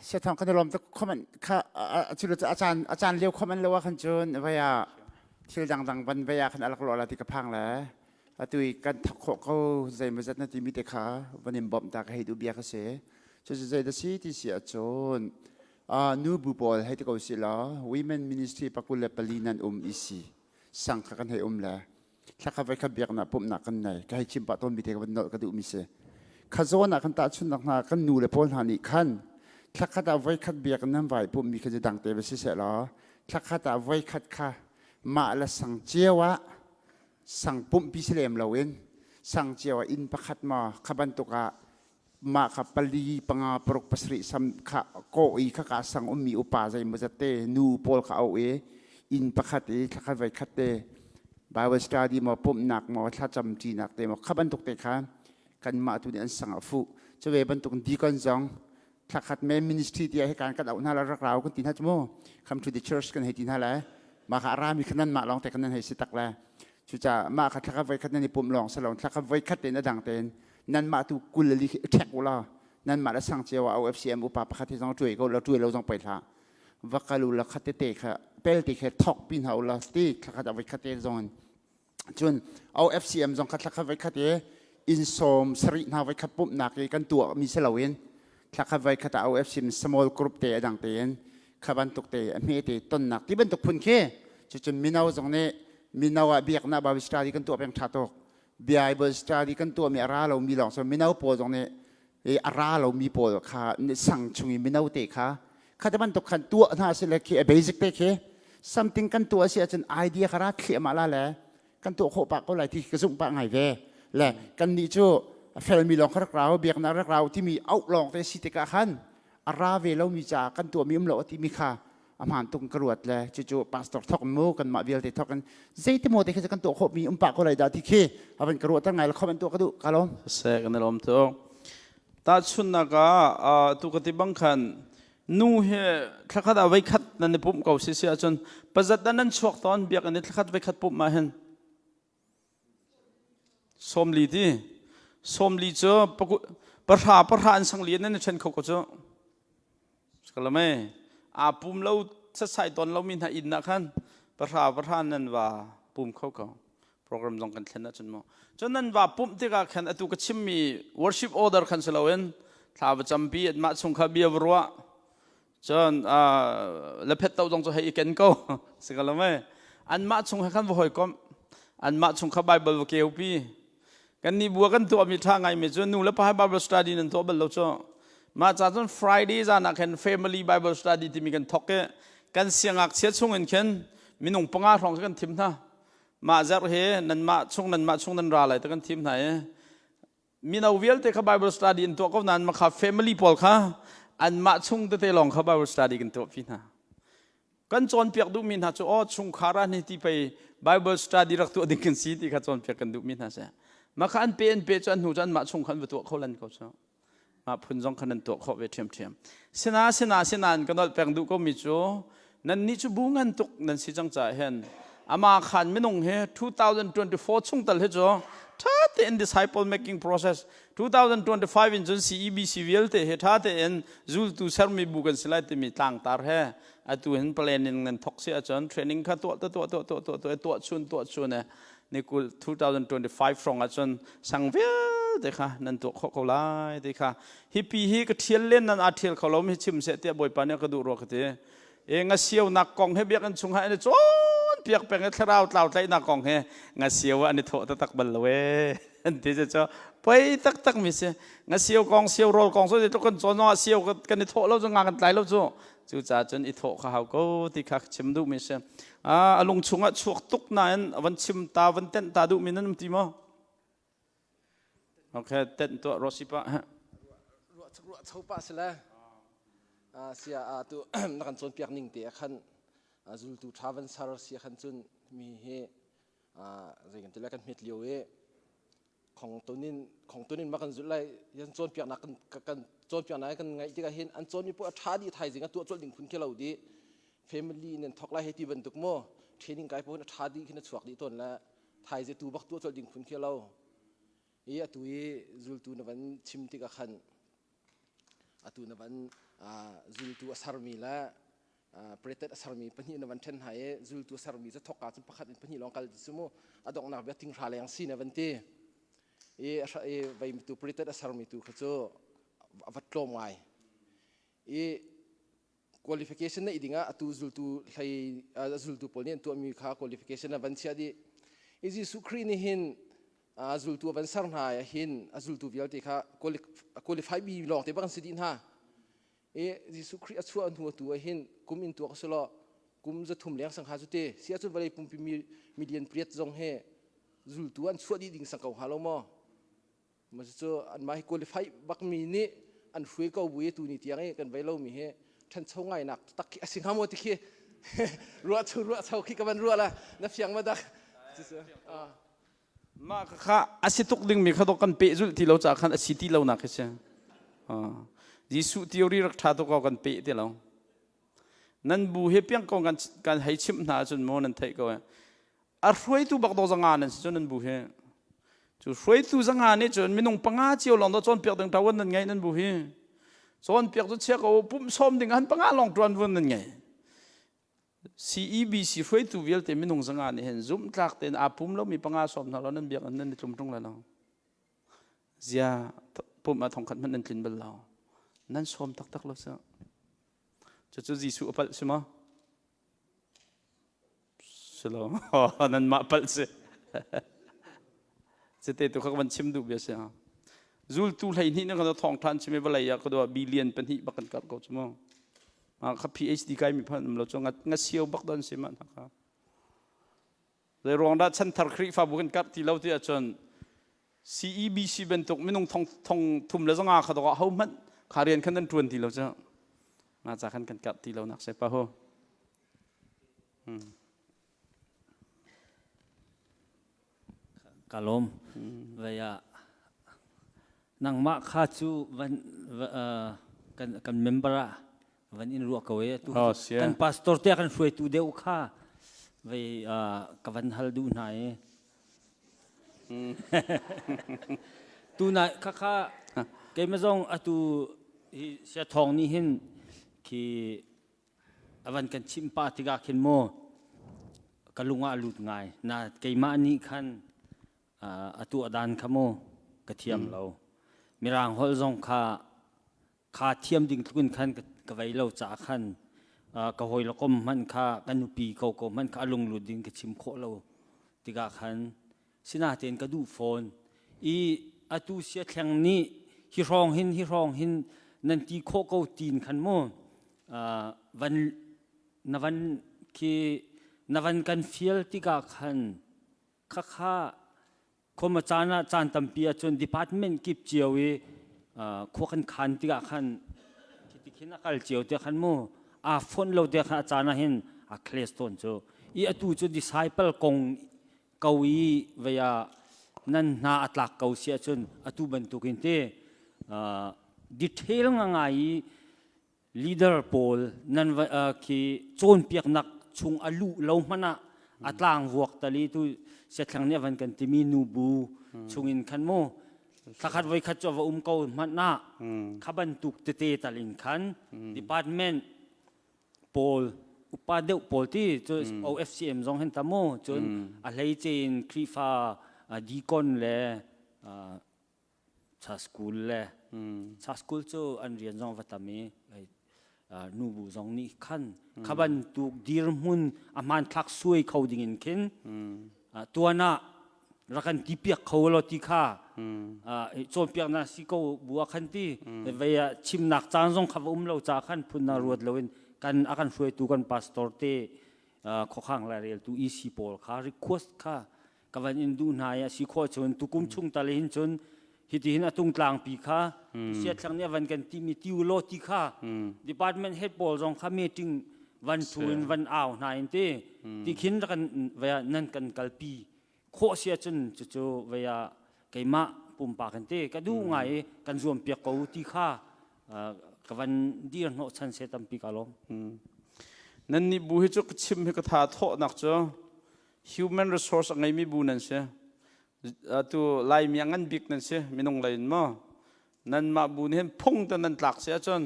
Siathawng kan i lawm tuk comment kha cu a caan a caan lio comment lo ah khan cun vai ah thil dangdang van vai ah khan a lak lo la ti ka phang le atu i kan thok khawh ko zeimawzat na timi te kha van in bawmh ta ka hei duh bia ka si. Cucu zei dah si ti si ahcun nu bu pawl hei ti ko si law women ministry pakul le pali nan um i si sang kha kan hei um le thlakha voi kha biaknak pumhnak kan nei ka hei chim pah tawnmi te ka van nolh ka duhmi si. Kha zawn ah kan tahchunnak hna kan nu le pawl hna nih khan thlakhat ah voi khat biak nan vai pumhmi kha cu dang te va si seh law thlakhat ah voi khat kha mah le sang cio ah sang pumhpi si lem loin sang cio ah inn pakhat maw kha bantuk ah mah kha pali panga paruk pasarih sam kha kawh i khaka sang ummi upa zeimawzat te nu pawl kha auh i inn pakhat i thlakhat voi khat te Bible study maw pumhnak maw thlacam ṭinak te maw kha bantuk te kha kanmah tu nih an sang a fuh. Cu ve bantuk deacon zong thlakhat me ministry tiah hi kan kan auh hna la rak rau kan ti hna cu mu come to the church kan hei ti hna le mah kha a rami kha nan mah lawng te kha nan hei si tak le cucaah mah kha thlakhat voi khat nan i pumh lawng si lo thlakhat voi khat tein a dang tein nanmah tu 20 le li khi ṭhek u law nanmah le sang cio ah OFCM upa pakhat hi zong ṭuai ko law ṭuai lo zong poi hlah va kal u law khat tete kha pelte kha thok pi hna u law ti thlakhat ah voi khat te zong in cun OFCM zong kha thlakhat voi khat i inn sawm sarih hna voi khat pumhnak i kan tuah mi si loin thlakhat voi khat ah OFCM small group te a dang tein kha bantuk te a hme te tonnak ti bantuk phun khi cucun mino zong nih mino ah biaknak Bible study kan tuah peng ṭha tuk. Bible study kan tuahmi a ra lomi lawng so mino pawl zong nih a ra lomi pawl kha sang chung i mino te kha kha te bantuk khan tuah hna si le khi a basic te khi something kan tuah si ahcun idea kha ra thliahmah la le kan tuah khawh pah ko lai ti ka zumh pah ngai ve. Le kan nih cu a felmi lawng kha rak rau biaknak rak rau timi auh lawng te si tikah khan a ra ve lomi caah kan tuahmi um lo a timi kha a hmaan tuk ka ruat le cucu pastor thok mu kanmah vialte thok in zeiti maw te khi kan tuah khawh mi um pah ko lai dah ti khi a van ka ruahter ngai le comment tuah ka duh. Ka lawm. Se kan i lawm tuk. Tahchunhnak ah tu ka ti bang khan nu he thlakhat ah voikhat nan i pumh ko si si ahcun pazat dah nan chuak tawn biakinn i thlakhat voikhat pumh ah hin? 40 ti. 40 cu pahra pahra an sang li nan i ṭhen kho ko cu. Kalame aa pum lo setsai tawn lomi hna inn ah khan pahra pahra nan va pum kho ko. Program zong kan thlen ahcun mu. Cun nan va pumh tikah khan atu ka chimmi worship order khan si loin thla va campi anmah chung kha bia va ruah. Cun lephet to zong cu hei i ken ko. Si ko lo mei? Anmah chung he khan va hawikomh. Anmah chung kha Bible va keupi. Kan nih bu ah kan tuahmi ṭha ngaimi cu nu le pa he Bible study nan tuah bal lo cu. Mah ca cun Friday zan ah khan family Bible study timi kan thawk i kan siangngakchia chung in khin minung panga hrawng kan thim hna. Mah zarh hi nanmah chung nanmah chung nan ra lai ti kan thim hna i mino vialte kha Bible study in tuah ko nain makha family pawl kha anmah chung tete lawng kha Bible study kan tuahpi hna. Kan cawnpiak duhmi hna cu aw chungkhar ah ni ti pei Bible study rak tuah ding kan si ti kha cawnpiak kan duhmi hna si. Mah kha an pe an pe cu an hnu cu anmah chung kha an va tuah kho lan ko cu. Mah phun zong kha nan tuah khawh ve ṭhiamṭhiam. Sina sina sinain ka nolh peng duh komi cu nannih cu bu ngan tuk nan si cang caah hin ama khan minung hi 2024 chung tal hi cu ṭha tein disciple making process 2025 in cun CEBC vialte hi ṭha tein zultu sermi bu kan si lai timi tlangtar he atu hin plan in nan thok si ahcun training kha tuah tuah tuah tuah tuah tuah tuah chun tuah chun e nikul 2025 hrawng ahcun sang vialte kha nan tuah khawh ko lai ti kha hi pi hi ka thial len nan aa thial kho lo mi chim seh tiah bawipa nih ka duh rua ka ti e nga sio nak kong he biakinn chung ha an i cawn piak peng i thlarau tlau tlaihnak kong he nga sio an i thawh taktak bal lo e an ti cu poi taktak mi si nga sio kong sio rawl kong so tluk kan cawn zongah sio kan i thawh lo cu nga kan tlai lo cu cucaah cun i thawh kha hau ko ti kha chim duh mi si a lung chungah chuak tuk nain van chim ta van tenh ta duh mi nan um ti maw okay tenh tuah rosipa ruah ruah cho pa sila sia a tu na kan cawnpiak ning te khan zultu tha van sar sia khan cun mi hi zei kan ti lai kan hmet lio i khong tunin khong tunin ma kan zulh lai yan cawnpiaknak kan kan cawnpiaknak kan ngaih tikah hin an cawnmi poh a ṭha dih thaizing a tuah colh ding phun khi lo dih family in an thok lai hei ti bantuk mu training kai poh a ṭha dih khin a chuak dih tawn la thaize tu bak tuah colh ding phun khi lo i atu i zultu na van chim tikah khan atu na van zultu a sarmi le pretet a sermi pahnih na van ṭhen hna i zultu a sermi cu thokka cun pakhat in pahnih lawng kal ti cu mu a donghnak bia tinghra leng si na van ti i i vei tu pretet a sermi tu kha cu a vat tlawm ngai i qualification neih dingah atu zultu hlei zultu pawl nih an tuahmi kha qualification a van chiah dih i Jesuh Khrih nih hin a zultu a van ser hna ah hin a zultu vialte kha qualify mi lawng te bak an si dih hna i Jesuh Khrih a chuah hnu atu ah hin kum in tuak selaw kum 300 leng sang ha cu te si ahcun vawlei pumpi mi million priat zong he zultu an chuah dih ding sang ko hnga lo maw ma cu anmah hi qualify bak mi nih an hruai ko bu i tu ni tiang i kan vei lo mi hi ṭhancho ngai nak tak khi a si hnga maw ti khi ruah chu ruah cho khi ka van ruah la na fiang ma dak Mah kha a si tuk dingmi kha dawh kan pehzulh ti lo caah khan a si ti lonak hi si. Jesuh theory rak ṭha tuk ko kan peh ti lo. Nan bu he piang ko kan kan hei chimh hna ahcun maw nan theih ko. A hruaitu bak dawh zanga nan si cu nan bu hi. Cu hruaitu zanga nih cun minung panga cio lawng dawh cawnpiak ding ṭawan nan ngei nan bu hi. Cawnpiak cu chia ko pumh sawm ding han panga lawng ṭuan vun nan ngei. CEBC hruaitu vialte minung zanga nih hin zumhtlak tein aa pum lomi panga sawm hna law nan biakinn nan i tlum ṭung lai lo. Zia pumh ah thongkhat hmanh nan tlin bal lo. Nan sawm taktak lo sih. Cucu Jesuh a palh si maw? Si lo. Nanmah palh si. Cite tu kha ka van chim duh bia si. Zultu 12 nih kan thawngṭha an chim i vawlei ah ka dua billion pahnih bak kan karh ko cu mu. Kha PhD kai mi phan um lo cu nga sio bak don si ma hna kha. Zei ruang dah chanthar Khrihfabu kan karh ti lo ti ahcun CEBC bantuk minung thong thong thum le zanga kha dok ah ho hmanh kha rian khan nan ṭuan ti lo cu. Nga ca khan kan karh ti lo nak se pa ho. Hmm. Ka lawm. Vei ah nangmah kha cu van kan kan member ah van in ruah ko e tu Oh, sia. kan pastor te kan hruaitu deuh kha vei ka van hal duh hna i tu na kha kha keimah zong atu hi sia thawng nih hin khi A van kan chimh pah tikah khin maw ka lung ah a lut ngai. Na keimah nih khan a tuah dan kha maw ka thiam lo. Mirang holh zong kha Kha thiam ding tluk in khan ka vei lo caah khan ka hawi le kom hmanh kha ka nupi ko ko hmanh kha a lunglut ding ka chim khawh lo tikah khan sinatein ka duh fawn i atu sia thleng nih hi hrawng hin hi hrawng hin nan ti khawh ko tin khan mu van na van khi na van kan fial tikah khan khakha Khoma caan ah caan tampi ahcun department kip cio i khua kan khan tikah khan khi khin a kal cio te khan mu aa fonh lo te khan a caan ah hin a clash tawn cu i atu cu disciple kong ko i vei ah nan hna a tlak ko si ahcun atu bantukin te detail ngai i leader pawl nan khi cawnpiaknak chung a luh lo hmanh ah a tlang vuak tali tu siathlang nih a van kan timi nu bu chungin khan mu thlakhat voi khat cu va um ko hmanh ah kha bantuk tete tal in khan department pawl upa deuh pawl ti cu OFCM zong hin ta mu cun a hleice in Khrihfa deacon le Cha school le cha school cu an rian zong va tam i nubu zong nih khan kha bantuk dirhmun a hmanthlak suai kho ding in khin tuan ah rak kan ti piak kho lo ti kha cawnpiaknak si ko bu ah khan ti vei ah chimnak caan zong kha va um lo ca khan phun na ruat loin kan a kan hruaitu kan pastor te khuakhang laireltu EC pawl kha request kha ka van in duh hna i a si khawh cun tukum chung tal hin cun hitihin a tungtlangpi kha siathlang nih a van kan timi tiu law ti kha department head pawl zong kha meeting van thu in van au hna in ti ti khin kan vaya nan kan kalpi khawh si ahcun cucu vaya keimah pumpak kan ti ka duh ngai i kan zuam piak ko ti kha ka van dir hnawh chan se tampi ka lawm nan nih bu hi cu ka chim hi ka tha thawhnak cu human resource a ngeimi bu nan si. Atu Laimi a ngan bik nan si minung lei in maw nanmah bu nih hin phung te nan tlak si ahcun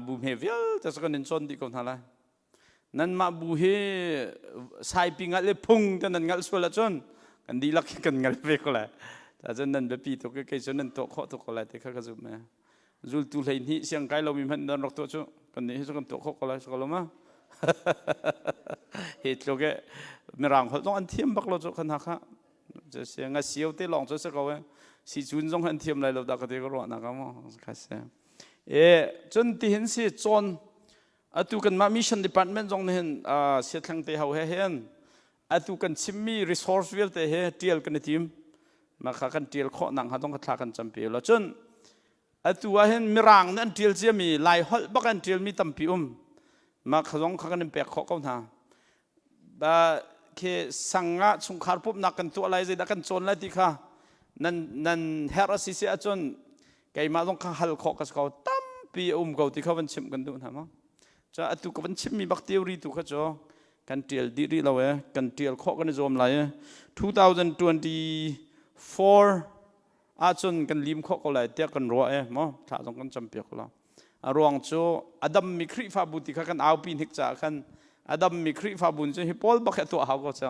bu hme vialte cu kan in cawn dih ko hna lai. Nanmah bu hi saipi ngalh le phung te nan ngalh sual ahcun kan dihlak hi kan ngal ve ko lai. Cun nan biapi tuk i kei cu nan tuah khawh tuk ko lai ti kha ka zumh e. Zultu 12 siang kai lomi hmanh nan rak tuah cu kan nih hi cu kan tuah khawh ko lai ko lo ma hi tluk e mirang holh zong an thiam bak lo cu kan ha kha se nga sio te lawng cu se ko e si cun zong an thiam lai lo da ka ti ka ruah nak mo kha se e cun ti hin si cawn atu kan mah mission department zong nih hin siathleng te ho he hin atu kan chimmi resource vialte he tial kan i tim mah kha kan tial khawh nak hnga zong kha thla kan campi lo cun atu ah hin mirang nih an tial ciami lai holh bak an tialmi tampi um mah kha zong kha kan in pek khawh ko hna ba khi sang ah chungkhar pumhnak kan tuah lai zeidah kan cawn lai ti kha nan nan herh a si si ahcun keimah zong kha hal khawh ka si ko tampi a um ko ti kha van chimh kan duh hna ma Ca atu ka van chimmi bak theory tu kha cu kan tial dih rih lo e kan tial khawh kan i zuam lai e 2024 ahcun kan lim khawh ko lai tiah kan ruah e maw thla zong kan campiak ko lo a ruang cu a dammi Khrihfabu ti kha kan aupi hnik caah khan a dammi Khrihfabu nih cun hi pawl bak hi a tuah hau ko ca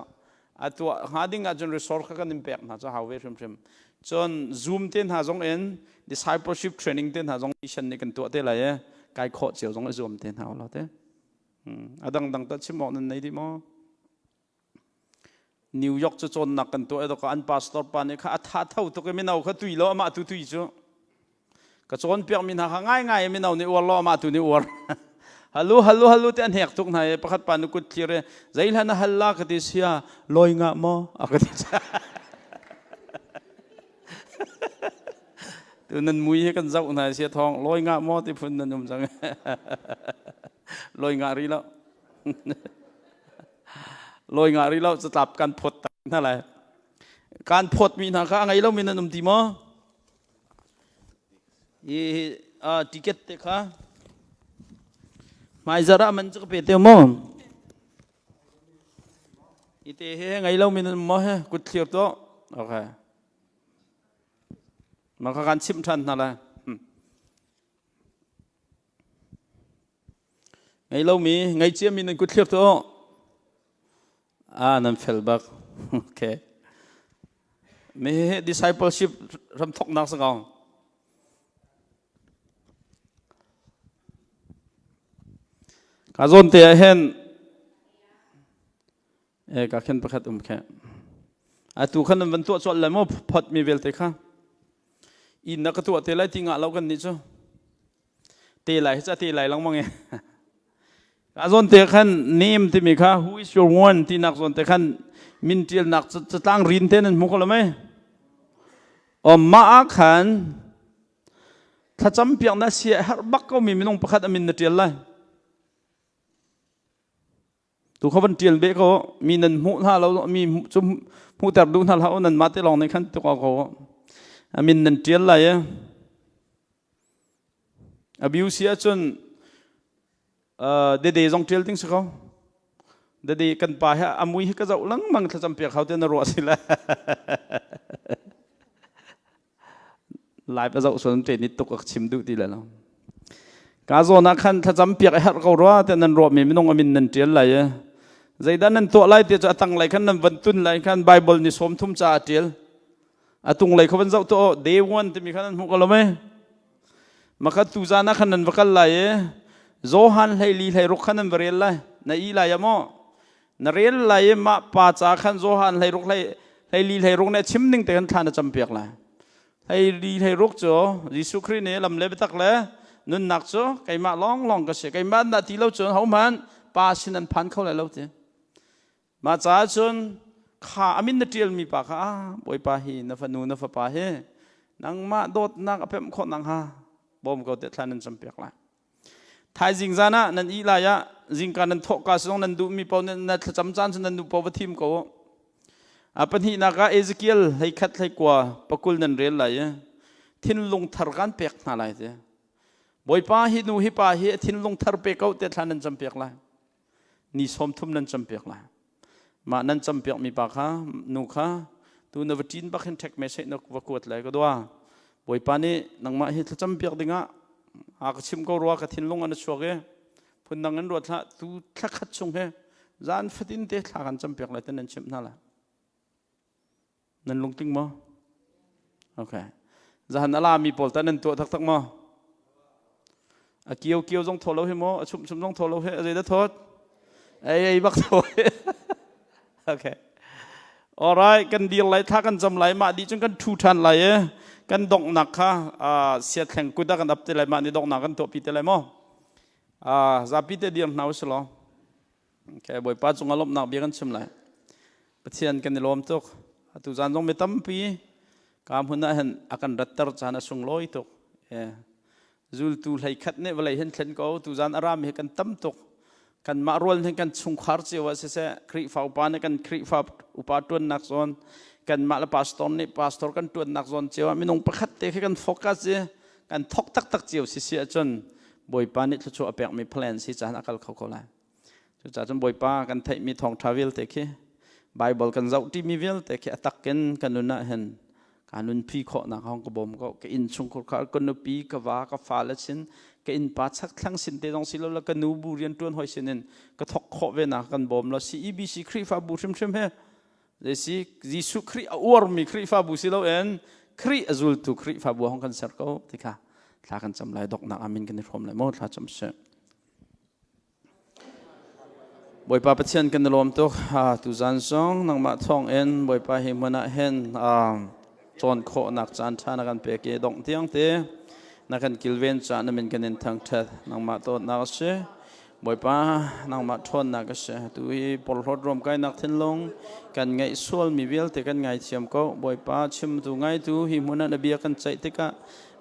a tuah hnga ding ahcun resource kha kan in pek hna cu hau ve hrimhrim cun zoom te hna zong in discipleship training te hna zong mission nih kan tuah te lai e kai khawh cio zong i zuam te hna lo te a dangdang ta chim awk nan nei dih maw New York cu cawnnak kan tuah i an pastor pa nih kha a tha tho tuk i mino kha tui lo amah tu tui cu Ka cawnpiakmi hna kha ngaingai mino nih uar law amah tu nih uar. Halu halu halu te an hek tuk hna i pakhat pa nu kut thlir i zeihlan na hal la ka ti sia lawi ngah maw a ka ti. Tu nan mui hi kan zoh hna sia thawng lawi ngah maw ti phun nan um cang. Lawi ngah ri lo. Lawi ngah ri lo catlap kan phawt tak hna lai. Kan phawtmi hna kha a ngei lomi nan um ti maw? Hi ticket te kha hmaizarh ah man cu ka pe te maw? Hi te he ngei lo mi nan maw he kut thlir to. Okay. Mah kha kan chimh ṭhan hna lai. Ngei lomi, ngei ciami nan kut thlir to. Ah, nan fel bak. Okay. Mi hi discipleship ram thoknak sa ko. Ka zawn te ah hin e ka khen pakhat um khe. Atu khan nan van tuah cawlh lai maw phot mi vialte kha. Inn na ka tuah te lai ti ngah lo kan nih cu. Te lai hi ca te lai lengmang e. Ka zawn te khan name timi kha who is your one tinak zawn te khan min ṭialnak catlang rin te nan hmu ko lo mei? Aw mah ah khan thlacam piaknak sia herh bak ko mi minung pakhat a min na ṭial lai. Tu kha van ṭial beh ko mi nan hmuh hna lo mi cu hmuhter duh hna hlah u nan mah te lawng nih khan tuk ko a min nan ṭial lai e. A biu si ahcun dede zong ṭial ding si ko. Dede kan pa he a mui hi ka zoh lengmang thlacam piak hau te na ruah si le. Live a zoh sual te ni tuk a chim duh ti le lo. Ka zawn ah khan thlacam piak a herh ko rua te nan ruah mi minung a min nan ṭial lai e. Zeidah nan tuah lai ti cu a tang lei khan nan van tun lai khan Bible ni 30 ca a ṭial. A tung lei kha van zoh tuah day one timi khan nan hmuh ko lo mei? Makhat tu zan ah khan nan va kal lai e. Johan 14 16 khan nan va rel lai. Na i lai ah maw? Na rel lai i mah pa ca khan Johan 16 hlei 14 16 nih chim ning te khan thla na cam piak lai. 14 16 cu Jesuh Khrih nih lam le biatak le nunnak cu keimah lawnglawng ka si. Keimah dah ti lo cun hohmanh pa sin an phan kho lai lo ti. Mah caah cun kha a min na ṭialmi pa kha ah Bawipa hi na fanu na fapa hi nangmah dawtnak a pemh khawh nakhnga bawm ko tiah thla nan campiak lai. Thaizing zan ah nan ih lai ah zingka nan thawhka zong nan duhmi paoh na thlacam caan cu nan duh paoh va thim ko u. A pahnihnak ah Ezekiel 11 hlei 9 pakul nan rel lai i thinlung thar kan pek hna lai ti. Bawipa hi nu hi pa hi a thinlung thar pe ko tiah thla nan campiak lai. Ni 30 nan campiak lai. Mah nan campiakmi pa kha nu kha tu na va ṭin bak hin ṭhek me seh na va kuat lai ka dua. Bawipa nih nangmah hi thlacam piak dingah a ka chim ko rua ka thinlung an a chuak i phundang in ruat hlah tu thla khat chung he zan fatin te thla kan campiak lai te nan chimh hna lai. Nan lungtling maw? Okay. Zahan a lami pawl ta nan tuah taktak maw? A kio kio zong thaw lo hi maw? A chum chum zong thaw lo hi? A zei dah thawt? Ei ei bak thaw. Okay. Alright, kan dir lai thla kan cam lai mah di cun kan thu than lai e. Kan donghnak kha siathleng kut ah kan ap te lai mah ni donghnak kan tuahpi te lai maw? Zapi te dir hna usih law. Okay, Bawipa cungah lawmhnak bia kan chim lai. Pathian kan i lawm tuk. Atu zan zong mi tampi ka hmun ah hin a kan ratter caan a sunglawi tuk. Eh, zultu hlei khat nih vawlei hin thlen ko. Tu zan a rami hi kan tam tuk. Kanmah rual hin kan chungkhar cio ah siseh, Khrihfa upa nih kan Khrihfa upa ṭuannak zawn, kanmah le pastor nih pastor kan ṭuannak zawn cio ah minung pakhat te khi kan focus i kan thok taktak cio si si ahcun Bawipa nih thluachuah a pekmi plan si caan a kal kho ko lai. Cucaah cun Bawipa kan theihmi thawngṭha vialte khi Bible kan zohṭimi vialte khi a takin ka nun ah hin ka nunpi khawhnak hong ka bawm ko. Ka innchungkhar kha ka nupi, ka va, ka fale sin, ka innpa chakthlang sin te zong si lo le ka nu bu rianṭuan hoi sin in ka thawk khawh ve nak kan bawm lo. CEBC Khrihfabu hrimhrim he zeisi Jesuh Khrih a uarmi Khrihfabu si loin Khrih a zultu Khrihfabu hong kan ser ko ti kha thla kan cam lai doknak amin kan i hrawm lai maw thla cam sih. Bawipa Pathian kan i lawm tuk. Tuzan zong nangmah thawngin Bawipa hi hmun ah hin cawn khawhnak caan ṭha na kan pek i dongh tiang te na kan kilven caah na min kan in thangṭhat. Nangmah dawtnak a si. Bawipa nangmah ṭhawnnak a si. Tu hi porhlawt ruamkainak thinlung kan ngeih sualmi vialte kan ngaithiam ko. Bawipa chimtu ngaitu hi hmun ah na bia kan ceih tikah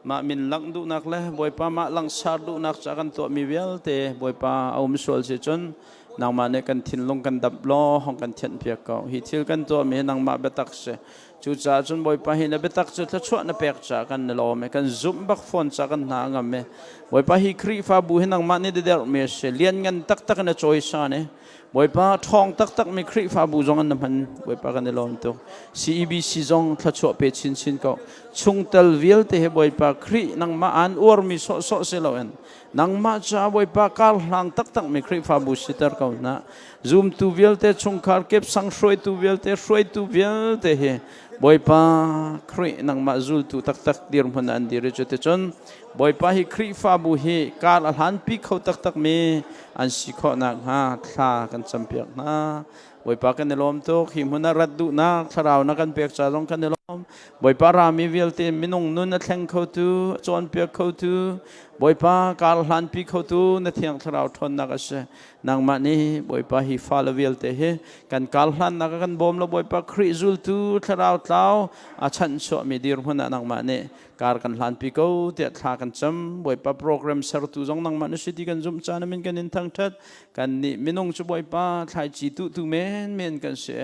Mah min langh duhnak le Bawipa mah langsar duhnak ca kan tuahmi vialte Bawipa a um sual si cun nangmah nih kan thinlung kan damh law hong kan thianhpiak ko. Hi thil kan tuahmi hi nangmah biatak si. Cucaah cun Bawipa hi na biatak cu thluachuah na pek caah kan i lawm i kan zumh bak fawn caah kan hna a ngam i Bawipa hi Khrihfabu hi nangmah nih derhmi a si. Lianngan taktak in a cawisan i Bawipa ṭhawng taktakmi Khrihfabu zong an na hman. Bawipa kan i lawm tuk. CEBC zong thluachuah pe chinchin ko. Chungtel vialte he Bawipa Khrih nangmah aan uarmi sawhsawh si loin nangmah ca Bawipa karhlang taktakmi Khrihfabu siter ko hna. Zumtu vialte chungkhar kep sang hruaitu vialte hruaitu vialte hi. Bawipa Khrih nangmah zultu taktak dirhmun an dir i cuticun Bawipa hi Khrihfabu hi kar a hlanpi kho taktak mi an si khawh nakhnga thla kan campiak hna. Bawipa kan i lawm tuk. Hi hmun ah rat duhnak thlarau na kan pek ca zong kan i lawm. Bawipa rami vialte minung nun a thleng khotu, a cawnpiak khotu, Bawipa kar hlanpi khotu na thiang thlarau ṭhawnnak a si. Nangmah nih Bawipa hi fale vialte hi kan kar hlannak ah kan bawm lo Bawipa Khrih zultu thlarau tlau a chanhchuahmi dirhmun ah nangmah nih kar kan hlanpi ko tiah thla kan cam. Bawipa program sertu zong nangmah na si ti kan zumh caan min kan in thangṭhat. Kan nih minung cu Bawipa thlaici tuhtu menmen kan si.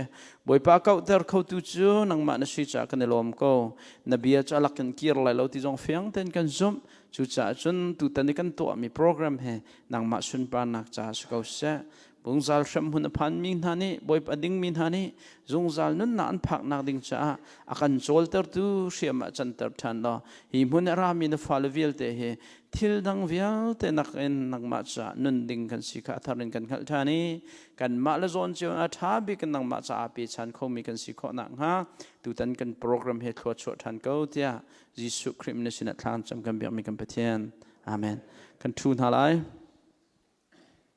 Bawipa kauhter khotu cu nangmah na si caah kan i lawm ko. Na bia cu a lak in kir lai lo ti zong fiang tein kan zumh. Cucaah cun tutan i kan tuahmi program hi nangmah sunparnak caah si ko seh. Zungzal hremhmun a phanmi hna nih Bawipa dingmi hna nih zungzal nunnak an phaknak ding caah a kan cawltertu hriam ah canter ṭhan law hi hmun a rami na fale vialte hi thil dang vialte nakin nangmah caah nun ding kan si kha a thar in kan hngalh ṭhan i kanmah le zawn cio a ṭha bik in nangmah caah pechan khomi kan si khawh nakhnga tutan kan program he thlua chuah ṭhan ko tiah Jesuh Khrih min sinah thla kan cam kan biakmi kan Pathian. Amen. Kan ṭhu hna lai.